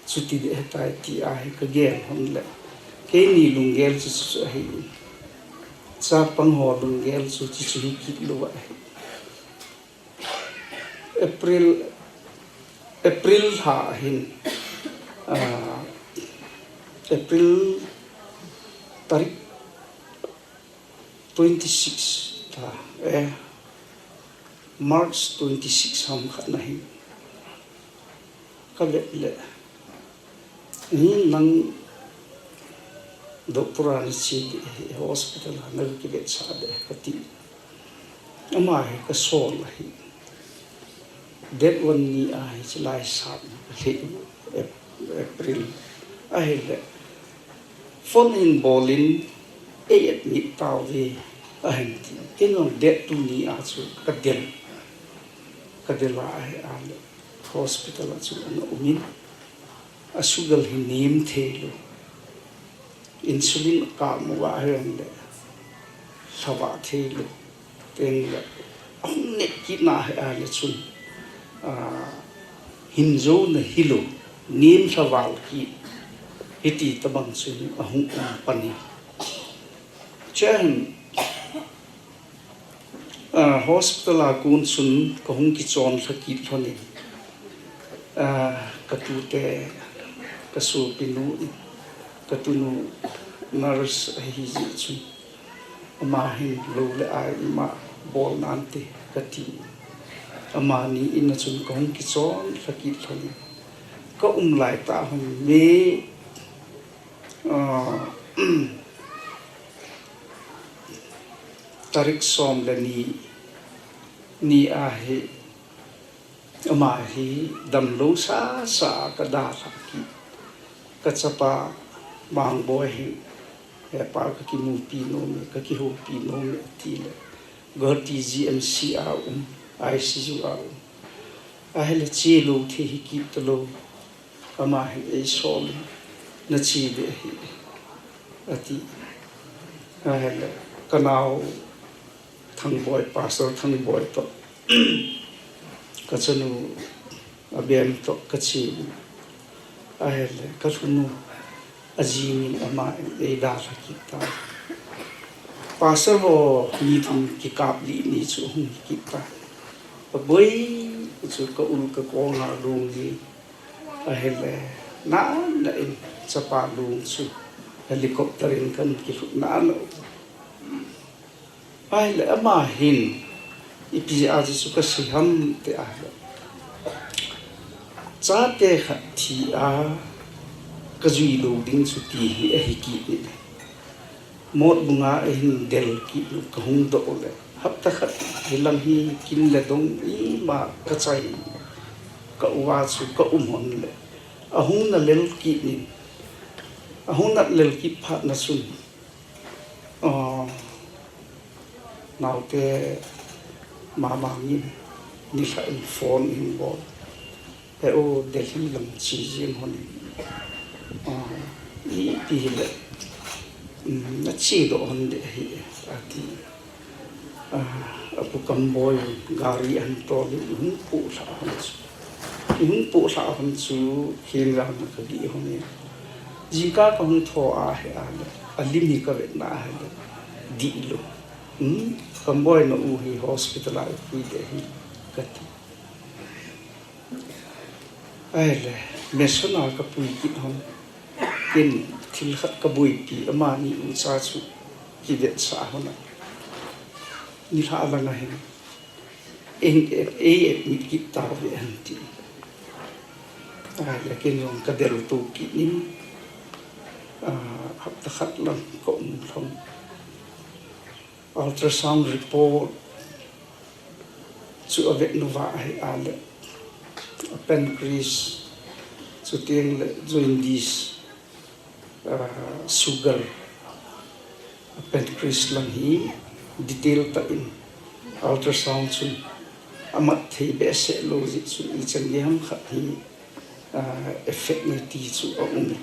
chuti ding ahitai ti ahi ka gel hon le, keini lunggel chu chu ahi, chapang ho lunggel chu chu chu hi kit lou ahi. April, April lha hin, ah, April tarik twenty six ta, eh, March twenty six ham khat na hin ka vet le, "Hi nang doctor a na che ding ahi, hospital a na kivetsah ding ahi," kati. Ama hi ka sol ahi. Date one ni a hi chilai sat ka lhei u, Ap-, April. Ahile, phone hin bol in, ei admit tauve, ahin ti. Kei jong date two ni a chu ka del. Ka del a ahi a le, hospital a chu ana um in, a sugar hi nem thei lou. Insulin a kap uva ahi ong le, lhavah thei lou. Teng le, ahung neh kit na ahi a le chun, ah, hin jou na hilou, nem lhaval kit, hiti tabang chun ahung um pan e. Chuin, ah, hospital a kon chun ka hung kichon lha kit lhon in, ah, ka tute, ka sopinu, ka tunu nurse ahi jeh chun, ama hin lou le ai ima bol nante kati. Amani in a chun ka hung kichon lha kit lhon in, ka um lai tah hon May, ah, tarik som le ni, ni a hi, ama hi damlou sasa a ka dalha kit. Ka chapa Mangboi hi, "He pa, ka kimupi nom e, ka kihoupi nom e," ati le, Guwahati G M C a um, I C U a um. Ahile che lou thei hi kit talou. Ama hin ei sol in, "Na che ding ahi," ati. Ahile, ka nao Thangboi, Pastor Thangboi toh, ka chanu Abem toh ka che in. Ahile, ka lhun u, ajing in ama in ei dalha kit tai. Pastor ho mi thum kikap lih ni chu hung hi kit tai. Aboi chu ka ul ka kong a lung in. Ahile, nana in chapa lung chu helicopter in kan kilhut nana u. Ahile, ama hin ipi a chu ka sei ham ti ahile, chate khat thi a ka jui lou ding chu ti hi ahi kit in. Motbung a ahin del kit u ka hung doh u le, hapta khat hilang hi kin le dong ima ka chai, ka u a chu ka um hon le, ahung na lel kit in, ahung na lel kit phat na chun, ah, naote mama ngin nilhah in phone in bol. He u, Delhi lam che jeng hon in, ah, ipi hile, um, na chedoh hon ding ahi, ati. Ah, Apu Kamboi gari ahin tol in, ihung poh lhah hon chu. Ihung poh lhah hon chu, Khengjam a ka geh hon in. Jingkah ka hung thou ahi a le, alim hi ka vet na ahi le, dih lou. Hmm? Kamboi, na u hi hospital a ipui ding ahi, kati. Ahile, mission a ka pui kit hon. Ken thil khat ka boipi, amani ucha chu kivetsah hon a. Nilhah lang a hin, ei, ei admit kit tauve ahin ti. Ahile, ken jong ka del to kit in, ah, hapta khat lang ka um lhon. Ultrasound report chu avet nauva ahi a le, a pancreas, chuteng le jaundice, ah, sugar, a pancreas lang hi detail tah in ultrasound chun amat thei behseh lou jeh chun ichan gei ham khat hi, ah, effect nei ti chu aum e.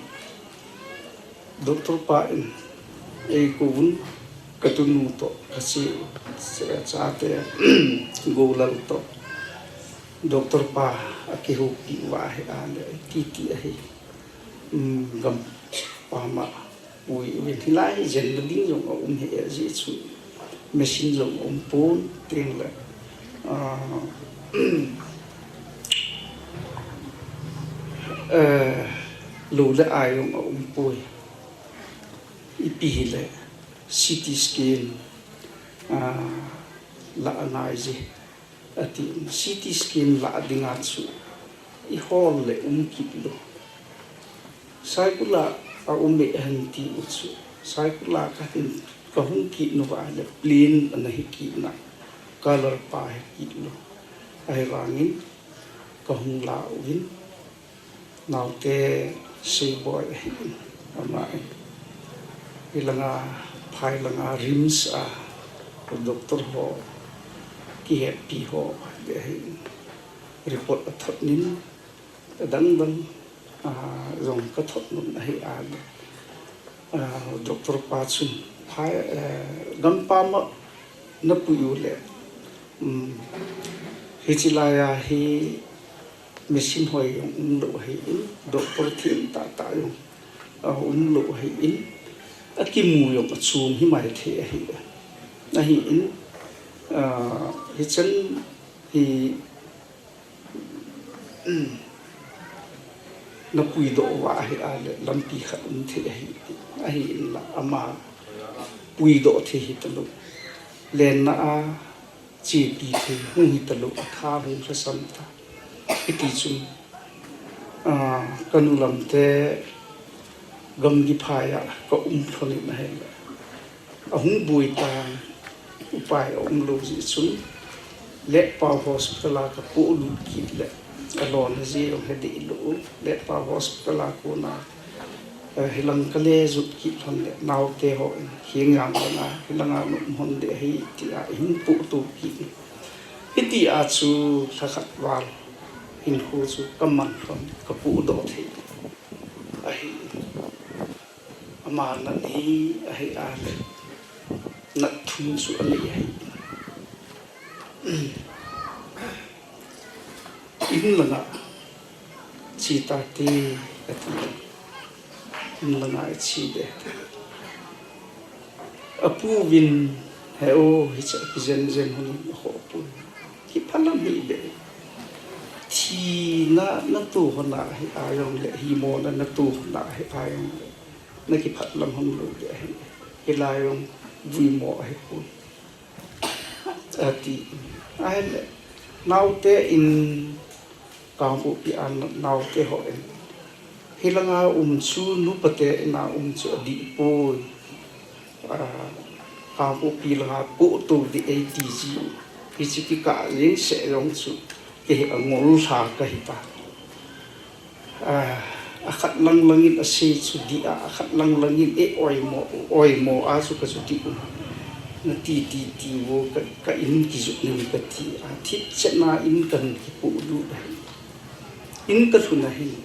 Doctor pa in eikouvun, katunu toh, kache, chate, Golal toh. Doctor pa akihoupi uva ahi a le, titi ahi. Um, gampam a pui uvin, hilai hi jenna ding jong aum hih e, ajeh chu machine jong aum pon, tin le, ah, eh, lou le ai jong aum poi. Ipi hile C T scan, ah, la angai je. Ati, C T scan la dinga chu ihol le um kit lou. Saikul a aum e ahin ti u chu. Saikul a kahin, kahung kit nauva le plain ana hi kit na. Color pa hi kit lou. Ahivangin kahung la uvin. Naote seiboi ahin, ama in. Hilanga, phai langa RIMS a doctor ho, kihetpi ho, ahin. Report athot nin, adang dang, ah, jong kathot nun ahi a le. Ah, doctor pa chun, phai, eh, gampam a napui u le. Um, hiche laiya hi machine hoi jong umlou ahin, doctor themtah tah jong, ah, umlou ahin, akimu jong achom himai thei ahi. Ahin, ah, hichan hi, um, napuidoh uva ahi a le lampi khat um thei ahi, ahinla ama puidoh thei hitalou. Lenna a chepi thei hung hitalou, atha hung lhasam ta. Hiti chun, ah, kanu lamte gamgi phai a kaum lhonin ahile. Ahung boi tan, upai aumlou jeh chun, Letpao Hospital a kapohlut kit le, alona jeh jong hedehlou, Letpao Hospital a kona, eh, hilang kale jot kit lhon le, naote hon, hingjang langa, hilanga nom hon ding ahi, tia, ahin pohto kit. Hitia chu lhakhat val, hinkho chu kaman lhon, kapohdoh thei. Ahi. Ama nat hi ahi a le, nat thum chu anei ahi. In langa che tate ati. In langa che ding ati. Apu vin he o hiche kijen jen hon in aho pun. Kiphalam hih beh. Thina natoh hon ahi a jongle, himona natoh hon ahi a jongle, nakiphalam hon lou ding ahi. Hilai jong vuimo ahi pon. Ati. Ahile, naote in Kangpokpi a naote hon. Hilanga um chu, nupate in a um chu adih poi. Ah, Kangpokpi langa pohto ding eiti ji. Hiche kikah jeng seh jong chu, kei hi angol lha kahi ta. Ah, akhat lang langin asei chu dih a, akhat lang langin e oimo, oimo a chu kachu dih u. Nati ti ti vo ka, ka in kijoh nin kati a, thipchetna in kahin kipohlut ahi. In kalhun ahin.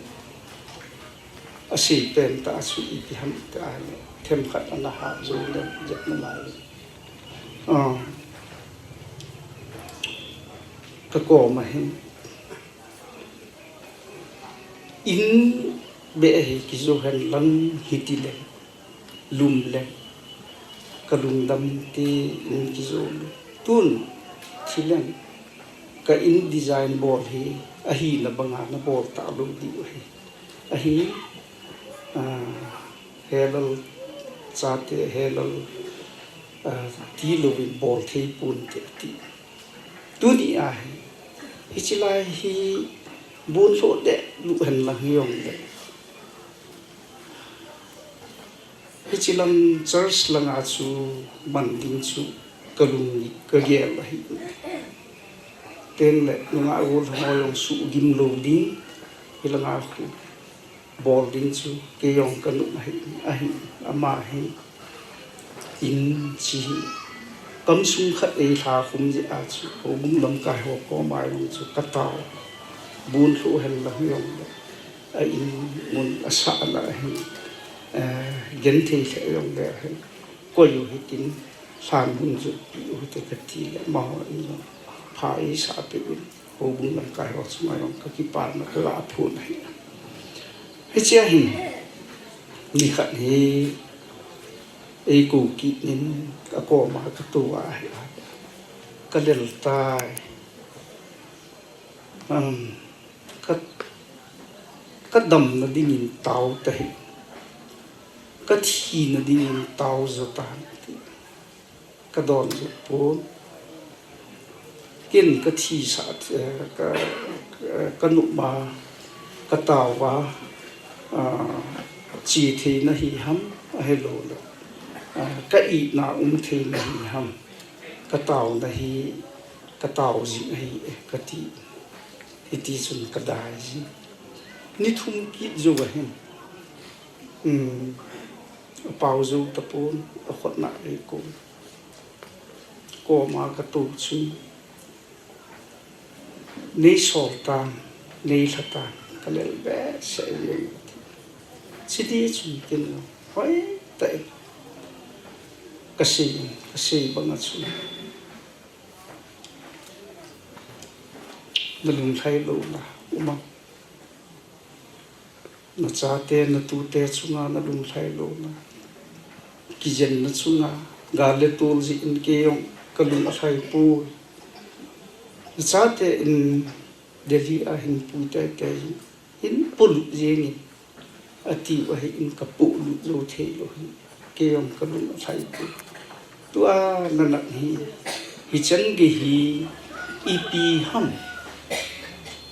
Asei pen tah a chu ipi ham tia le, themkhat ana hah jou le, jep nalai. Ah, kakom ahin. In beh hi kijou hen lang hiti le, lum le, kalungdam inte in kijou le. Tun, thi leng, ka in design bol hi, ahina banga nabol talou diu ahi. Ahi, ah, helal chate, helal, ah, tilouvin bol thei ponte ati. Tuni ahi, hiche lai hi bon lhoh deh lou hen lang hijongle. Hiche lang church langa chu man ding chu kalung kagel ahi. Teng le nungah gol ho jong suhgim lou ding, hilanga khu bol ding chu kei jong ka nung ahi, ahi, ama hi in chi hi. Kam sung khat ei lha khum jeh a chu, houbung lamkai ho koma jong chu ka tao. Bun lhu hen lang jong le, a in mun a sah la hi, eh, genthei lheh jong le hi. Koi u hitin, lhan hun jotpi u hite ka ti le, amaho in jong pha eisah peh in, houbung lamkai ho chunga jong ka kipana ka ga phon ahi. Hichea hin, nikhat hi, ei kou kit in, akoma ka tou ahi, ka lel tai. Um, ka, ka damna dingin tao tahih. Ka thina dingin tao jo tan ti. Ka don jo pon. Ken ka thisah, eh, ka, ka, ka nop a, ka tao a, ah, che theina hi ham, ahilouleh, ah, ka itna um theina hi ham. Ka taona hi, ka tao jing ahi e, ka ti. Hiti chun ka dai jin. Ni thum kit jou ahin. Um, a pao jou tapon, a khutna ei kou. Koma ka tou chun, nei sol tan, nei lha tan, ka lel behseh jeng. Chiti chun ken jong, hoi tah in, ka sei, ka sei banga chun, na lunglhai louna um am? Na chate, na tute chunga na lunglhai louna. Kijenna chunga, gal le tol jeh in kei jong ka lung alhai poi. Na chate in Delhi a hin pu teitei in, hin polut jeng in, ati u ahin ka polut jou thei lou hi. Kei jong ka lung alhai poi. Tua na nat hi, hichan gei hi, ipi ham,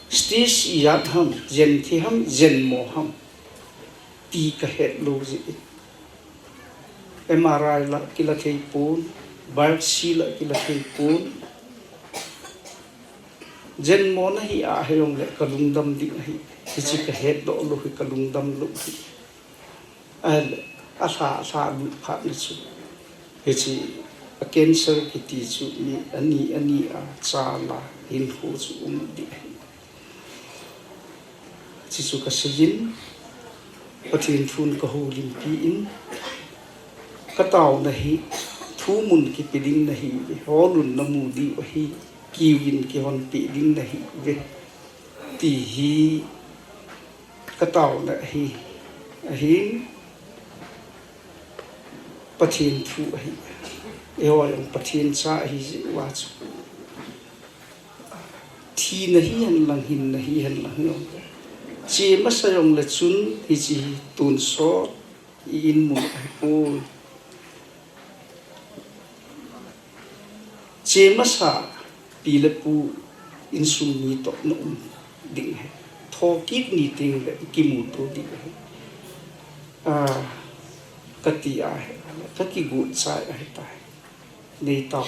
stage ijat ham, jen thei ham, jen mo ham, ti ka het lou jeh in. M R I la kila thei pon, biopsy la kila thei pon. Jen mo na hi a hijong le ka lungdam ding ahi. Hiche ka hetdoh lou hi ka lungdam lou hi. Ahile, alha, alha lut phat na chu. Hiche a cancer kiti chu mi ani, ani a chala hinkho chu um ding ahi. Hiche chu ka seijin, Pathen thun ka houlimpi in, ka taona hi, thu mun kipe ding nahi, holun na mu diu ahi, kiuvin kihonpeh ding nahiuve, ti hi ka taona ahi, ahin, Pathen thu ahi. Eiho jong Pathen cha ahi jeh uva chu, thina hihen lang, hinna hihen lang jong, che masa jong le chun hiche hi tonsot i in mun ahipoi. Che masa pi le pu insung mi toh na um ding ahi. Thokit ni teng le kimuto ding ahi. Ah, kati ahi, ka kigot chai ahitai. Nei tao.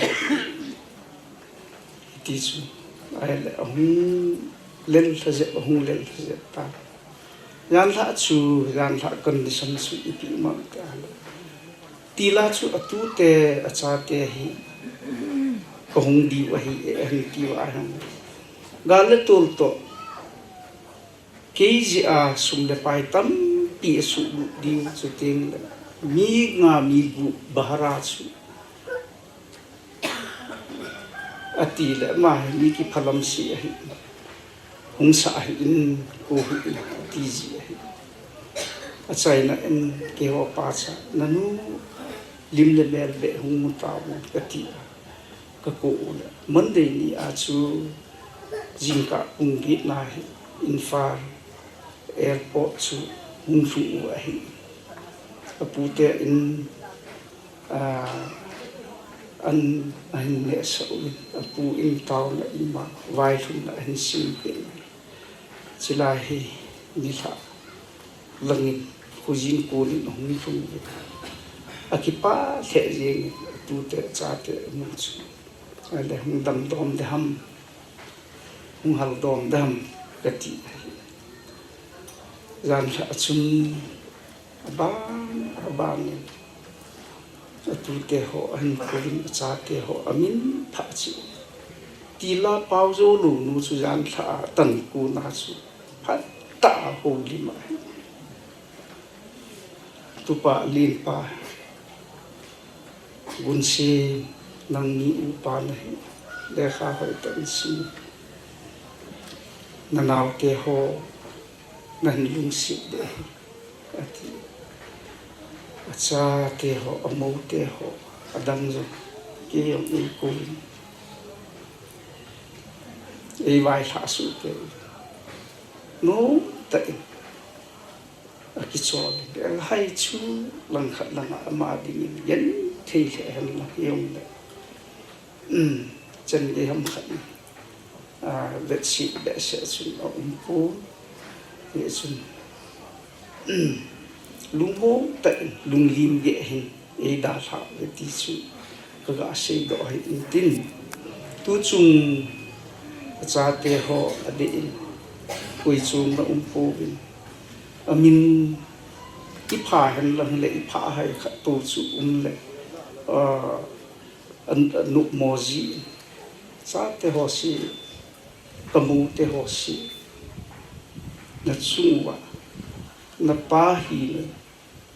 Hiti chu. Ahile ahung lel lha jep, ahung lel lha jep tan. Janlhah chu, janlhah condition chu ipi um am ti ahile, tila chu atute, achate hi, ka hung diu ahi e, ahin tiu ahin. Gal le tol toh, kei jeh a sum le pai tampi asuhlut diu, chuteng le mi nga mi gup bhara chu, ati le, ama hi mi kiphalam se ahi, hung sah ahi in, ko hi in, ati ji ahi. Achaina in, keiho pacha, nanu lim le mel beh hung mu tauvo, kati a, kakou u le, Monday ni a chu, jingkah pung get na hi, Imphal Airport chu hung lhung u ahi. Apute in, ah, an ahin nehsah uvin, apu in taona in ma, vailhunna ahin sempeh in. Chulai hi nilhah langin, khojin konin ahung lhung uvin. Akipah lheh jengin, atute, achate amu chu. Ahile hung damdom ding ham. hung hal dom dam kati. Jan lha chun abang abang in atute ho ahin kouvin, achate ho amin pha chu. Tila pao jou lou nu chu jan lha a tan kuna chu phat tah a houlim ahi. Tupa Lenpa, Gunse, nangni upa nahi, lekha hoitah in sim. Nanaote ho nahin lungset ding ahi, ati. Achate ho, amoute ho, adang jong kei jong eikou in, eivailhah soh kei. Nomtah in akichol in, alhai chu langkhat langa ama dingin genthei lheh hen lang hijongle, um, chan gei ham khat in, ah, vetset behseh chun aumpon, hichun, um, lungmong tah in, lunglim geh hin eidalhah uve ti chu kaga seidoh ahi intin. Tuchung achate ho adeh in, koi chom na umpouvin, amin ipha hen lang le ipha hai khat tou chu umle, ah, an, anopmo jin, chate ho se, kamoute ho se, nachung uva napa hina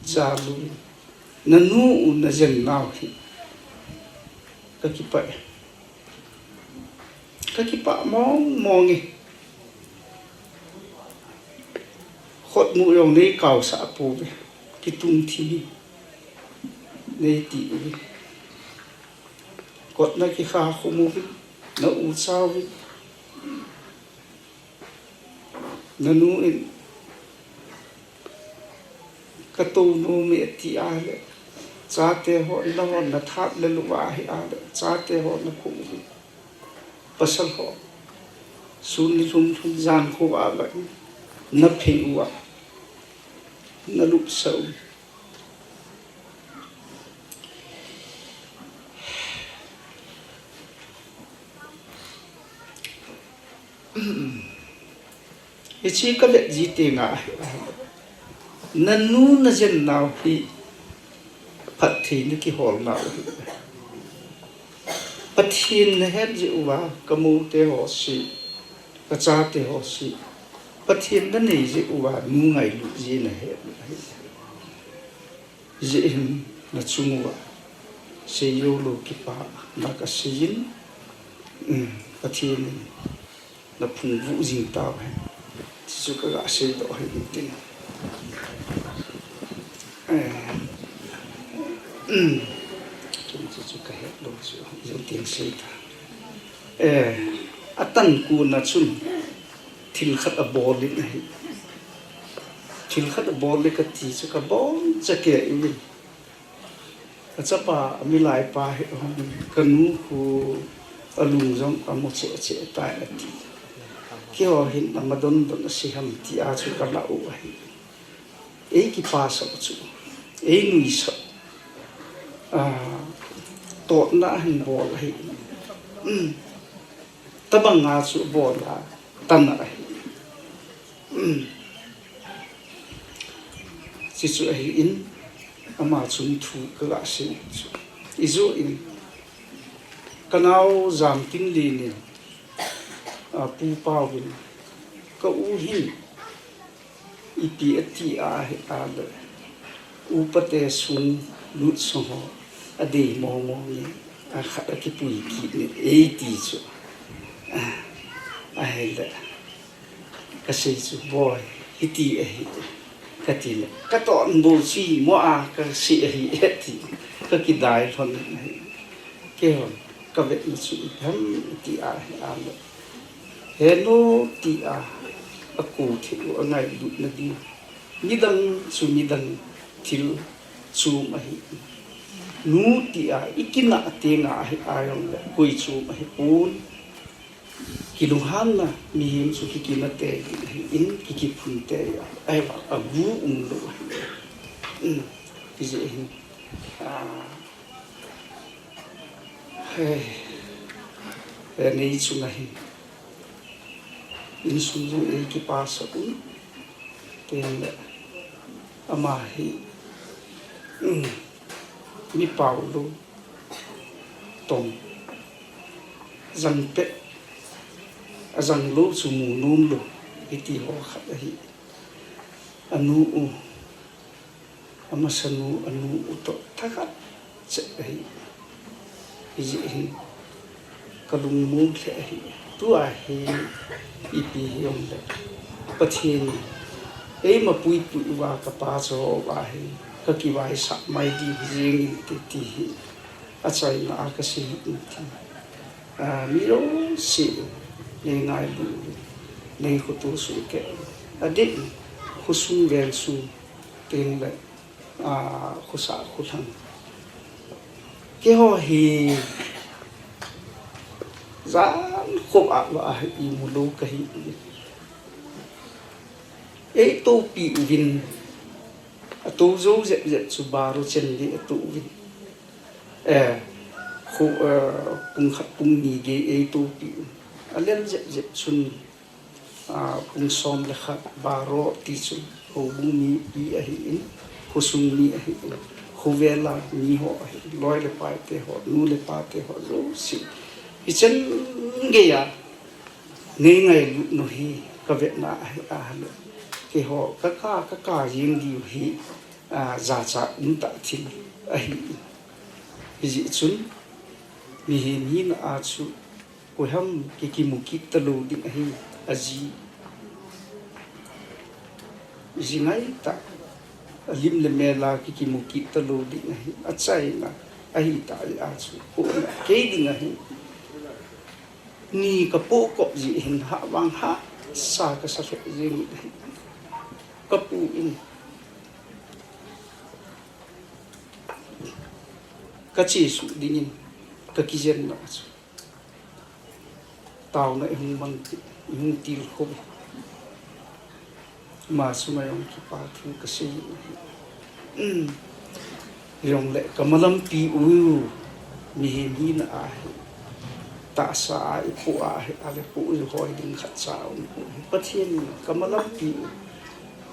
jalui, nanu u najen nau hi kakipah e. Kakipah mong mong e. Khotmu jong neikaosah pouve, kitung thim hi neiti uve. Kotna kikha khum uvin, na ucha uvin, nanu in katou nom e ati a le, chate ho, nahon nathap le luva ahi a le, chate ho nakou uvin, pasal ho, sun nilhum lhum jan khovah a naphei uva, nalupsah u. Hiche kavet ji tenga, nanu najen nau hi phatthei nakihol nau hi. Pathen nahet jeh uva, kamoute ho se, kachate ho se, Pathen nanei jeh uva, nu ngailut ji nahet ahi. Hijeh hin nachung uva seijou lou kipana kasei in, um, Pathen in naphung vuh jing tauhen, ti chu kaga seidoh ahi intin. Eh, um, ti chu kahet lou chu, ijou tin sei ta. Eh, atan kuna chun thil khat abol in ahi. Thil khat abol in kati chu kaboncha kei uvin. Kachapa, amilai pa hi ahungin, kanu khu alung jong amu cheh cheh tai ati. Keiho hin ama don don asei ham tia chu kalah u ahi. Eikipasah u chu, einuisah u, ah, totna ahin bol ahi. Um, tabanga chu abol a, tana ahi. Um. Chuchu ahin, ama chung thu kaga sei chu. Ijou in, kanao Jamtinlen in, a, Pu Pau in, ka u hin ipi ati ahile, upate sung lut sung ho adei mong mong e, akhat akipui kit e, eiti chu. A, ahile kasei chu, boi, hiti ahi, katile, katon bou chu imo a kasei ahi, ati, kakidai lhon ahi. Keihon kavetna chu ipi ham tia ahile, henu tia akou thei u angailutna ding, midang chu midang thil chom ahi. Nu tia ikinah tenga ahi jongle koi chom ahipon. Kilunghanna mihem chu kikinah tei ding ahin, kikiphun tei a, ahivang agu umlou ahi. Um, hijeh hin, a, he, he, nei chunga hin Insung jong eikipasah un. Tin le ama hi, um, mi paolou, tong, jangpeh, ajanglou chu mu nomlou, hiti ho khat ahi. Anu u, amasanu anu u toh thakhat cheh ahi. Hijeh hin kalungmong lheh ahi. Tua hi ipi hijongle Pathen in eima puipui uva kapa chu uva hi kakivaisah mai ding hijeng inte ti hi achaina a kasei in ti. A, mi jouse neingailu, neikhoto sohkeh, adeh in khosung vengsung tengle, a, khosah kholhang, keiho hi jan khop a va a imulou kahi. Eitoupi uvin, atou jou jep jep chu baro chen ding atou uvin. Eh, khu, eh, pung khat pung ni gei eitoupi un. Alel jep jep chun, ah, pung som le khat baro ti chun houbung mipi ahin, khosung mi ahin, khovela miho ahin, loi le pai teho, nu le pa teho jouse. Hichan geiya neingailut nu hi kavetna ahi ahile, keiho kaka, kaka jeng diu hi, ah, jachat umtah thil ahi. Hijeh chun mihem hina a chu koiham kikimu kit talou ding ahi, aji, ji ngaitah, alim le mel a kikimu kit talou ding ahi, achaina ahitah jeh a chu, kona kei ding ahi. Ni kapoh kop jeh hin hahvang hahsa kasa lheh jeng in ahi. Kapu in kachesuh dingin kakijenna chu taona ihung mang, ihung tilkhou. Ama chunga jong kipa thu kasei ahi. Jongle kamalampi u, mihem hina ahi, tahsa a ipoh ahi, ale poh u hoi ding khatcha um poi. Pathen in kamalampi u,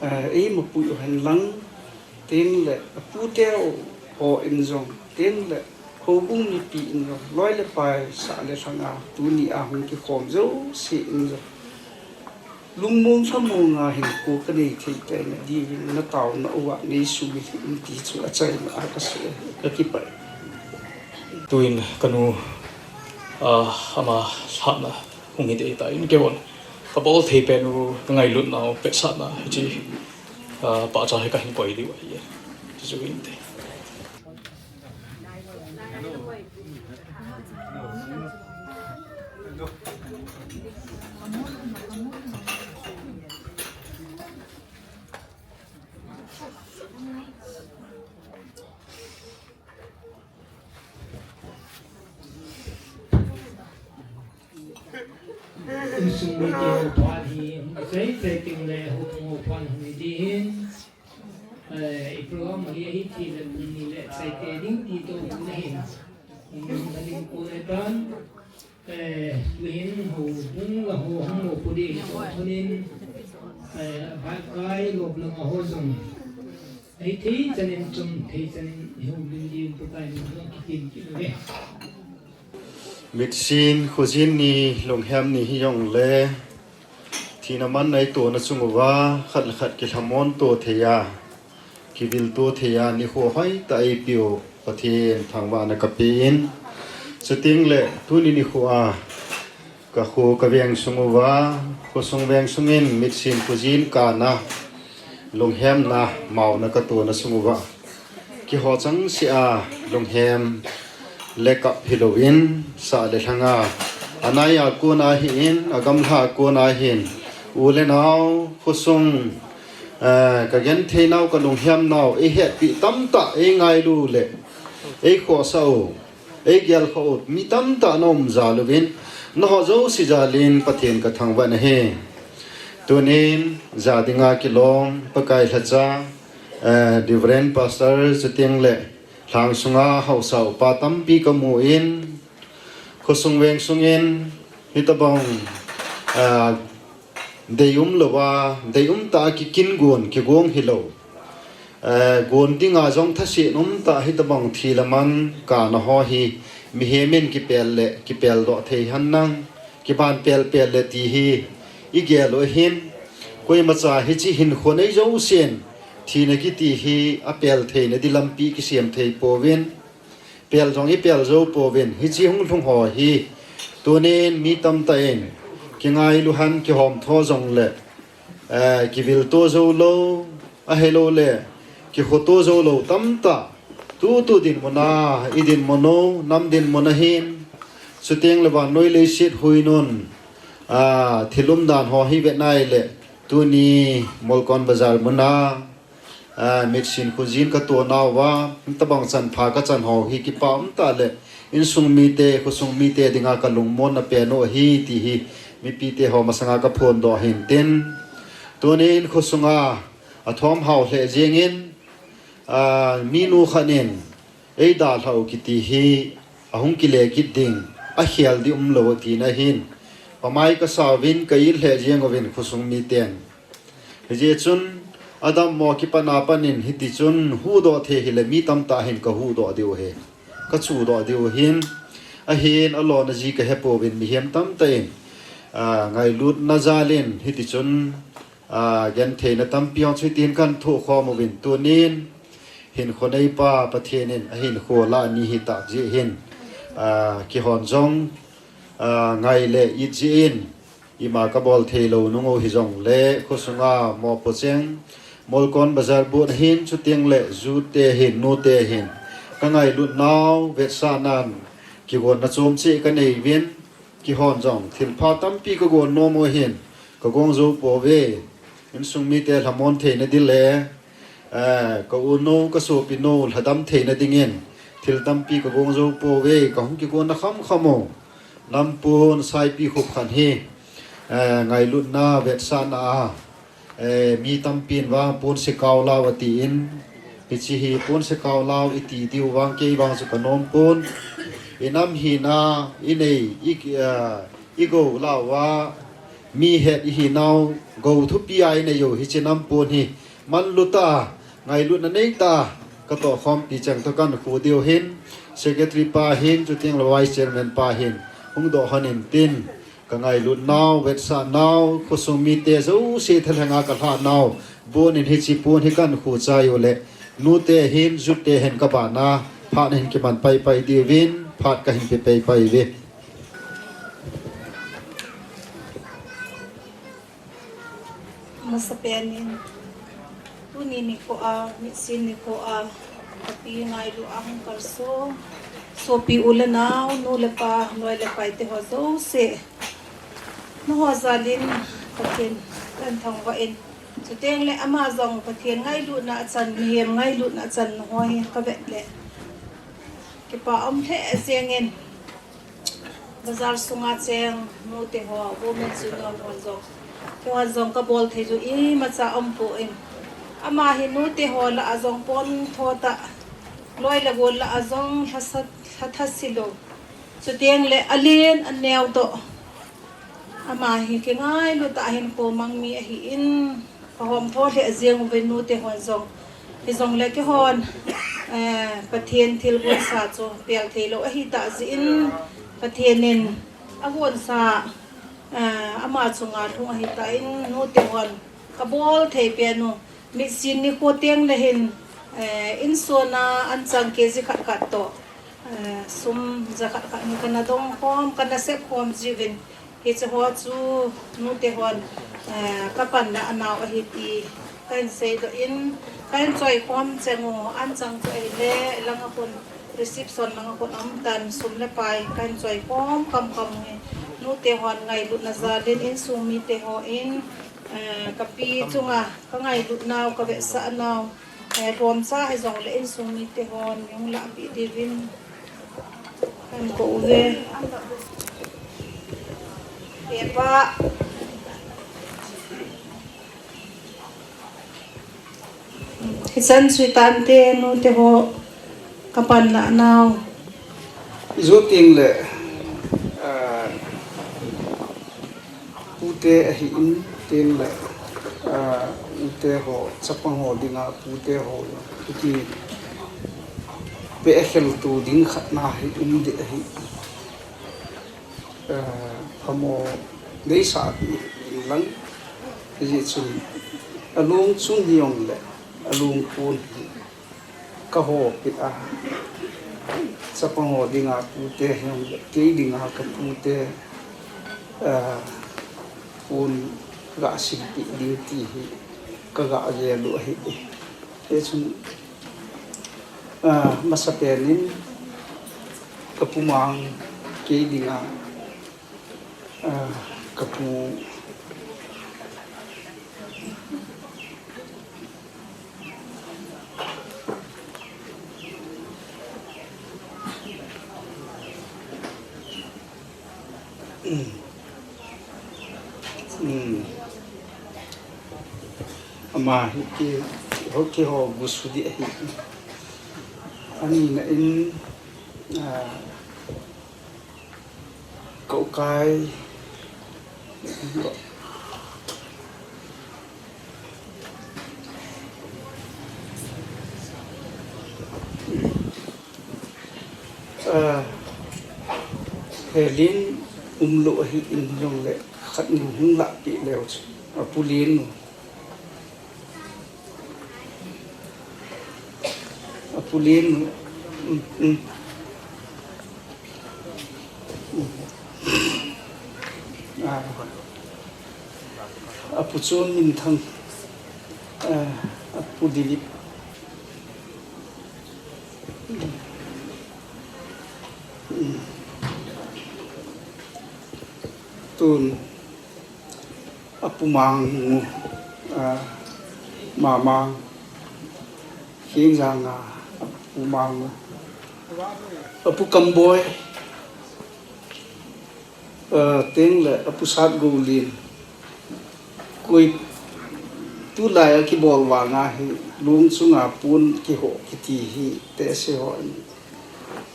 eh, eimapui u henlang, tengle aputeu ho in jong, tengle houbung mipi in jong, loi le pai, sah le lhanga tuni a hung kikhom jouse in jong, lungmong lhamong a hinkho kanei thei tei nadiuvin nataona uva neisumil hih in ti chu achaina a kasei, kakipah e. Tuin kanu, ah, ama lhatna hung hi ding ahitan, keihon kabol thei pen u, kangailutnau pehsahna hiche, ah, pahcha hi kahin koi diu ahi e. Chuchu hinte. Insung mite hou phat hi hung kisei chai tengle houbung hou phat hung hi ding ahin. Eh, i program hi ahithei le pung ni le chai tei ding ti toh hung ahin. Hung ding khalin kon ahitan. Eh, tuhin houbung lang ho hung mopo ding toh hunin, eh, Baikai lop langa ho jong ahithei chanin, chom thei chanin ihoulim diu Pakai min thangvah in kitem kit uve. Mitsin khojin ni, lunghem ni hijongle, thina manna itona chung uva khat le khat kilhamon to thei a, kivil to thei a nikho hoitah eipeu Pathen thangvahna kapen. Chutengle tuni nikho a kakho kaveng sung uva, khosung veng sungin mitsin khojin kana, lunghemna, maona katona sung uva, keiho changseh a lunghem le kap hilouvin, sah le lhanga, anai a kona hin, agamla a kona hin, u le nao, khosung, eh, kagenthei nau, kalunghem nau, eihetpi tamtah, eingailu le eikhohsah u, eigelkhoh u mi tamtah naum jal uvin, nangho jouse jalin Pathen kathangvah nahi. Tunin ja dinga kilong Pakai lhacha, eh, Reverend Pastor chutengle lhang sunga haosa upa tampi kamun, khosung veng sungin hitobang, eh, deium louva, deium tah a kikin gon, kigong hilou. Eh, gon dinga jong thasen umtah hitabang thi le man kana ho hi mihem in kipel le, kipel doh thei henlang, kiban pelpel le ti hi igel u ahin, koimacha hiche hinkho nei jousen thina kiti hi apel theina di lampi kisem thei pouvin, pel jong ipel jou pouvin, hiche hunglhung ho hi tunin mi tamtah in kingailu hen, kihomtho jongle, eh, kivilto joulou, ahiloule kikhoto joulou tamtah tutu dinmun a idinmun u, nam dinmun ahin, chuteng le vannoi leiset huinun, ah, thil umdan ho hi vet nai le, tuni Molkon Bazar muna, ah, mitsin khojin kato nauva, hitabang chanpha kachan ho hi kipa umtah le, insung mite, khosung mite dinga kalungmonna pen u ahi ti hi mipite ho masanga kaphondoh ahin tin, tunin khosunga athom hao lheh jengin, ah, minu khat in eidalhah u kiti hi ahung kile kit ding, akhel di umlou tina ahin, pamai kasauvin ka-it lheh jeng uvin khosung miten. Hijeh chun adammo kipatna panin hitichun huhdoh thei hile mi tamtah hin kahuhdoh diu ahi, kachuhdoh diu ahin, ahin alona ji kahepouvin mihem tamtah in, ah, ngailutna jalin hitichun, ah, gentheina tampi hung chutin kan thohkhom uvin tunin, hinkho neipa Pathen in ahinkho lah ni hitah jeh hin, ah, kihon jong, ah, ngai le it jeh in, ima kabol theilou nung u hijongle, khosunga mopocheng, Molkon Bazar bun ahin, chuteng le jute hin, nute hin, kangailutnau vetsahnan kigonna chomcheh kaneiyuvin, kihon jong thilpha tampi kagon nom u ahin, kagong jou pouve, insung mite lhamon theina ding le, eh, ka-unou, kasopinu lhadam theina dingin thil tampi kagong jou pouve, kahung kigonna khamkham u. Lampun Saipikhup khan hi, eh, ngailutna vetsahna a, eh, mi tampin vang pon se kaolau atin, hiche hi pon se kaolau iti diu vang kei vang chu kanompon. Inam hina, inei, i, eh, igou lauva, mi het ihinau, gou thupi a inei u hiche nam pon hi manlutah a, ngailutna neitah a katohkhompi cheng toh kankhu diu ahin, secretary pa hin, chuteng le vice chairman pa hin hungdoh hon intin, kangailut nau, vetsah nau, khosung mite jouse thalhenga kalhah nau, bun in hiche pon hi kankhu chai u le, nute hin, jute hin kabana, phat nahin kiman paipai diuvin, phat kahin pe paipai uve. Masapen in, tuni nikho a, mitsin nikho a, kapi ngailu a hung kalson sopi u le nao, nu le pa, loi le paite ho jouse, nangho jalin Pathen kahin thangvah in, chuteng le ama jong Pathen ngailutna achan, mihem ngailutna achan ho hi kavet le kipa um lheh jengin, bazar sunga cheng nute ho, women union ho jong, keihon jong kabol thei ju imacha umpon, ama hi nute ho lah a jong pontho tah, loi le gol lah a jong lhasa, lhatha silou, chuteng le alen aneo toh, ama hi kingailu tah a hinkho mang mi ahin, kahomtho lheh jeng uve nute hon jong. Hijongle keihon, eh, Pathen thilgonsa chu pel theilou ahitah jeh in, Pathen in agonsa, eh, ama chunga lhung ahitah in, nute hon kabol thei pen u, mitsin nikho teng le hin, eh, insung a anchang KG khat khat toh, eh, sum jakhat khat hi kana dong khom, kana sep khom jiuvin, hiche ho chu nute hon, eh, kapanlah nau ahi ti kahin seidoh in, kahin choikhom cheng u, anchang chu ahile langa khun, reception langa khun aumtan, sum le pai kahin choikhom khamkham u hi, nute hon ngailutna jalin insung mite hon, eh, kapi chunga kangailut nau, kavetsah nau, eh, lhomcha hijongle insung mite hon mi hung lahpeh diuvin kahin kou uve. Hepa, hichan chuitante, nute ho kapanlah nau. Ijou teng le, ah, pute ahin, Tin le, ah, ute ho, chapang ho dinga, pute ho, iti pe a khel tu ding khat na hi um ding ahi. Ah, phamo nei sa ti lang, hijeh chun, alung chung hi ong le, alung pun hi. Ka ho pi a, chapang ho dinga pute hi ong le, kei dinga ka pute, ah, pun ga sim pi ding ti hi, ka ga gel u ahi. Hijeh chun, ah, masapen in ka pu mang kei dinga, ah, ka pu Ama hi ki, ho ki ho gusu di ahi. Ani na in, ah, Kau kai. Ah, helin umlou ahi in jong le khat nin hung lah pi leu chu. Apu lin u. Apu lin u. Um, um. Ah, apu chun min thang. Ah, apu Dilip. Tun. Apu Mang, ah, Mama, Khingjang a, Apu Mang, Apu Kamboi, ah, teng le Apu Satgolin, koi tulai a kibol vang a hi, lung chunga pun kiho kiti hi, tese ho in.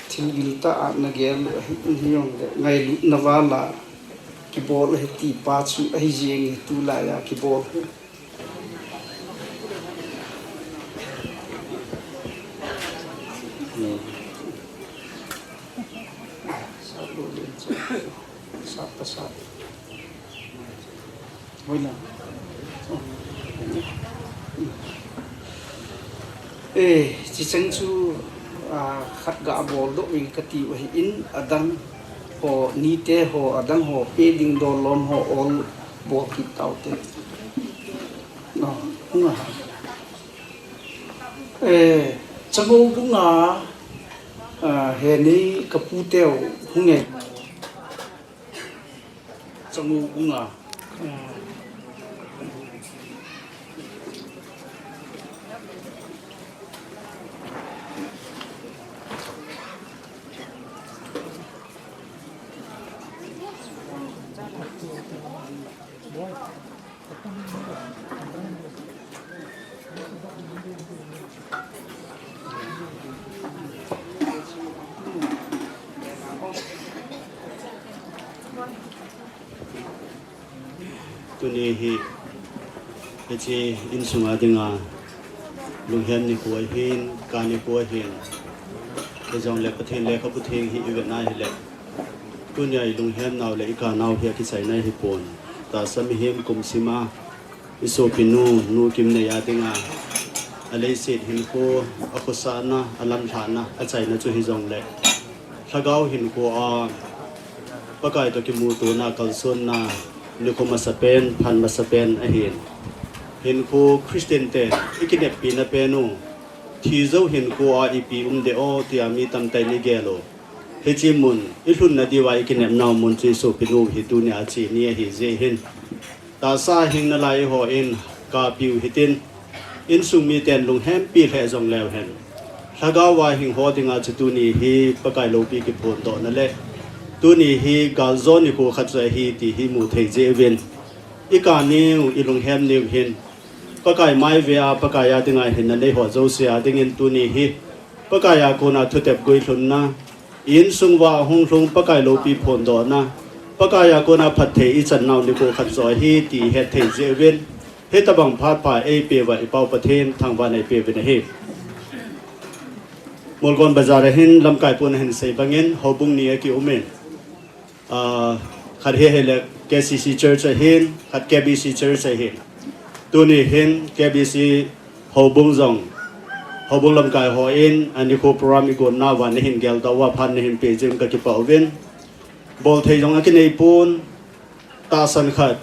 Thil gil tah a na gel u ahi, hijong le ngailutna val a kibol ahi ti pa chu ahi jeng e tulai a kibol hi. Sa lo len chu. Sa pa sa. Eh, chicheng chu, ah, khat ga bol doh in kati u ahi in adang ho, nite ho, adang ho, pe ding dol lom ho, ol bol kit tau te. No, hung a. Eh, Changou bunga, ah, he nei ka pu teu hung e. Changou bunga. Tuni hi, hiche insunga dinga, lunghem nikho ahin, ka nikho ahin. Hijongle Pathen lekhabu theng hi ivet na hile. Tunia ilunghem nau le ika nau hi akichaina hipon. Tahsa mihem kum sima, isopinu, Nu Kimneiya dinga, aleiset hinkho, akhosahna, alamlhahna, achaina chu hijongle. Lhagao hinkho a, Pakai toh kimutona, kalsonna, nikho masapen, phat masapen ahin. Hinkho Christian te, ikineppina pen u, thi jou hinkho a ipi um ding o, tia mi tamtah in igel u. Hiche mun, ilhunna diuva ikinepnau mun chu isopinu hi tunia che ni ahi jeh hin. Tahsa hing nalai ho in kapiu hitin, insung miten lunghempi lheh jong leu hen. Lhagao a hing ho dinga chu tuni hi Pakai loupi kiphondohna le, tuni hi galjo nikho khat chu ahi ti hi mu thei jeh uvin. Ikaniu, ilunghem niu hin. Pakai mai ve a, Pakai a dinga hinna nei ho jouse a dingin tuni hi. Pakai a kona thutep guilhunna. Insung uva hung lhung Pakai loupi phondohna. Pakaiya kona phatthei ichan nau nikho khat joh ahi ti ihet thei jeh uvin, hitabang phat pha eipeuva i Pau Pathen thangvahna ipeuvin ahi. Molkon Bazar a hin lamkai pun ahin sei bangin houbung ni akium in, ah, khat hi ahile K C C Church ahin, khat K B C Church ahin. Tuni hin K B C houbung jong, houbung lamkai hon anikho program igon nauva nahin geldoh uva phat nahin peh jeh un kakipah uvin. Bolthei jong akinei pon, tahsan khat,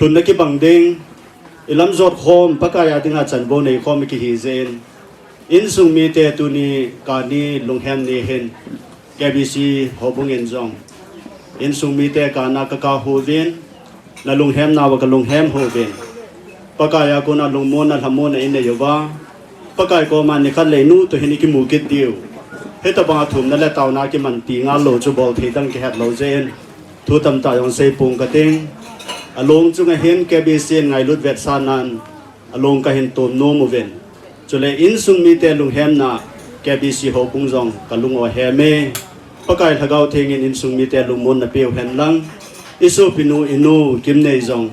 lhunna kibang ding, ilam jot khom, Pakaiya dinga chanbou nei khom ikihi jeh in, insung mite tuni kani lunghem ni hin, K B C houbung in jong insung mite kana kakah uvin, nalunghemnauva kalunghem uvin. Pakaiya kona lungmonna lhamonna inei uva, Pakai koma nikhat le inu toh hin ikimu kit diu, hitabanga thumna le taona kiman ti ngal lou chu bolthei dang kihet lou jeh in, thu tamtah jong sei pong kating. Along chunga hin K B C in ngailut vetsahnan along kahin tom nom uvin. Chule insung mite lunghemna K B C houbung jong kalung u ahem e. Pakai Lhagao Theng in insung mite lungmonna peu hen lang, isopinu inu Kimnei jong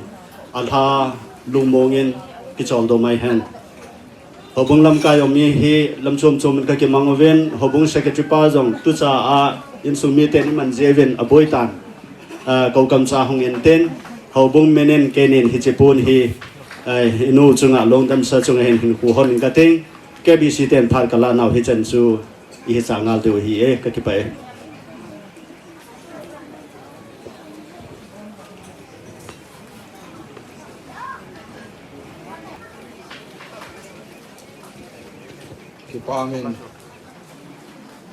alha lungmong in kicholdo mai hen. Houbung lamkai um mi hi lam chom chom in kakimang uvin, houbung secretary pa jong tucha a insung miten iman jeh uvin aboi tan, ah, kou kamcha hung intin, houbung minin keinin hiche pon hi, ah, inu chunga lungdamsa chunga hin hinkho hon ing kating, K B C ten phat kalanau hichan chu ihicha ngal diu ahi e, kakipah e. Kipah amen.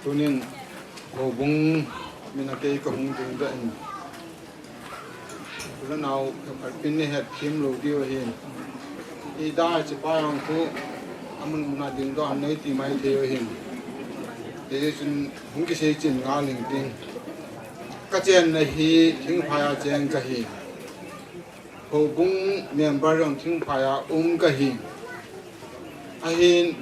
Tunin houbung mina kei kahung dingdoh in, u le nao khat pin nahet them lou diu ahin. Ida hichepa jong khu amun muna dingdoh anei ti mai thei u ahin. Hijeh chun hung kisei chen ngal ing ting. Kachenna hi Thingphai a cheng kahi. Houbung member jong Thingphai a um kahi. Ahin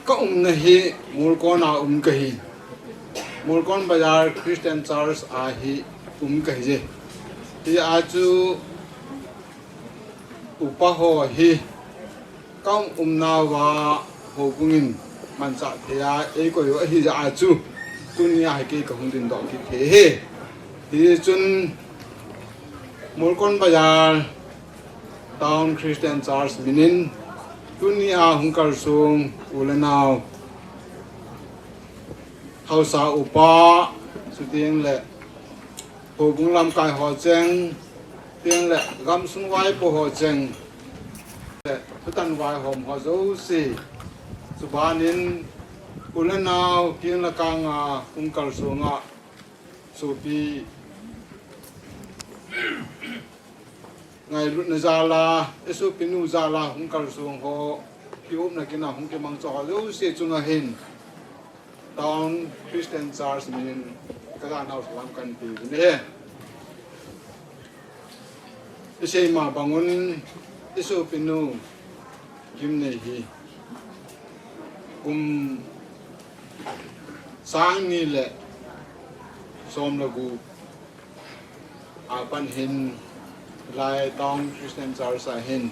kaumna hi Molkon a um kahi. Molkon Bazar Christian Church a hi um kahi je. Hijeh a chu upa ho hi kaum umnauva houbung in manchah thei a eikoi u ahijeh a chu tunia hi kei kahung dingdoh kit thei ahi. Hijeh chun Molkon Bazar Town Christian Church minin tunia hung kalsong u le nao, haosa upa, chuteng le houbung lamkai ho cheng, chuteng le gamsung vaipo ho cheng, le thutan vaihom ho jouse, chubanin u le nao, keng le kang a hung kalsong a sopi ngailutna jal a, isopinu jal a hung kalsong ho, kiupna kin a hung kimang cho ho jouse chunga hin Town Christian Church minin kajanau salam kahin pe uvin ahi. Isei ma bangun isopinu Kimnei hi kum sang ni le som le gup apat hin Lai Town Christian Church a hin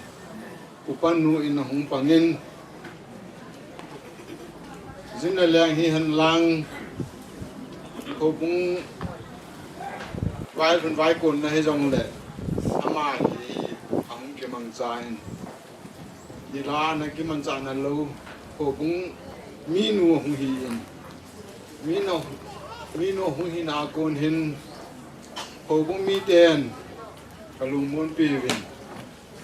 upanu in ahung pangin, jin le leng hihen lang, houbung vailhun vaikonna hijongle ama hi ahung kimangcha in, nilhah a kimanchahna lou houbung minu ahung hi in, minu, minu ahung hina a kon hin houbung miten kalungmonpi uvin,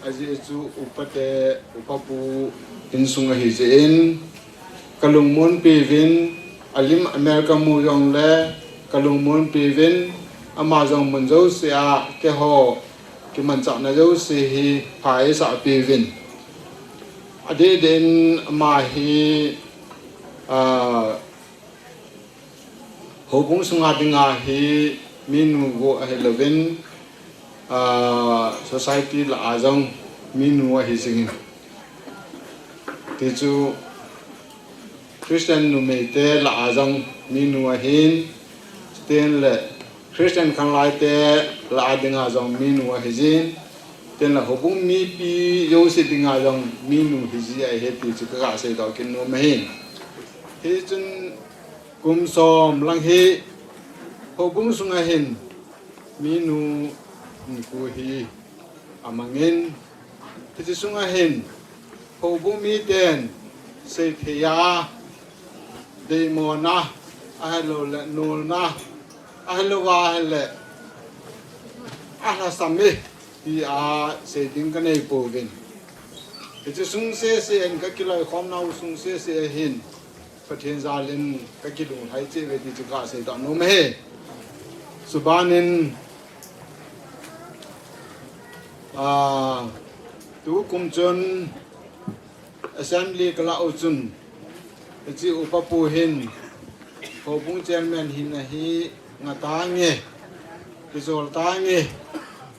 ajeh chu upate, upapu insung ahijeh in kalungmonpi uvin, alim America mu jongle kalungmonpi uvin, ama jong mun jouse a keiho kimanchahna jouse hi pha eisahpi uvin. Adeh deh in ama hi, ah, houbung sunga dinga hi minu bou ahilouvin, ah, society lah a jong minu ahi jingin. Tichu Christian numeite lah a jong minu ahin, chuteng le Christian khanglai te lah a dinga jong minu ahi jin, tin la houbung mipi jouse dinga jong minu hi ji ahi ti chu ka ga seidoh kit nom ahi. Hichun kum som lang hi houbung sunga hin minu hinkho hi amangin, hiche sunga hin houbung miten seithei a, deimona, ahilouleh nolna, ahilouva ahileh alhasam e, tia sei ding kanei pouvin. Hiche sung sese in ka kiloikhomnau sung sese hin Pathen jalin ka kilunglhai cheh uve ti chu ka seidoh nom ahi. Chubanin, ah, tukum chun assembly ka lah u chun, hiche upa pu hin, houbung chairman hina hi nga tange, kijol tange,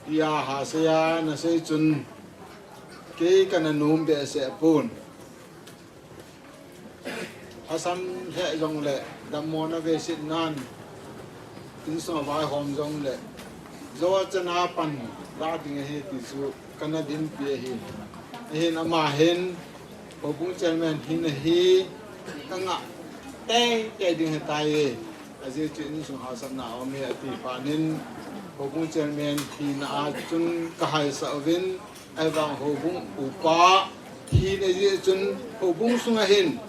tia hasei a na sei chun, kei kana nom behseh pon. Lhasam lheh jongleh, dammona veisetnan, insunga vaihom jongleh, jou a chana pan lah ding ahi ti chu kana dinpi ahi. Ahin ama hin, houbung chairman hina hi, ka ngah teitei ding ahitai e. Ajeh chu insung hahsatna aum e ati phatnin, houbung chairman hina a chun ka haisah uvin, ahivang houbung upa hina jeh chun houbung sunga hin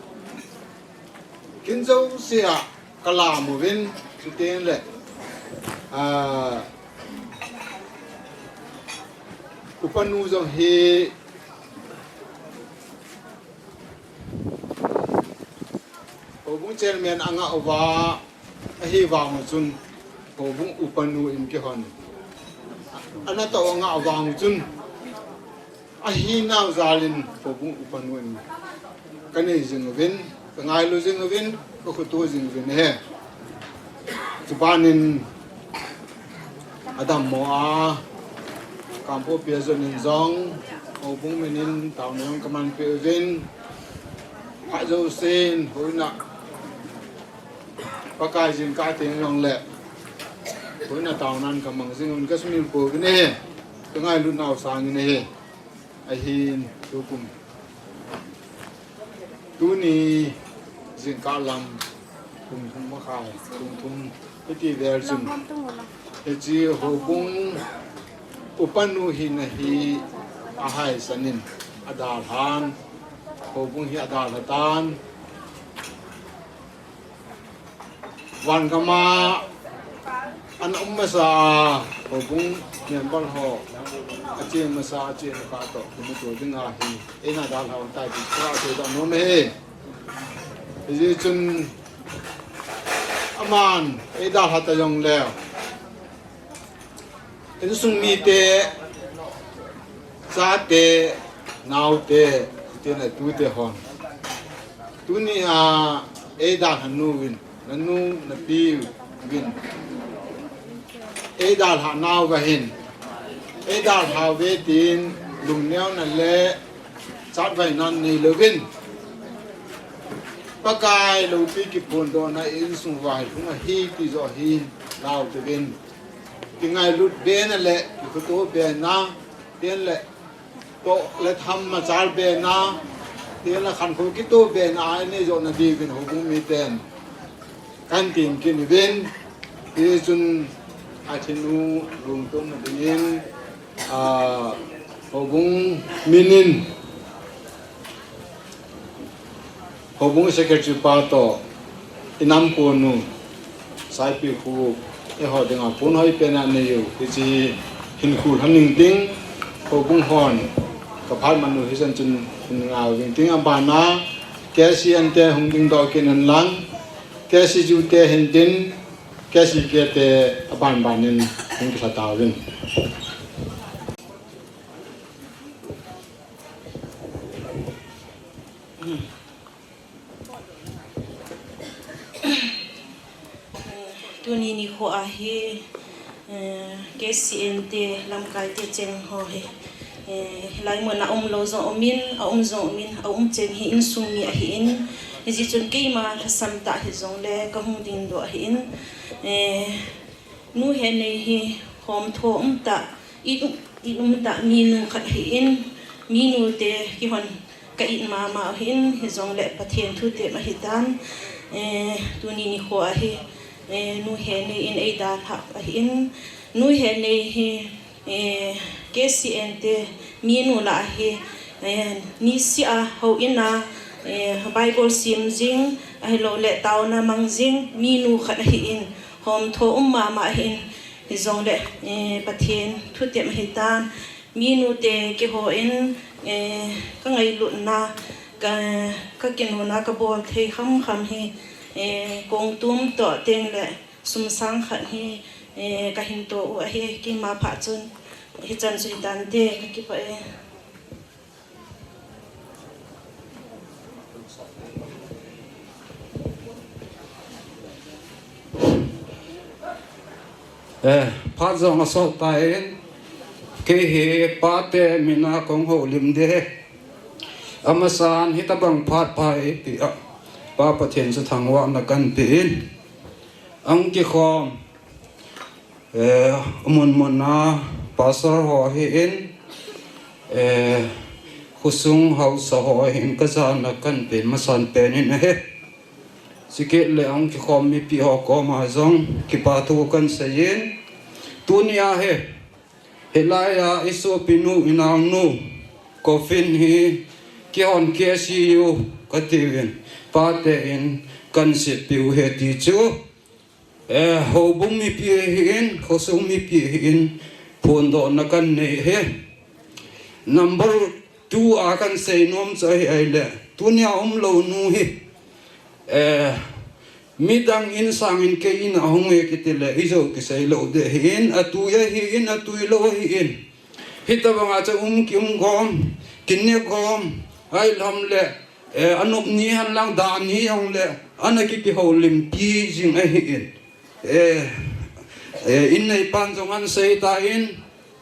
kin jouse a ka lam uvin, chuteng le, ah, upanu jong hi houbung chairman angah uva, ahivang chun houbung upanu in kihon ana toh angah vang chun, ahinau jalin houbung upanu in kanei jing uvin, kangailu jing uvin, kakhoto jing uvin ahi. Chubanin adammo a, Kangpokpi a jonin jong, houbung minin taona jong kamanpeh uvin, phat jousen houin a Pakai jingkah teng jongleh, houin a taonan kamang jing uvin kasumil pouvin ahi, kangailutnau sangin ahi. Ahin tukum, tuni jingkah lam pung thum makhai, pung thum hiti vel chun, hiche houbung upanu hina hi ahaisan in adalhan, houbung hi adalha tan. Van gam a ana um masa a, houbung member ho ache masa, ache masa toh kimuto ding ahi. Eina dalha u tai ti ka seidoh nom ahi. Hijeh chun aman eidalha ta jongleh, insung mite, chate, naote, chuteng le tute hon, tunia eidalha nu uvin, nanu napi uvin eidalha nauva hin, eidalha uve tin lungneona le chatvainan neilouvin, Pakai loupi kiphondohna insung uva hi lhung ahi ti joh hi lau uvin, kingailut bena le kikhoto bena, tin le toh le tham machal bena, tin le khankho kito bena a inei joh nadiuvin houbung miten kahin tem kit uvin, hichun athinu lungtona dingin, ah, houbung minin, houbung secretary pa toh, inam konu, Saipi khu, eiho dinga pon hoipen a neiyu, hiche hi hinkho lhon ning ting, houbung hon kaphat man u hichan chun hin ngah u ding ting, abana K C N te hung dingdoh kit un lang, K C U te hintin, K C K te abanbanin hung kilha tauvin. Tuni nikho a hi, eh, K C N te lamkai te cheng ho hi, eh, hilai mun a umlou jong umin, aum jong umin, aum cheng hi insung mi ahin, hijeh chun keima lhasam tah hijongle kahung dingdoh ahin, eh, Nu Henei hi hom tho um tah, it um, it um tah minu khat ahin, minu te kihon ka it mama ahin, hijongle Pathen thu tep ahitan, eh, tuni nikho ahi, eh, Nu Henei in eidalhah ahin, Nu Henei hi, eh, K C N te minu lah ahi, eh, niseh a houin a, eh, Bible sim jing, ahilouleh taona mang jing, minu khat ahin, hom tho um mama ahin, hijongle, eh, Pathen thu tep ahitan, minu te kihon, eh, ka ngailutna, ka, ka kinuna ka bol thei khamkham hi, eh, kong tum toh teng le sum sang khat hi, eh, ka hin to u ahi, keima phat chun hichan chu hitante, ka kipah e. Eh, phat jong asot tan, kei hi pate mina kong houlim ding ahi. Amasan hitabang phat pha eipeh a, Pa Pathen chu thangvahna kahin pe in. Ahung kikhom, eh, amun mun a pastor ho ahin, eh, khosung haosa ho ahin, ka jana kahin pe masan pen in ahi. Chukit le ahung kikhom mipi ho koma jong kipa thu kahin seiyin, tunia hi, hilai a i sopi nu, i nao nu coffin hi kihon K C U kati uvin, pate in kahin seipiu ahi ti chu, eh, houbung mipi ahin, khosung mipi ahin, phondohna kahin nei ahi. Number two a kahin seinom chu ahi, ahile, tunia umlou nu hi, eh, midang in sangin kei in a hung e kiti le, ijou kisei lou ding ahin, atui ahin, atui lou ahin. Hitabanga chu um ki um gom, kine gom, ahilou ham le, eh, anop ni hen lang dan ni jong le, ana ki, kihoulimpi jing ahin. Eh, eh, in neipan jong ahin sei tan,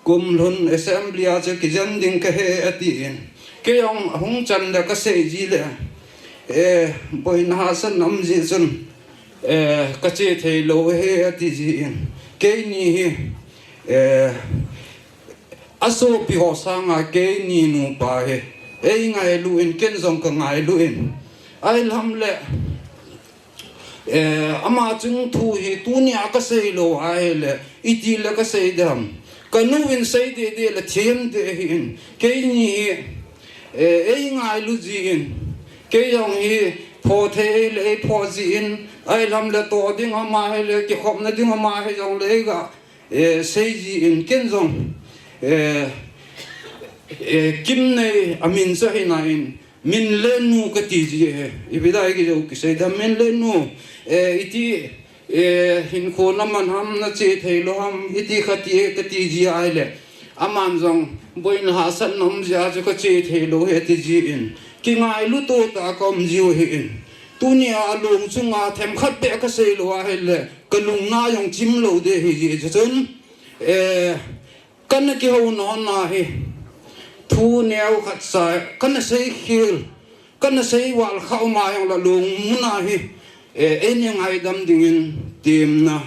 kum lhun assembly a chu kijen ding kahi atin. Kei jong hung chan le kasei ji le, eh, boina hahsatna um jeh chun, eh, kache thei lou ahi ati jin. Keini hi, eh, asopi ho sanga keini nupa hi eingailu in, ken jong kangailu in. Ahilou ham le, eh, ama chung thu hi tunia kasei lou ahile, iti le kasei ding ham. Kanu in sei ding ding le thiem ding ahin. Keini hi, eh, eingailu jin. Kei jong hi pho thei le eipho jin. Ahilou ham le to ding ama hile, kikhopna ding ama hijongle eiga, eh, sei jin, ken jong, eh, eh, Kimnei amin chu ahi nan, Minlenu kati ji ahi. Ipi dia kijou kisei ding ham Minlenu, eh, iti, eh, hinkho naman ham, nache thei lou ham, iti kati e kati ji ahile, aman jong boina hahsatna um jeh a chu kache thei lou ahi ati jin. Kingailu to tah a kaum jiu ahin. Tunia along chunga themkhat beh kasei lou ahile, kalungna jong chim lou ding ahi jeh chun, eh, kana kihou nom na hi, thu neo khat cha, kana seikhel, kana seival kha um a jongle lungmon a hi, eh, eini ngaidam dingin temna,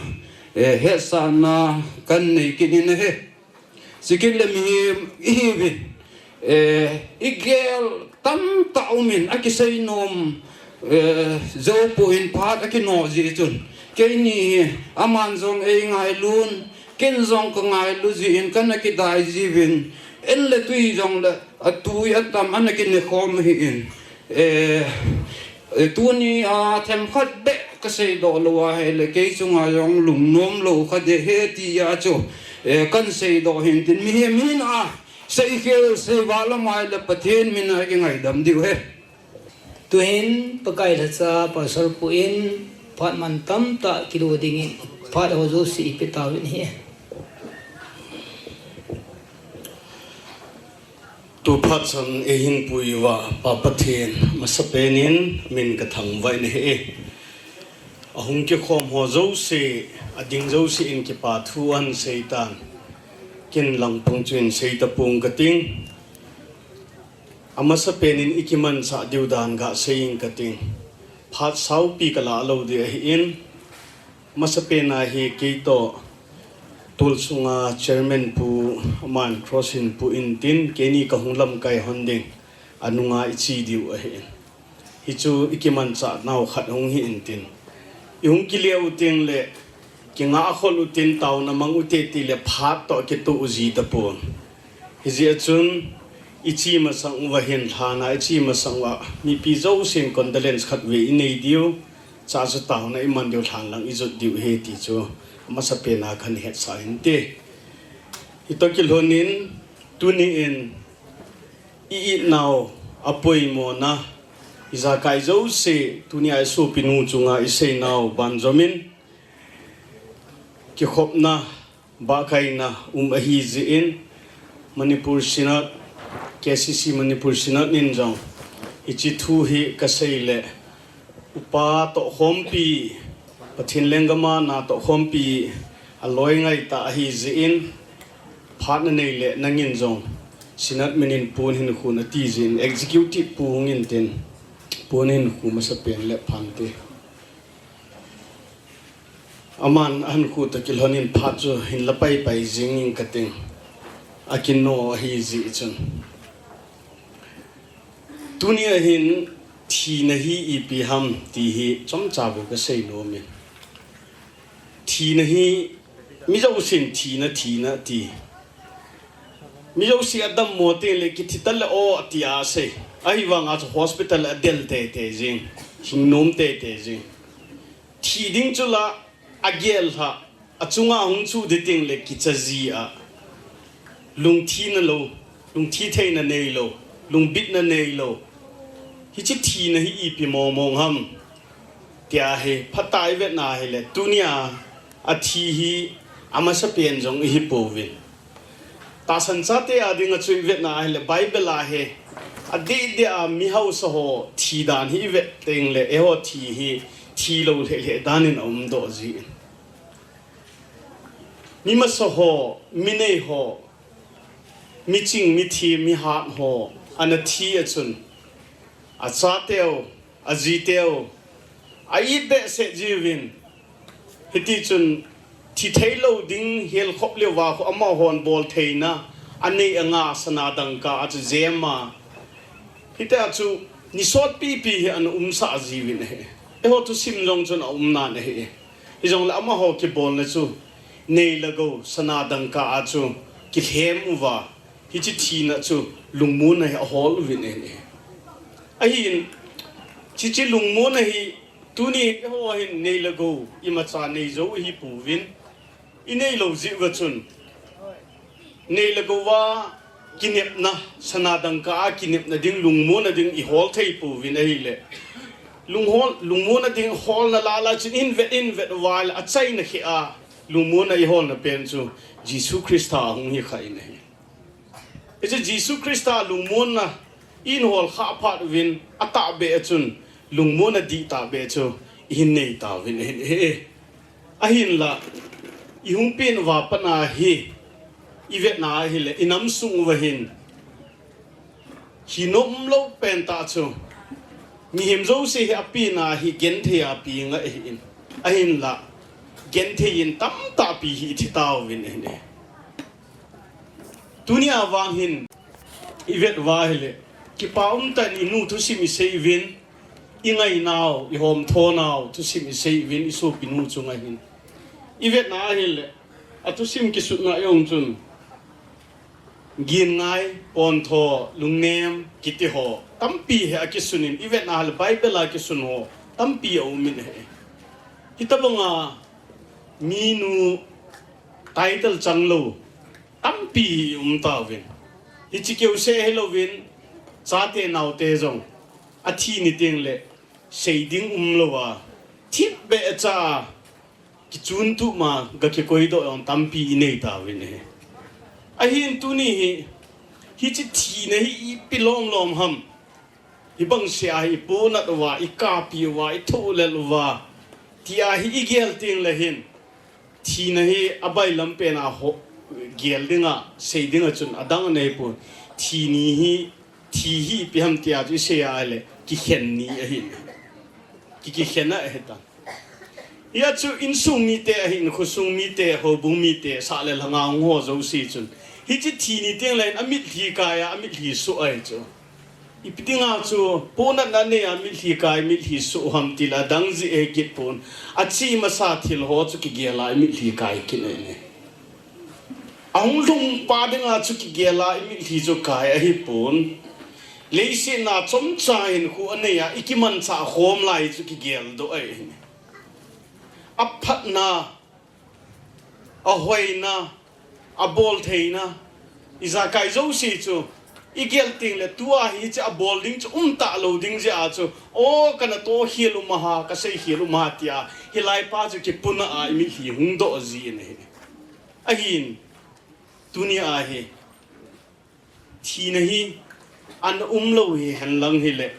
eh, hetsahna kahin nei kit in ahi. Chukit le mihem ihiuvin, eh, igel tamtah umin, akisei nom, eh, jou poi, phat akinoh jeh chun. Keini hi, aman jong eingailun, ken jong kangailu jin, kana kidai jiuvin, en le tui jongle, atui atam, ana kine khom ahin. Eh, eh, tunia themkhat beh kasei doh lou ahile, kei chunga jong lungnom lou kha ding ahi tia chu, eh, kahin sei doh hin tin, mihem hina seikhel seival um ahile Pathen mina kingaidam diu ahi. Tuhin Pakai lhacha Pastor pu in phat mantam tah kilo dingin phat ho jouse ipe tauvin ahi. Tu phat chan eihin pui uva Pa Pathen masapen in min kathangvah in ahi. Ahung kikhom ho jouse, ading jouse in kipa thu ahin sei tan. Ken langpang chu hin sei tapong kating. Amasapen in ikimanchah diu dan gasei inge kating. Phat saupi kalah lou ding ahin. Masapen a hi kei toh Tulsunga chairman pu, aman cross hin pu intin, keini kahung lamkai hon ding, anunga ichi diu ahin. Hichu ikimanchah nau khat hung hi intin. Ihung kile u teng le, kinga khol u tin taona mang u te ti le phat toh kitoh u ji tapon. Hijeh a chun, ichi masang uva hin lhana, ichi masang uva, mipi jousen condolence khat ve inei diu, cha chu taona iman diu lhan lang ijot diu ahi ti chu, amasa pena kahin hetsah inte. Hitoh kilhonin, tuni in, i-it nau, apoimona, ijakai jouse, tunia isopinu chunga isei nau, banjomin, kikhopna, bahkaina um ahi jeh in, Manipur Synod, K C C Manipur Synod nin jong, hiche thu hi kasei le, upa tohkhompi, Pathen lenggam a na tohkhompi, aloi ngai tah ahi jeh in, phat nanei le nangin jong, Synod minin pon hin khu nati jeh in, executive pu hung intin, pon hin khu masapen le phante. Aman ahin khu toh kilhonin phat chu hin la paipai jing ing kating. Akino ahi jeh chun. Tunia hin thina hi ipi ham ti hi chomcha bou kasei nom in. Thina hi mi jousen thina, thina ti. Mi jouse adammo teng le kithi ta le o ati asei. Ahivanga chu hospital a del teitei jing. Hing nom teitei jing. Thi ding chu la agel lha, achunga hung chu ding teng le kicha ji a. Lungthina lou, lungthi theina neilou, lungbitna neilou. Hiche thina hi ipi mong mong ham. Tia hi, phatah a ivetna hile, tunia athi hi amasapen jong ihi pouvin. Tahsan chate a dinga chu ivetna hile, Bible a hi, adeh deh a mi haosa ho thi dan hi ivet teng le, eiho thi hi, thi lou lheh lheh dan in aum doh ji. Mi masa ho, mi nei ho, mi ching, mi thi, mi hat ho, ana thi a chun, achateu, ajiteu, a-it behseh jiuvin. Hiti chun, thi thei lou ding hel khop leuva khu amahon bol theina, anei anga sana dangka a chu jem a. Hitia chu, ni sotpipi hi ana umsah jiuvin ahi. Eiho thusim jong chun aum nan ahi. Hijongle amaho kibolna chu, nei le gou, sana dangka a chu, kilhem uva. Hiche thina chu lungmonna hi ahol uvin ahi. Ahin, hiche lungmonna hi tuni eiho hin nei le gou, imacha nei jou ihi pouvin, inei lou jeh uva chun. Nei le gou a kinepna, sana dangka a kinepna ding, lungmonna ding ihol thei pouvin ahile. Lunghol, lungmonna ding holna lala chun invet, invet uva le achaina kheh a, lungmonna iholna pen chu Jesu Christa ahung hi kha in ahi. Hiche Jesu Christa lungmonna in hol kha phat uvin atahbeh a chun lungmonna dihtahbeh chu ihin nei tauvin ahi. Ahinla, ihung pen uva pat a hi, ivetna hile, inam sung uva hin, hi nom lou pen tah chu, mihem jouse hi apen a hi genthei a pe ngai ahin. Ahinla, genthei in tamtah pi hi ithi tauvin ahi. Tunia vang hin, ivet uva hile, kipa umtah in inu thusim isei uvin, ingainau, ihomthonau, thusim isei uvin, isopinu chunga hin. Ivetna hile, athusim kisutna jong chun, gin ngai, pontho, lungnem, kiti ho, tampi hi akisun in, ivetna hile, Bible a kisun ho, tampi aumin ahi. Hitobanga, minu, title chang lou, tampi hi um tauvin. Hiche keuseh hilouvin, chate naote jong, athi ni teng le, sei ding um louva, thipbeh cha, kichun tup ma, ga kikoi doh jong tampi inei tauvin ahi. Ahin tuni hi, hiche thina hi ipi lom lom ham. Hibang sea hi iponat uva, ikapi uva, ithohlel uva, tia hi igel teng le hin, thina hi abailam pen a ho, gel dinga, sei dinga chun adang anei pon. Thi ni hi, thi hi ipi ham tia chu isei a le, kikhen ni ahin. Ki, kikhen a ahitan. Hia chu insung mite ahin, khosung mite, houbung mite, sah le lhanga hung ho jouse chun, hiche thi ni teng leh in amitlhi kai a, amitlhi soh ahi chu. Ipi dinga chu ponatna nei a mitlhi kai, mitlhi soh ham ti leh adang jeh ahi kit pon. Ache masa thil ho chu kigel a mitlhi kai kit ahi ne. Ahung lhung pa dinga chu kigel a mitlhi chu kai ahi pon. Leiset a chomcha hinkho anei a ikimanchah khom lai chu kigel doh ahi ne. Aphatna, ahoina, abol theina, ijakai jouse chu igel teng leh tua hiche abol ding chu um talou ding jeh a chu, o, kana toh khel um ahi, kasei khel um ahi tia, hilai pa chu kipuna a imitlhi hung doh ji in ahi. Ahin, tuni a hi, thina hi ana umlou hihen lang hileh,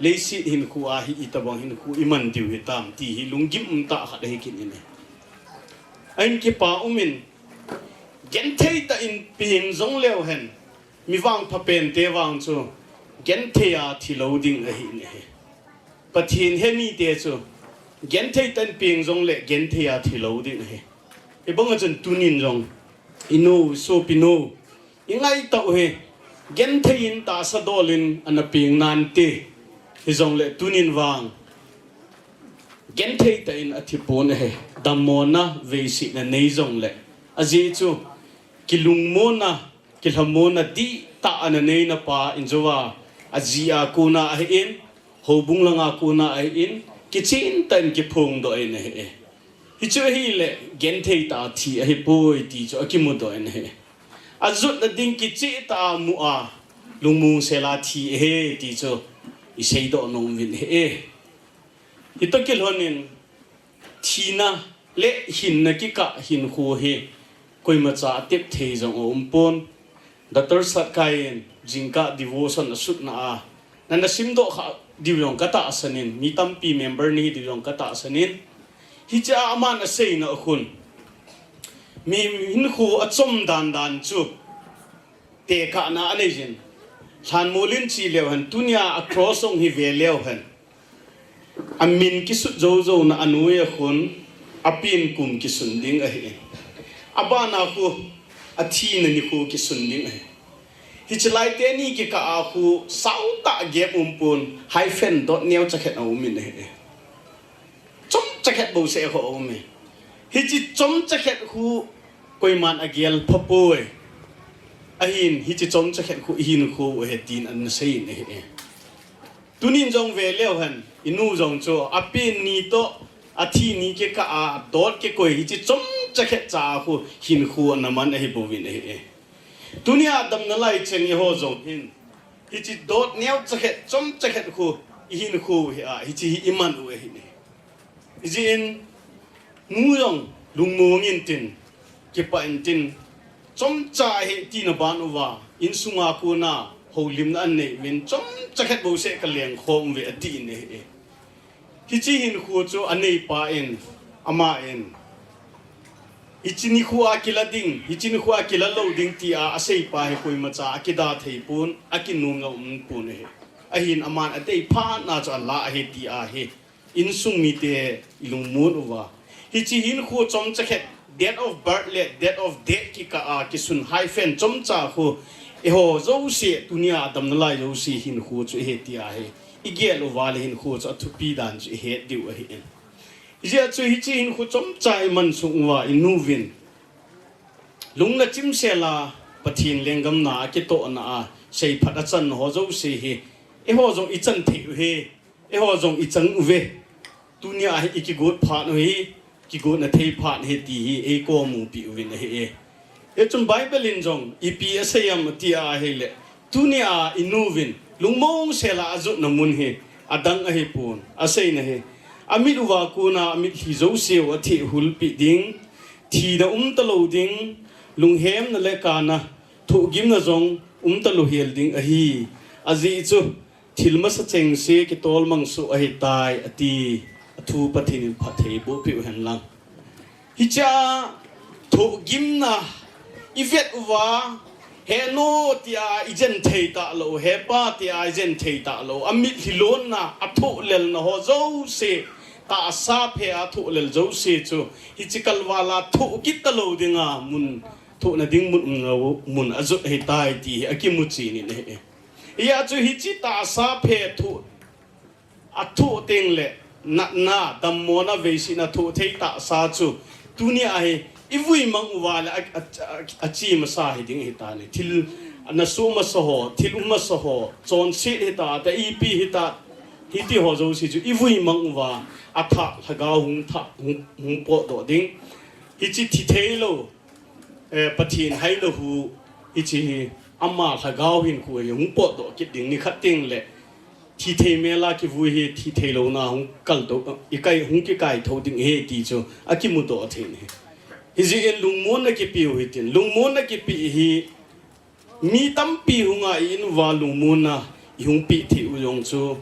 leiset hinkho a hi itobang hinkho iman diu hitam ti hi lunggim umtah khat ahi kit in ahi. Ahin kipa um in, genthei tah in peng jong leu hen, mi vangpha pente vang chu genthei a thilou ding ahi in ahi. Pathen he mite chu genthei tah in peng jong leh genthei a thilou ding ahi. Hibang a chun tunin jong, inu, sopinu, ingaitah u hi, genthei in tahsa dol in ana peng nante. Hijongleh tunin vang genthei tah in athi pon ahi. Dammona, veisetna nei jongleh, ajeh chu kilungmonna, kilhamonna dihtah ana neina pa in jouva, aji a kona ahin, houbung langa kona ahin, kichen tah in kiphongdoh in ahi. Hichu ahileh genthei tah a thi ahipoi ti chu akimudoh in ahi. Ajotna ding kicheh tah a mu a, lungmong sel a thi ahi ti chu iseidoh nom uvin ahi. Hitoh kilhon in, thina le hinna kikah hinkho hi koimacha atep thei jong aumpon. Doctor Satkai in jingkah devotion asutna a, nana simdoh kha diu jong katahsan in, mi tampi member nahi diu jong katahsan in, hiche a aman aseina a khun, mi hinkho achom dandan chu tekahna anei jin. Lhanmol in che leu hen, tunia a cross jong hi ve leu hen, amin kisut jou jouna anoi a khun, apen kum kisun ding ahi. Abana khu, athina nikho kisun ding ahi. Hiche lai teni kikah a khu sautah gap umpon, hyphen dot neocha khat aumin ahi. Chomcha khat bouseh khu aume. Hiche chomcha khat khu koiman agel phapoi. Ahin hiche chomcha khat khu ihinkho u ahi tin anasei in ahi. Tunin jong ve leu hen, inu jong chu apen ni toh athi ni kikah a dot kikoi hiche chomcha khat cha a khu hinkho anaman ahibouvin ahi. Tunia damna lai cheng eiho jong hin, hiche dot neocha khat, chomcha khat khu ihinkho u hi a, hiche hi iman u ahi ne. Hijeh in, nu jong lungmong intin, kipah intin, chomcha ahi tina ban uva, insunga kona houlimna anei uvin, chomcha khat bouseh kalengkhom uve atin ahi. Hiche hinkho chu aneipa in, ama in, hiche nikho a kila ding, hiche nikho a kila lou ding tia aseipa hi koimacha akida thei pon, akinom lou um pon ahi. Ahin aman adeiphatna chu ala ahi tia hi insung mite ilungmon uva, hiche hinkho chomcha khat, date of birth le date of death kikah a kisun hyphen chomcha khu, eiho jouse tunia damna lai jouse hinkho chu ahi tia hi igel uva leh hinkho chu athupi dan chu ihet diu ahi in. Hijeh chun hiche hinkho chomcha iman sung uva inuvin, lungna chimsel a Pathen lenggamna a kitohna a seiphat achan ho jouse hi, eiho jong ichan thei u ahi, eiho jong ichang uve. Tunia hi ikigot phat u ahi, kigotna thei phat ahi ti hi eikomupeh uvin ahi. Hichun Bible in jong ipi asei em tia ahileh, tunia inuvin lungmong sel a ajotna mun hi adang ahipon, aseina hi, amit uva kona amitlhi jouseu athehhulpeh ding, thina umtalou ding, lunghemna le kana, thohgimna jong umtalou hel ding ahi. Ajeh chu thil masa chengse kitolmang soh ahitai ati. Athu Pathen in phatthei bohpeh u henlang. Hichea thohgimna ivet uva, he nu tia ijen thei talou, he pa tia ijen thei talou, amitlhi lonna, athohlelna ho jouse tahsa phe a thoh lel jouse chu, hiche kalval a thoh kit talou dinga mun, thohna ding mun umna mun ajot ahitai ti hi akimu chen in ahi. Hijeh chun hiche tahsa phe thoh, athoh teng le, natna, dammona, veisihna thoh thei tahsa chu, tuni a hi, ivui mang uva le, a, a, a, ache masa hiding ahitai. Thil, ana so masa ho, thil um masa ho, chonset hita, ta ipi hita, hiti ho jouse chu, ivui mang uva, athah, lhagao hung thah, hung, hung potdoh ding. Hiche thi theilou, eh, Pathen haina hu, hiche hi, ama lhagao hinkho hi hung potdoh kit ding, nikhat teng le, thi thei mel a kivui hi, thi thei louna hung kaldoh, ikai, hung kikai thou ding ahi ti chu, akimudoh thei ahi. Hijeh in lungmonna kipeh u hitin, lungmonna kipeh hi, mi tampi hunga i-in uva lungmonna ihung peh thei u jong chu,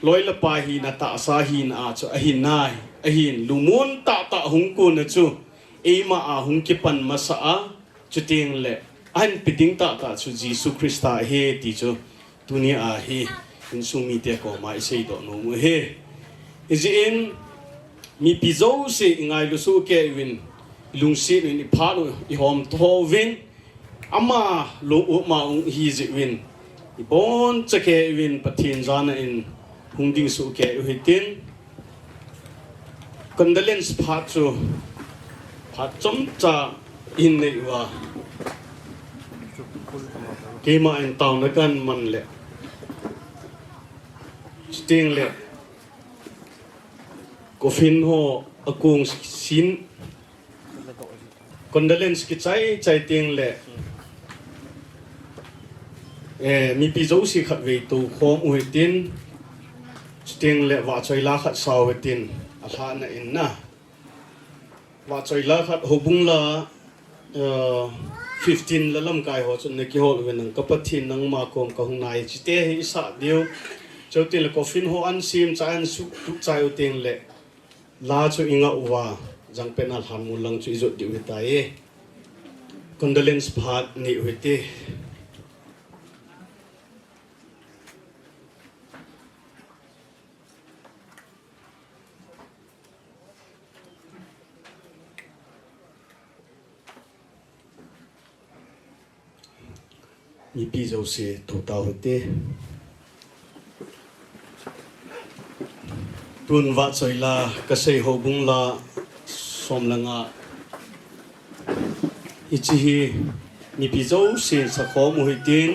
loi le pai hina tahsa hina a chu ahi nai, ahin lungmon tahtah hung kona chu, eima a hung kipan masa a, chuteng le, ahin pe ding tahtah chu Jesu Christa ahi ti chu, tuni a hi, insung mite koma iseidoh nom u ahi. Hijeh in, mipi jouse ingailu soh kei uvin, ilungset uvin, iphat u, ihomtho uvin, ama lung u ma ung hijeh uvin, iboncha kei uvin, Pathen jana in hung ding soh kei u hitin, condolence phat chu, phat chomcha in nei uva, keima in taona kaman le, chuteng le, coffin ho akong sin, condolence kichai chai teng le, eh, mipi jouse khatvei toukhom u hitin, chuteng le vahchoila khat sa u hitin, alhahna in na. Vahchoila khat houbung la, eh, fifteen la lamkai ho chun nakihol uvin nang ka Pathen nangma kom kahung nai chite hi isah diu. Chuteng le coffin ho ahin sem chai ahin suhtup chai u teng le, la chu ingah uva, jangpen a lhanmol lang chu ijot diu ahitai. Condolence phat nei u hite. Mipi jouse thou tau hite. Tun vahchoila kasei houbung la som le nga. Hiche hi mipi jousen sakhom u hitin.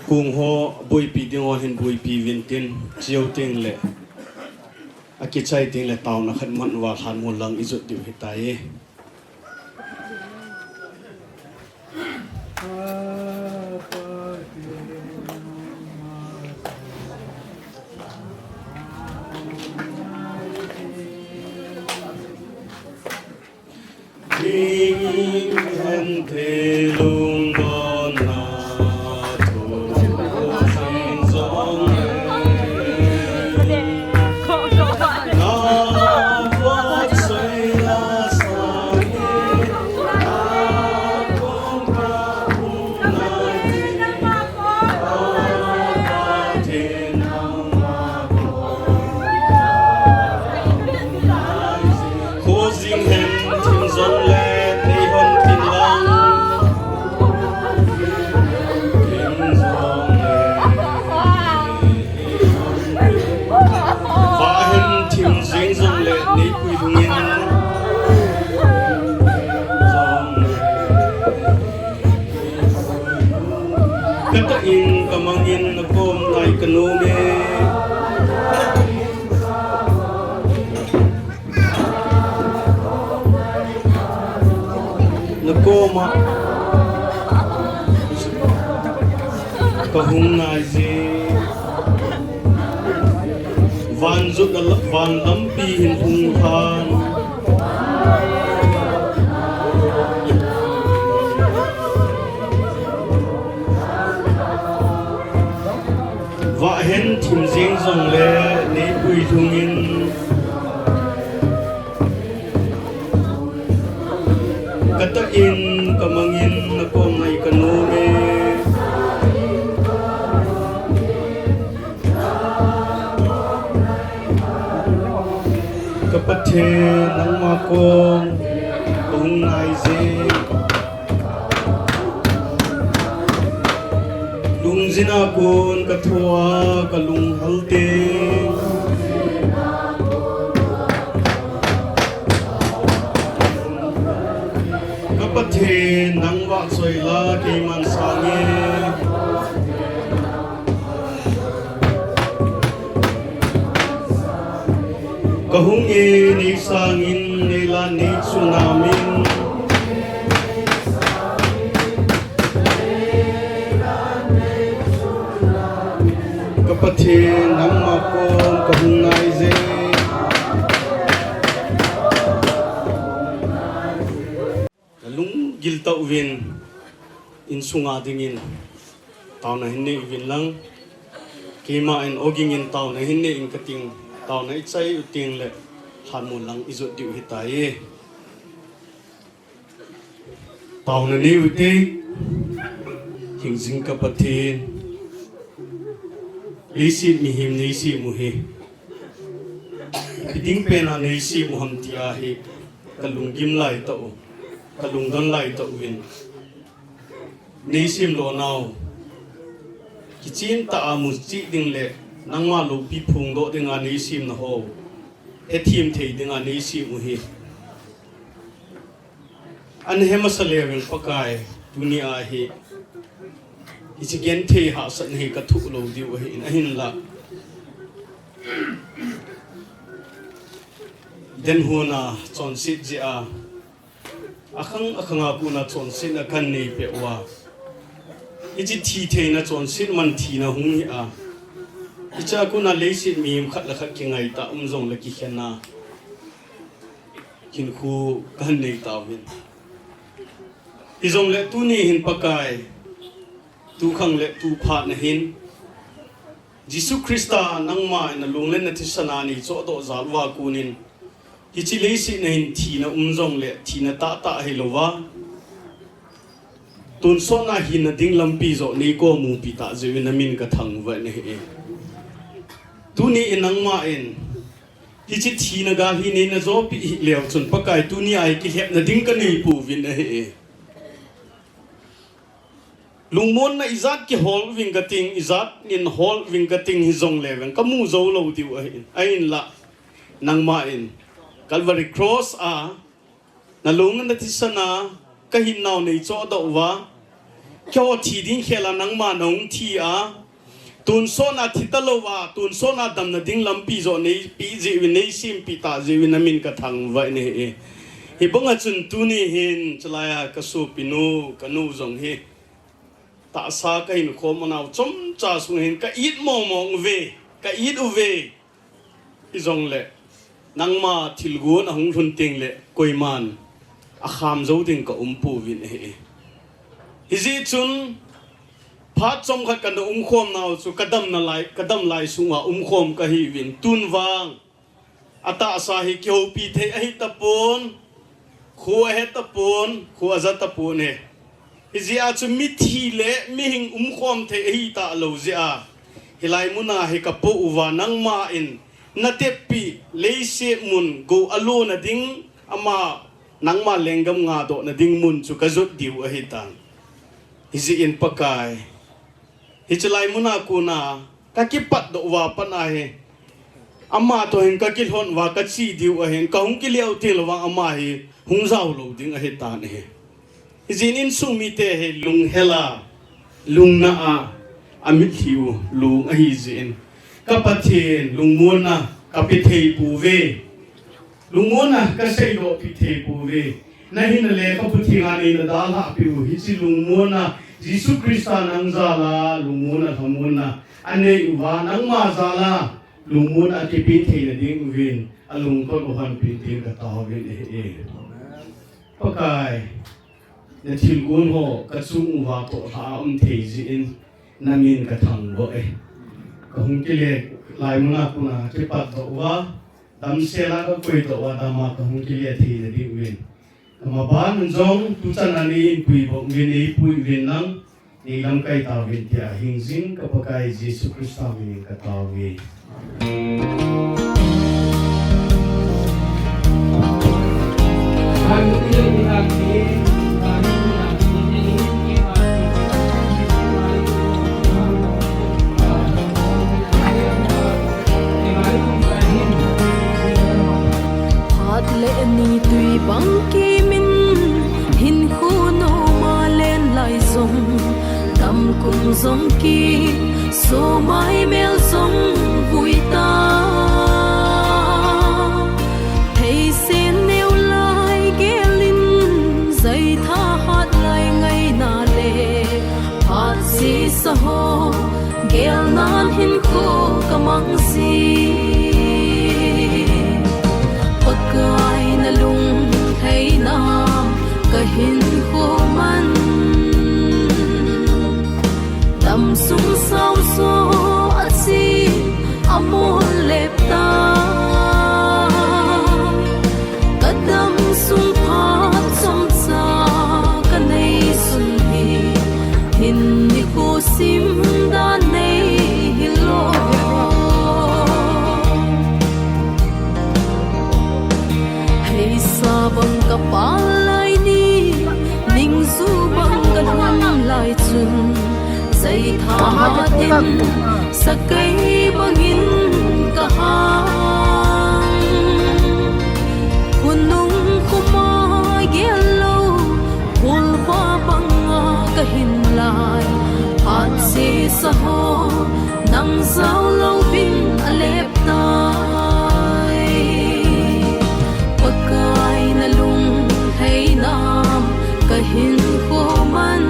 Kong ho boipi ding ho hin boipi uvin tin, chuteng le akichai teng le taona khat man uva lhanmol lang ijot diu ahitai. Khojing hen thim jong le nei hon tin lang. Vah hen thim jeng jong le nei puilhung in. Katah in kamang in nakom nai kanom e. Nakoma kahung nai je. Van jot a la-, van lampi hin hung lhan. Vah hen thim jeng jong le nei puilhung in. Katah in kamang in nakom nai kanom e. Ka Pathen, nangma kom kahung nai jing. Lungjin a kon kathoa kalunghal teng. Ka Pathen, nang vahchoi la keiman sang e. Kahung e, nei sangin, nei la nei chuna min. Ka Pathen, nangma kom kahung nai jing. Lunggil tah uvin, insunga dingin taona hin nei uvin lang. Keima in oging in taona hin nei in kating, taona ichai u teng le lhanmol lang ijot diu hitai. Taona nei ute. Hingjing ka Pathen, leiset mihem neisem u hi, ipi ding pena neisem u ham ti ahi. Kalunggim lai tah u, kalungdon lai tah uvin, neisem lou nau, kichen tah a muchi ding le nangma loupi phongdoh dinga neisemna ho hethem thei dinga neisem u hi. Ana he masa leu in Pakai, tuni ahi, hiche genthei hahsatna hi kathoh lou diu ahin, ahinla, den hon a chonset jeh a, akhang akhang a kona chonsetna kanei peh uva, hiche thi theina chonset man thina hung hi a, hiche a kona leiset mihem khat le khat kingaitah um jongle kikhen a, hinkho kahin nei tauvin. Hijongle tuni hin Pakai, tukhang le tuphat na hin, Jesu Christa nangma in nalung le nathisan a neichohdoh jal uva konin, hiche leiset na hin thina um jongle thina tahtah ahilouva, tonsot na hinna ding lampi joh neikomupi tah jeh uvin namin kathangvah in ahi. Tuni in nangma in hiche thina gal hi neina jopeh hih leu chun Pakai, tuni a hi kilhepna ding kanei pouvin ahi. Lungmonna ijat kihol uvin kating, ijat in hol uvin kating hijongle vang kamu jou lou diu ahin, ahinla, nangma in Calvary Cross a nalung nathisan a kahinnau neichohdoh uva, keiho thi ding khel a nangma nahung thi a, tonsot na thi talouva, tonsot na damna ding lampi joh neipeh jeh uvin, neisempeh tah jeh uvin namin kathangvah in ahi. Hibanga chun tuni hin chalai a kasopinu, kanu jong hi tahsa kahin khom nau chomcha sung hin ka it mongmong uve, ka it uve. Hijongle nangma thilgon ahung lhun tengle koiman akham jou ding kaum pouvin ahi. Hijeh chun phat chomkhat kana umkhom nau chu kadamna lai, kadam lai sunga umkhom kahiuvin, tun vang atahsa hi kihoupi thei ahitapon, kho ahetapon, kho ajatapon e. Hijeh a chu mithi le mihing umkhom thei ahitah lou jeh a, hilai muna hi kapoh uva nangma in nateppi leiset mun gou alona ding, ama nangma lenggam ngadohna ding mun chu kajot diu ahitan. Hijeh in Pakai, hiche lai muna kona kakipatdoh uva pat ahi, ama toh hin kakilhon uva kache diu ahin, kahung kile u tengle vang ama hi hung jao lou ding ahitan ahi. Hijeh in insung mite hi lunghel a, lungna a, amitlhi u long ahijeh in, ka Pathen, lungmonna kape thei pouve. Lungmonna kaseidoh pi thei pouve. Nahinna lekhabu thenga neina dalhah peh u hiche lungmonna Jesu Christa nang jal a lungmonna lhamonna anei uva nangma jal a lungmonna akipe theina ding uvin alungthot u honpeh ding kataovin ahi. Pakai, nathilgon ho kachung uva tohlhah a um thei jeh in namin kathangvah e. Kahung kile lai muna kona kipatdoh uva, damsel a kakoidoh uva, dam a kahung kile theina ding uvin, amaban jong tuchan a neiinpui bou uvin, neipui uvin lang, neilamkai tauvin tia hingjing ka Pakai Jesu Christa minin kataove. Ni tui bang kimin hinkho noma len lai jong, dam kum jong ki, somai mel jong vui ta. Thei sen neu lai gelin, jai tha hat lai ngaina le, phat sisa ho, gel nan hinkho ka mang si. Pakai na lungthei nam ka hinkho man, dam sung sau so a chi a mol lep ta. Ka dam sung phat chomcha ka nei sun hi, hin nikho sim dan nei hi lo. Hei sa bang ka pal lai ni, ning zu bang ka lhum lai chun, jai tha hatin sakai bangin ka hang. Khonung khoma gel lo, khulva banga ka hin lai, phat sisa ho, nang zau lo bin a lep tai. Pakai na lungthei nam ka hinkho man,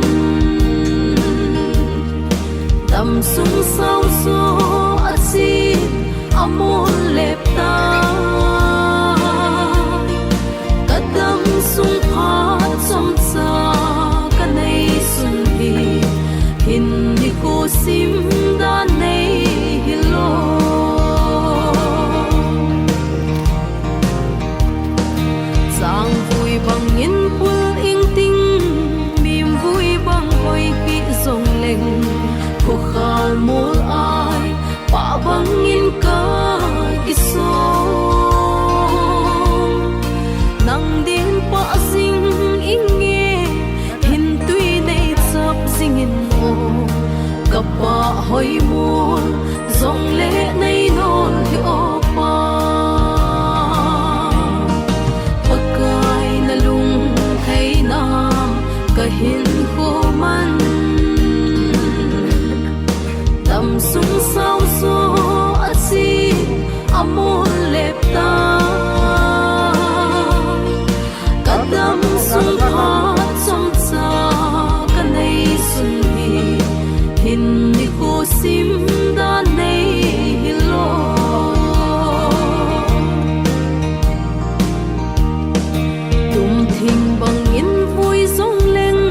dam sung sau so a chi a mol lep ta. Ka dam sung phat chomcha ka nei sun hi, hin nikho sim dan nei hi lo. Chang vui bangin pul ing ting, mim vui bang hoi hi jong leng, kho khal mol ai, pa bangin ka kisong. Nang din pa sing inge, hin tui nei chap singin o, ka pa hoi mol, jong le nei nol hi o pa. Pakai na lungthei nam ka hinkho man, dam sung sau so a chi a mol lep ta. Ka dam sung phat chomcha ka nei sun hi, hin nikho sim dan nei hi lo. Tum thing bangin vui jong leng,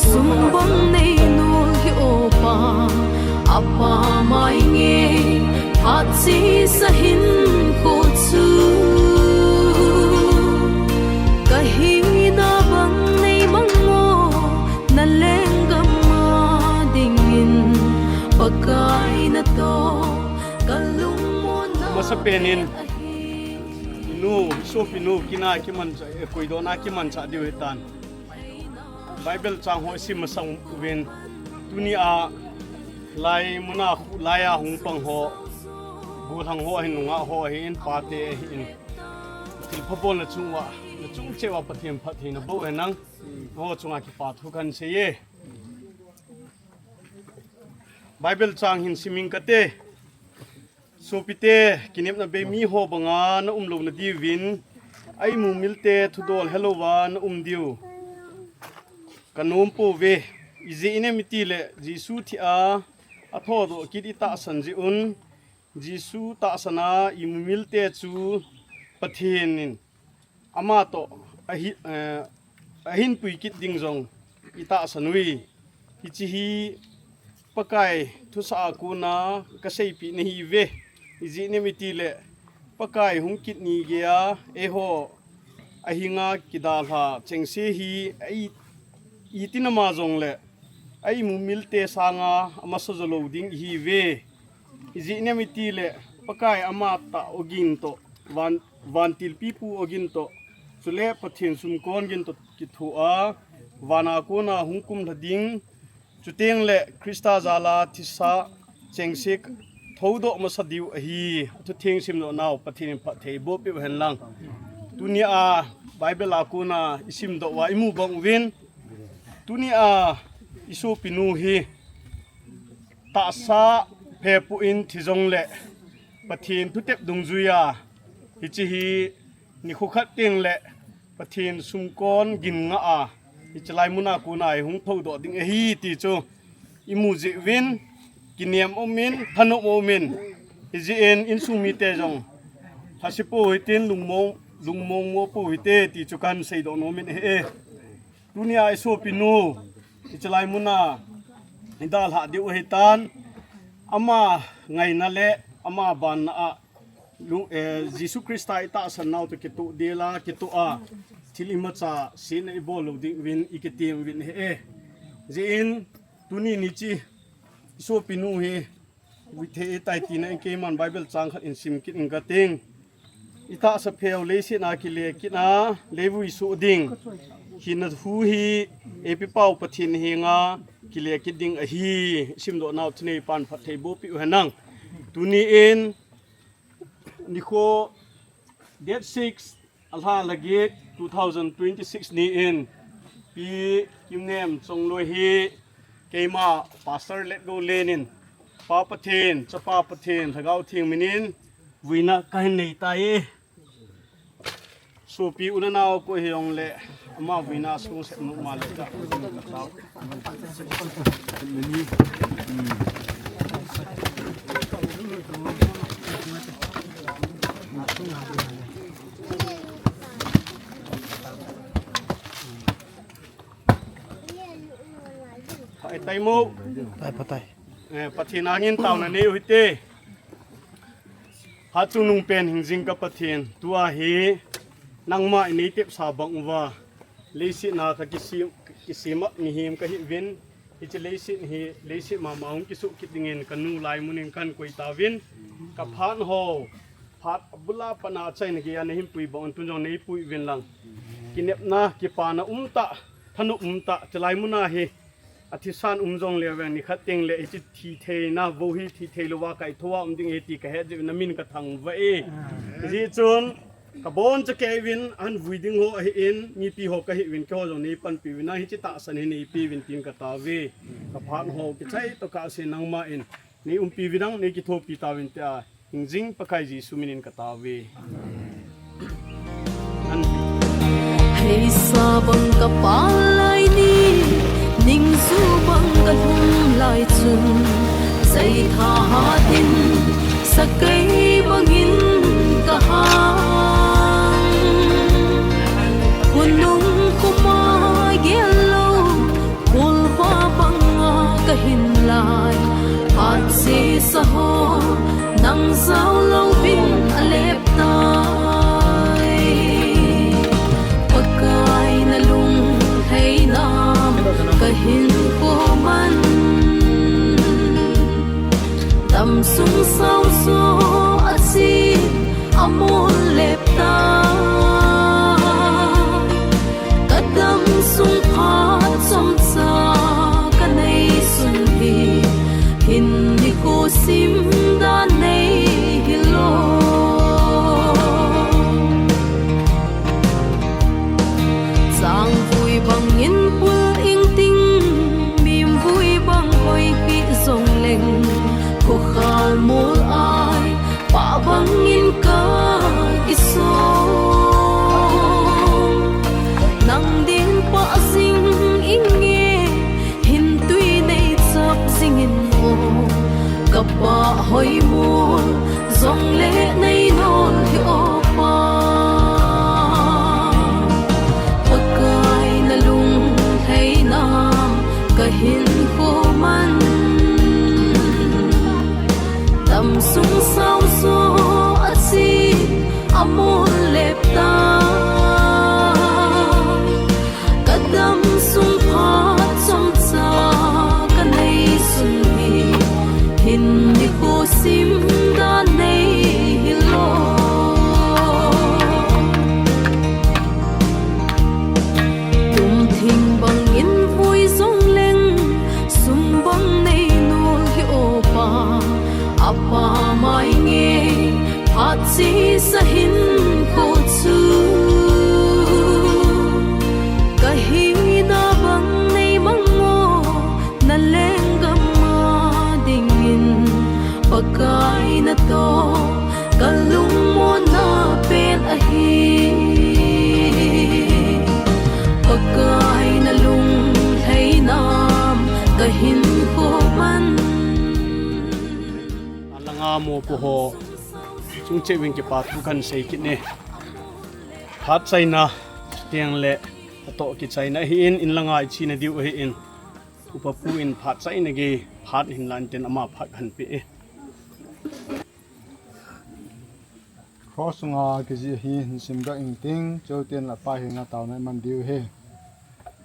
sum bang nei nol hi o pa. A pa mai nge, phat sisa hinkho chu. Ka hina bang nei mang mo, na lenggam a dingin, Pakai na toh ka lungmonna. Masa penin, inu, sopinu, kina kimancha, eh, koidona kimancha diu hitan. Bible chang ho sim masang uvin, tunia lai muna khu, laia hung pang ho, gollhang ho ahin, nungah ho ahin, pate ahin, thilpha bolna chunga, na chung cheh uva Pathen phattheina boh hen lang, ho chunga kipa thu kan seiye. Bible chang hin sim ing kate. Sopite, kinepna bei mi ho banga na um louna diuvin, a imumilte thudol helouva na um diu ka nom pouve. Ijeh inem itile, Jesu thi a, a thodoh kit i tahsan jeh un, Jesu tahsan a imumilte chu Pathen in ama toh ahi, eh, ahin pui kit ding jong i tahsan uve. Hiche hi Pakai thusah a kona ka seipeh nahiuve. Ijeh inem itile, Pakai hung kit ni geiya eiho ahinga kidalha chengse hi, i, itin ama jongle a imumilte sanga amasa jo lou ding ihiuve. Ijeh inem itile, Pakai ama tah ogin toh, van, vantilpipu ogin toh, chule Pathen sumkon gin toh kithoa, vana kona hung kumlha ding, chutengle Christa jala thisa chengse thodoh masa diu ahi. Athutheng simdoh nau Pathen in phatthei boh peh hen lang. Tunia Bible a kona isimdoh uva imu bang uvin, tunia isopinu hi tahsa phepu in thi jongle Pathen thutep dungjuia hiche hi nikho khat tengle Pathen sumkon gin ngah a hiche lai muna kona ihung thoudoh ding ahi ti chu imu jeh uvin, kinem umin, thanop umin, hijeh in insung mite jong thase pou hitin, lungmong, lungmong mo pou hite ti chu kahin seidoh nomin ahi. Tunia isopinu hiche lai muna idalhah diu ahitan, ama ngaina le ama banna a Jesu Christa itahsan nau toh kitoh dela kitoh a thil imacha sena ibol lou ding uvin ikitem uvin ahi. Hijeh in tuni niche isopinu hi vuithei tai tina in keiman Bible chang khat in simkit inge kating. Itahsa pheu leiset a kile kit a leivui soh ding hina thu hi eipipau Pathen henga kile kit ding ahi. Isimdoh nau thinei pan phatthei bohpeh u henlang. Tuni in nikho date six, alha lha get, two thousand twenty-six ni in Pi Kimnem Chongloi hi keima Pastor Letgou Len in Pa Pathen, Chapa Pathen, Lhagao Theng min in vuina kahin nei tai. Sopi u le nao koi hijongle ama vuina sung sep nom ma le ta. Pha tai mo. Tai, pha tai. Eh, Pathen angin taona nei u hite. Phat chungnung pen hingjing ka Pathen, tua hi nangma in nei tepsa bang uva, leiset a ka kisem, kisem a mihem ka hiuvin, hiche leiset hi, leiset mama hung kisuh kit dingin ka nu lai mun in kahin koi tauvin, ka phat ho, phat abul a pat a achaina geiya nei hin pui bang un tun jong nei pui uvin lang. Kinepna, kipana um tah, thanop um tah, chulai mun a hi, athisan um jongle vang nikhat tengle hiche thi theina, vo hi thi thei louva kaitho a um ding ahi ti ka het jeh uvin na min ka thangvah e. Hijeh chun, ka boncha kei uvin, ahin vui ding ho ahin, mipi ho ka hiuvin, keiho jong nei panpi uvin, nang hiche tahsan hi nei pe uvin tin ka taove. Ka phat ho, kichai toh kahsen nangma in, nei umpi uvin lang, nei kithopi tauvin tia, hingjing Pakai Jesu min in ka taove. Heisa bang ka pal lai ni, ningju bang ka lhung lai chun, sei tha hat in, sakei bangin ka hang. Khonung khoma gel lou, kolva banga ka hin lai, phat sesa ho, nang jao louvin alep tai. Pakai na lunglhaina ka hin khoman, damsung sao jo achi amol lep tai. Ka damsung phat chomcha ka neisun hi, hin nikho sim dan nei Mopo ho chungcheh uvin kipa thu kahin sei kit e. Phat chaina teng le atoh kichaina ahin, in langa ichena diu ahin, Upa pu in phat chaina gei phat hin lan tin ama phat kahin pe e. Cross sunga kijih hi hin simdoh inting, chuteng le Pa henga taona iman diu ahi.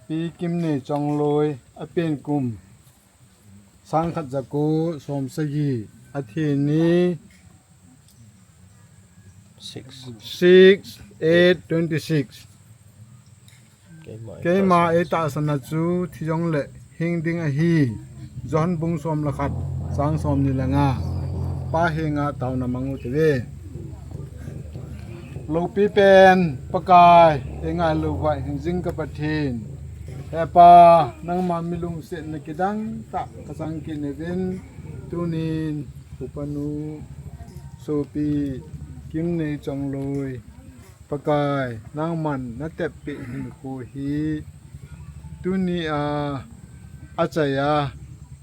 Pi Kimnei Chongloi, apen kum sangkhat jako somsagi, athi ni six, eight, twenty-six. Keima eitahsan a chu thi jongle hing ding ahi. John bung som le khat, chang somni le nga. Pa henga taona mang u hite. Loupi pen Pakai, eingailu uva hingjing ka Pathen. He Pa, nangma milungsetna kidang tah kachang kit nauvin, tunin upanu sopi Kimnei Chongloi, Pakai, nangman natep peh hinkho hi tunia achaiya,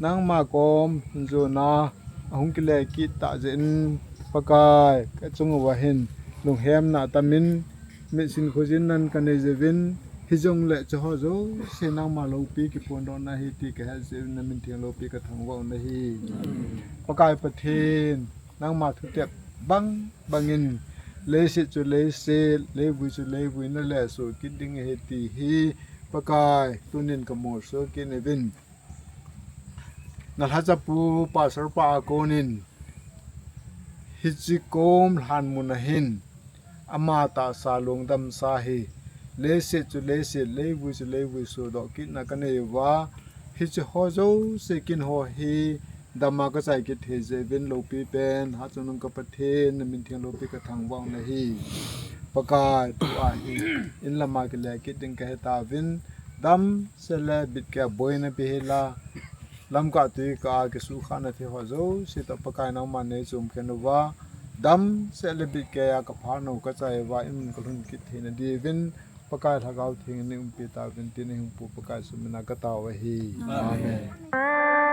nangma kom jona ahung kile kit tah jeh in, Pakai, kachung uva hin lunghemna atamin, mitsin khojin nan kanei jeh uvin, hijongle chuho jouse nangma loupi kiphondohna ahi ti kahet jeh uvin namin theng loupi kathangvah u ahi. Pakai Pathen, nangma thutep bang bangin, leiset chu leiset, leivui chu leivui nalesoh kit ding ahi ti hi, Pakai, tunin kamoso kit nauvin. Nalhacha pu Pastor pa a konin, hiche kom lhan mun ahin, ama tahsa lungdamsa hi, leiset chu leiset, leivui chu leivui sodoh kitna kanei uva, hicheho jouse kin ho hi, dama kachai kit thei jeh uvin loupi pen, Hatchungnung ka Pathen, namin theng loupi kathangvah u ahi. Pakai, tua hi, in lama kile kit ding kahe tauvin, damsel le bitkeiya boina pe henla, lamkah tuikah a kisuhkhahna thei ho jouse toh Pakai nangman neichom khen uva, damsel le bitkeiya kaphat nau kachai uva, in mun kalhun kit theina diuvin, Pakai Lhagao Theng in neiumpi tauvin tin, eihuhhingpu Pakai Jesu mina katao ahi. Amen. Amen.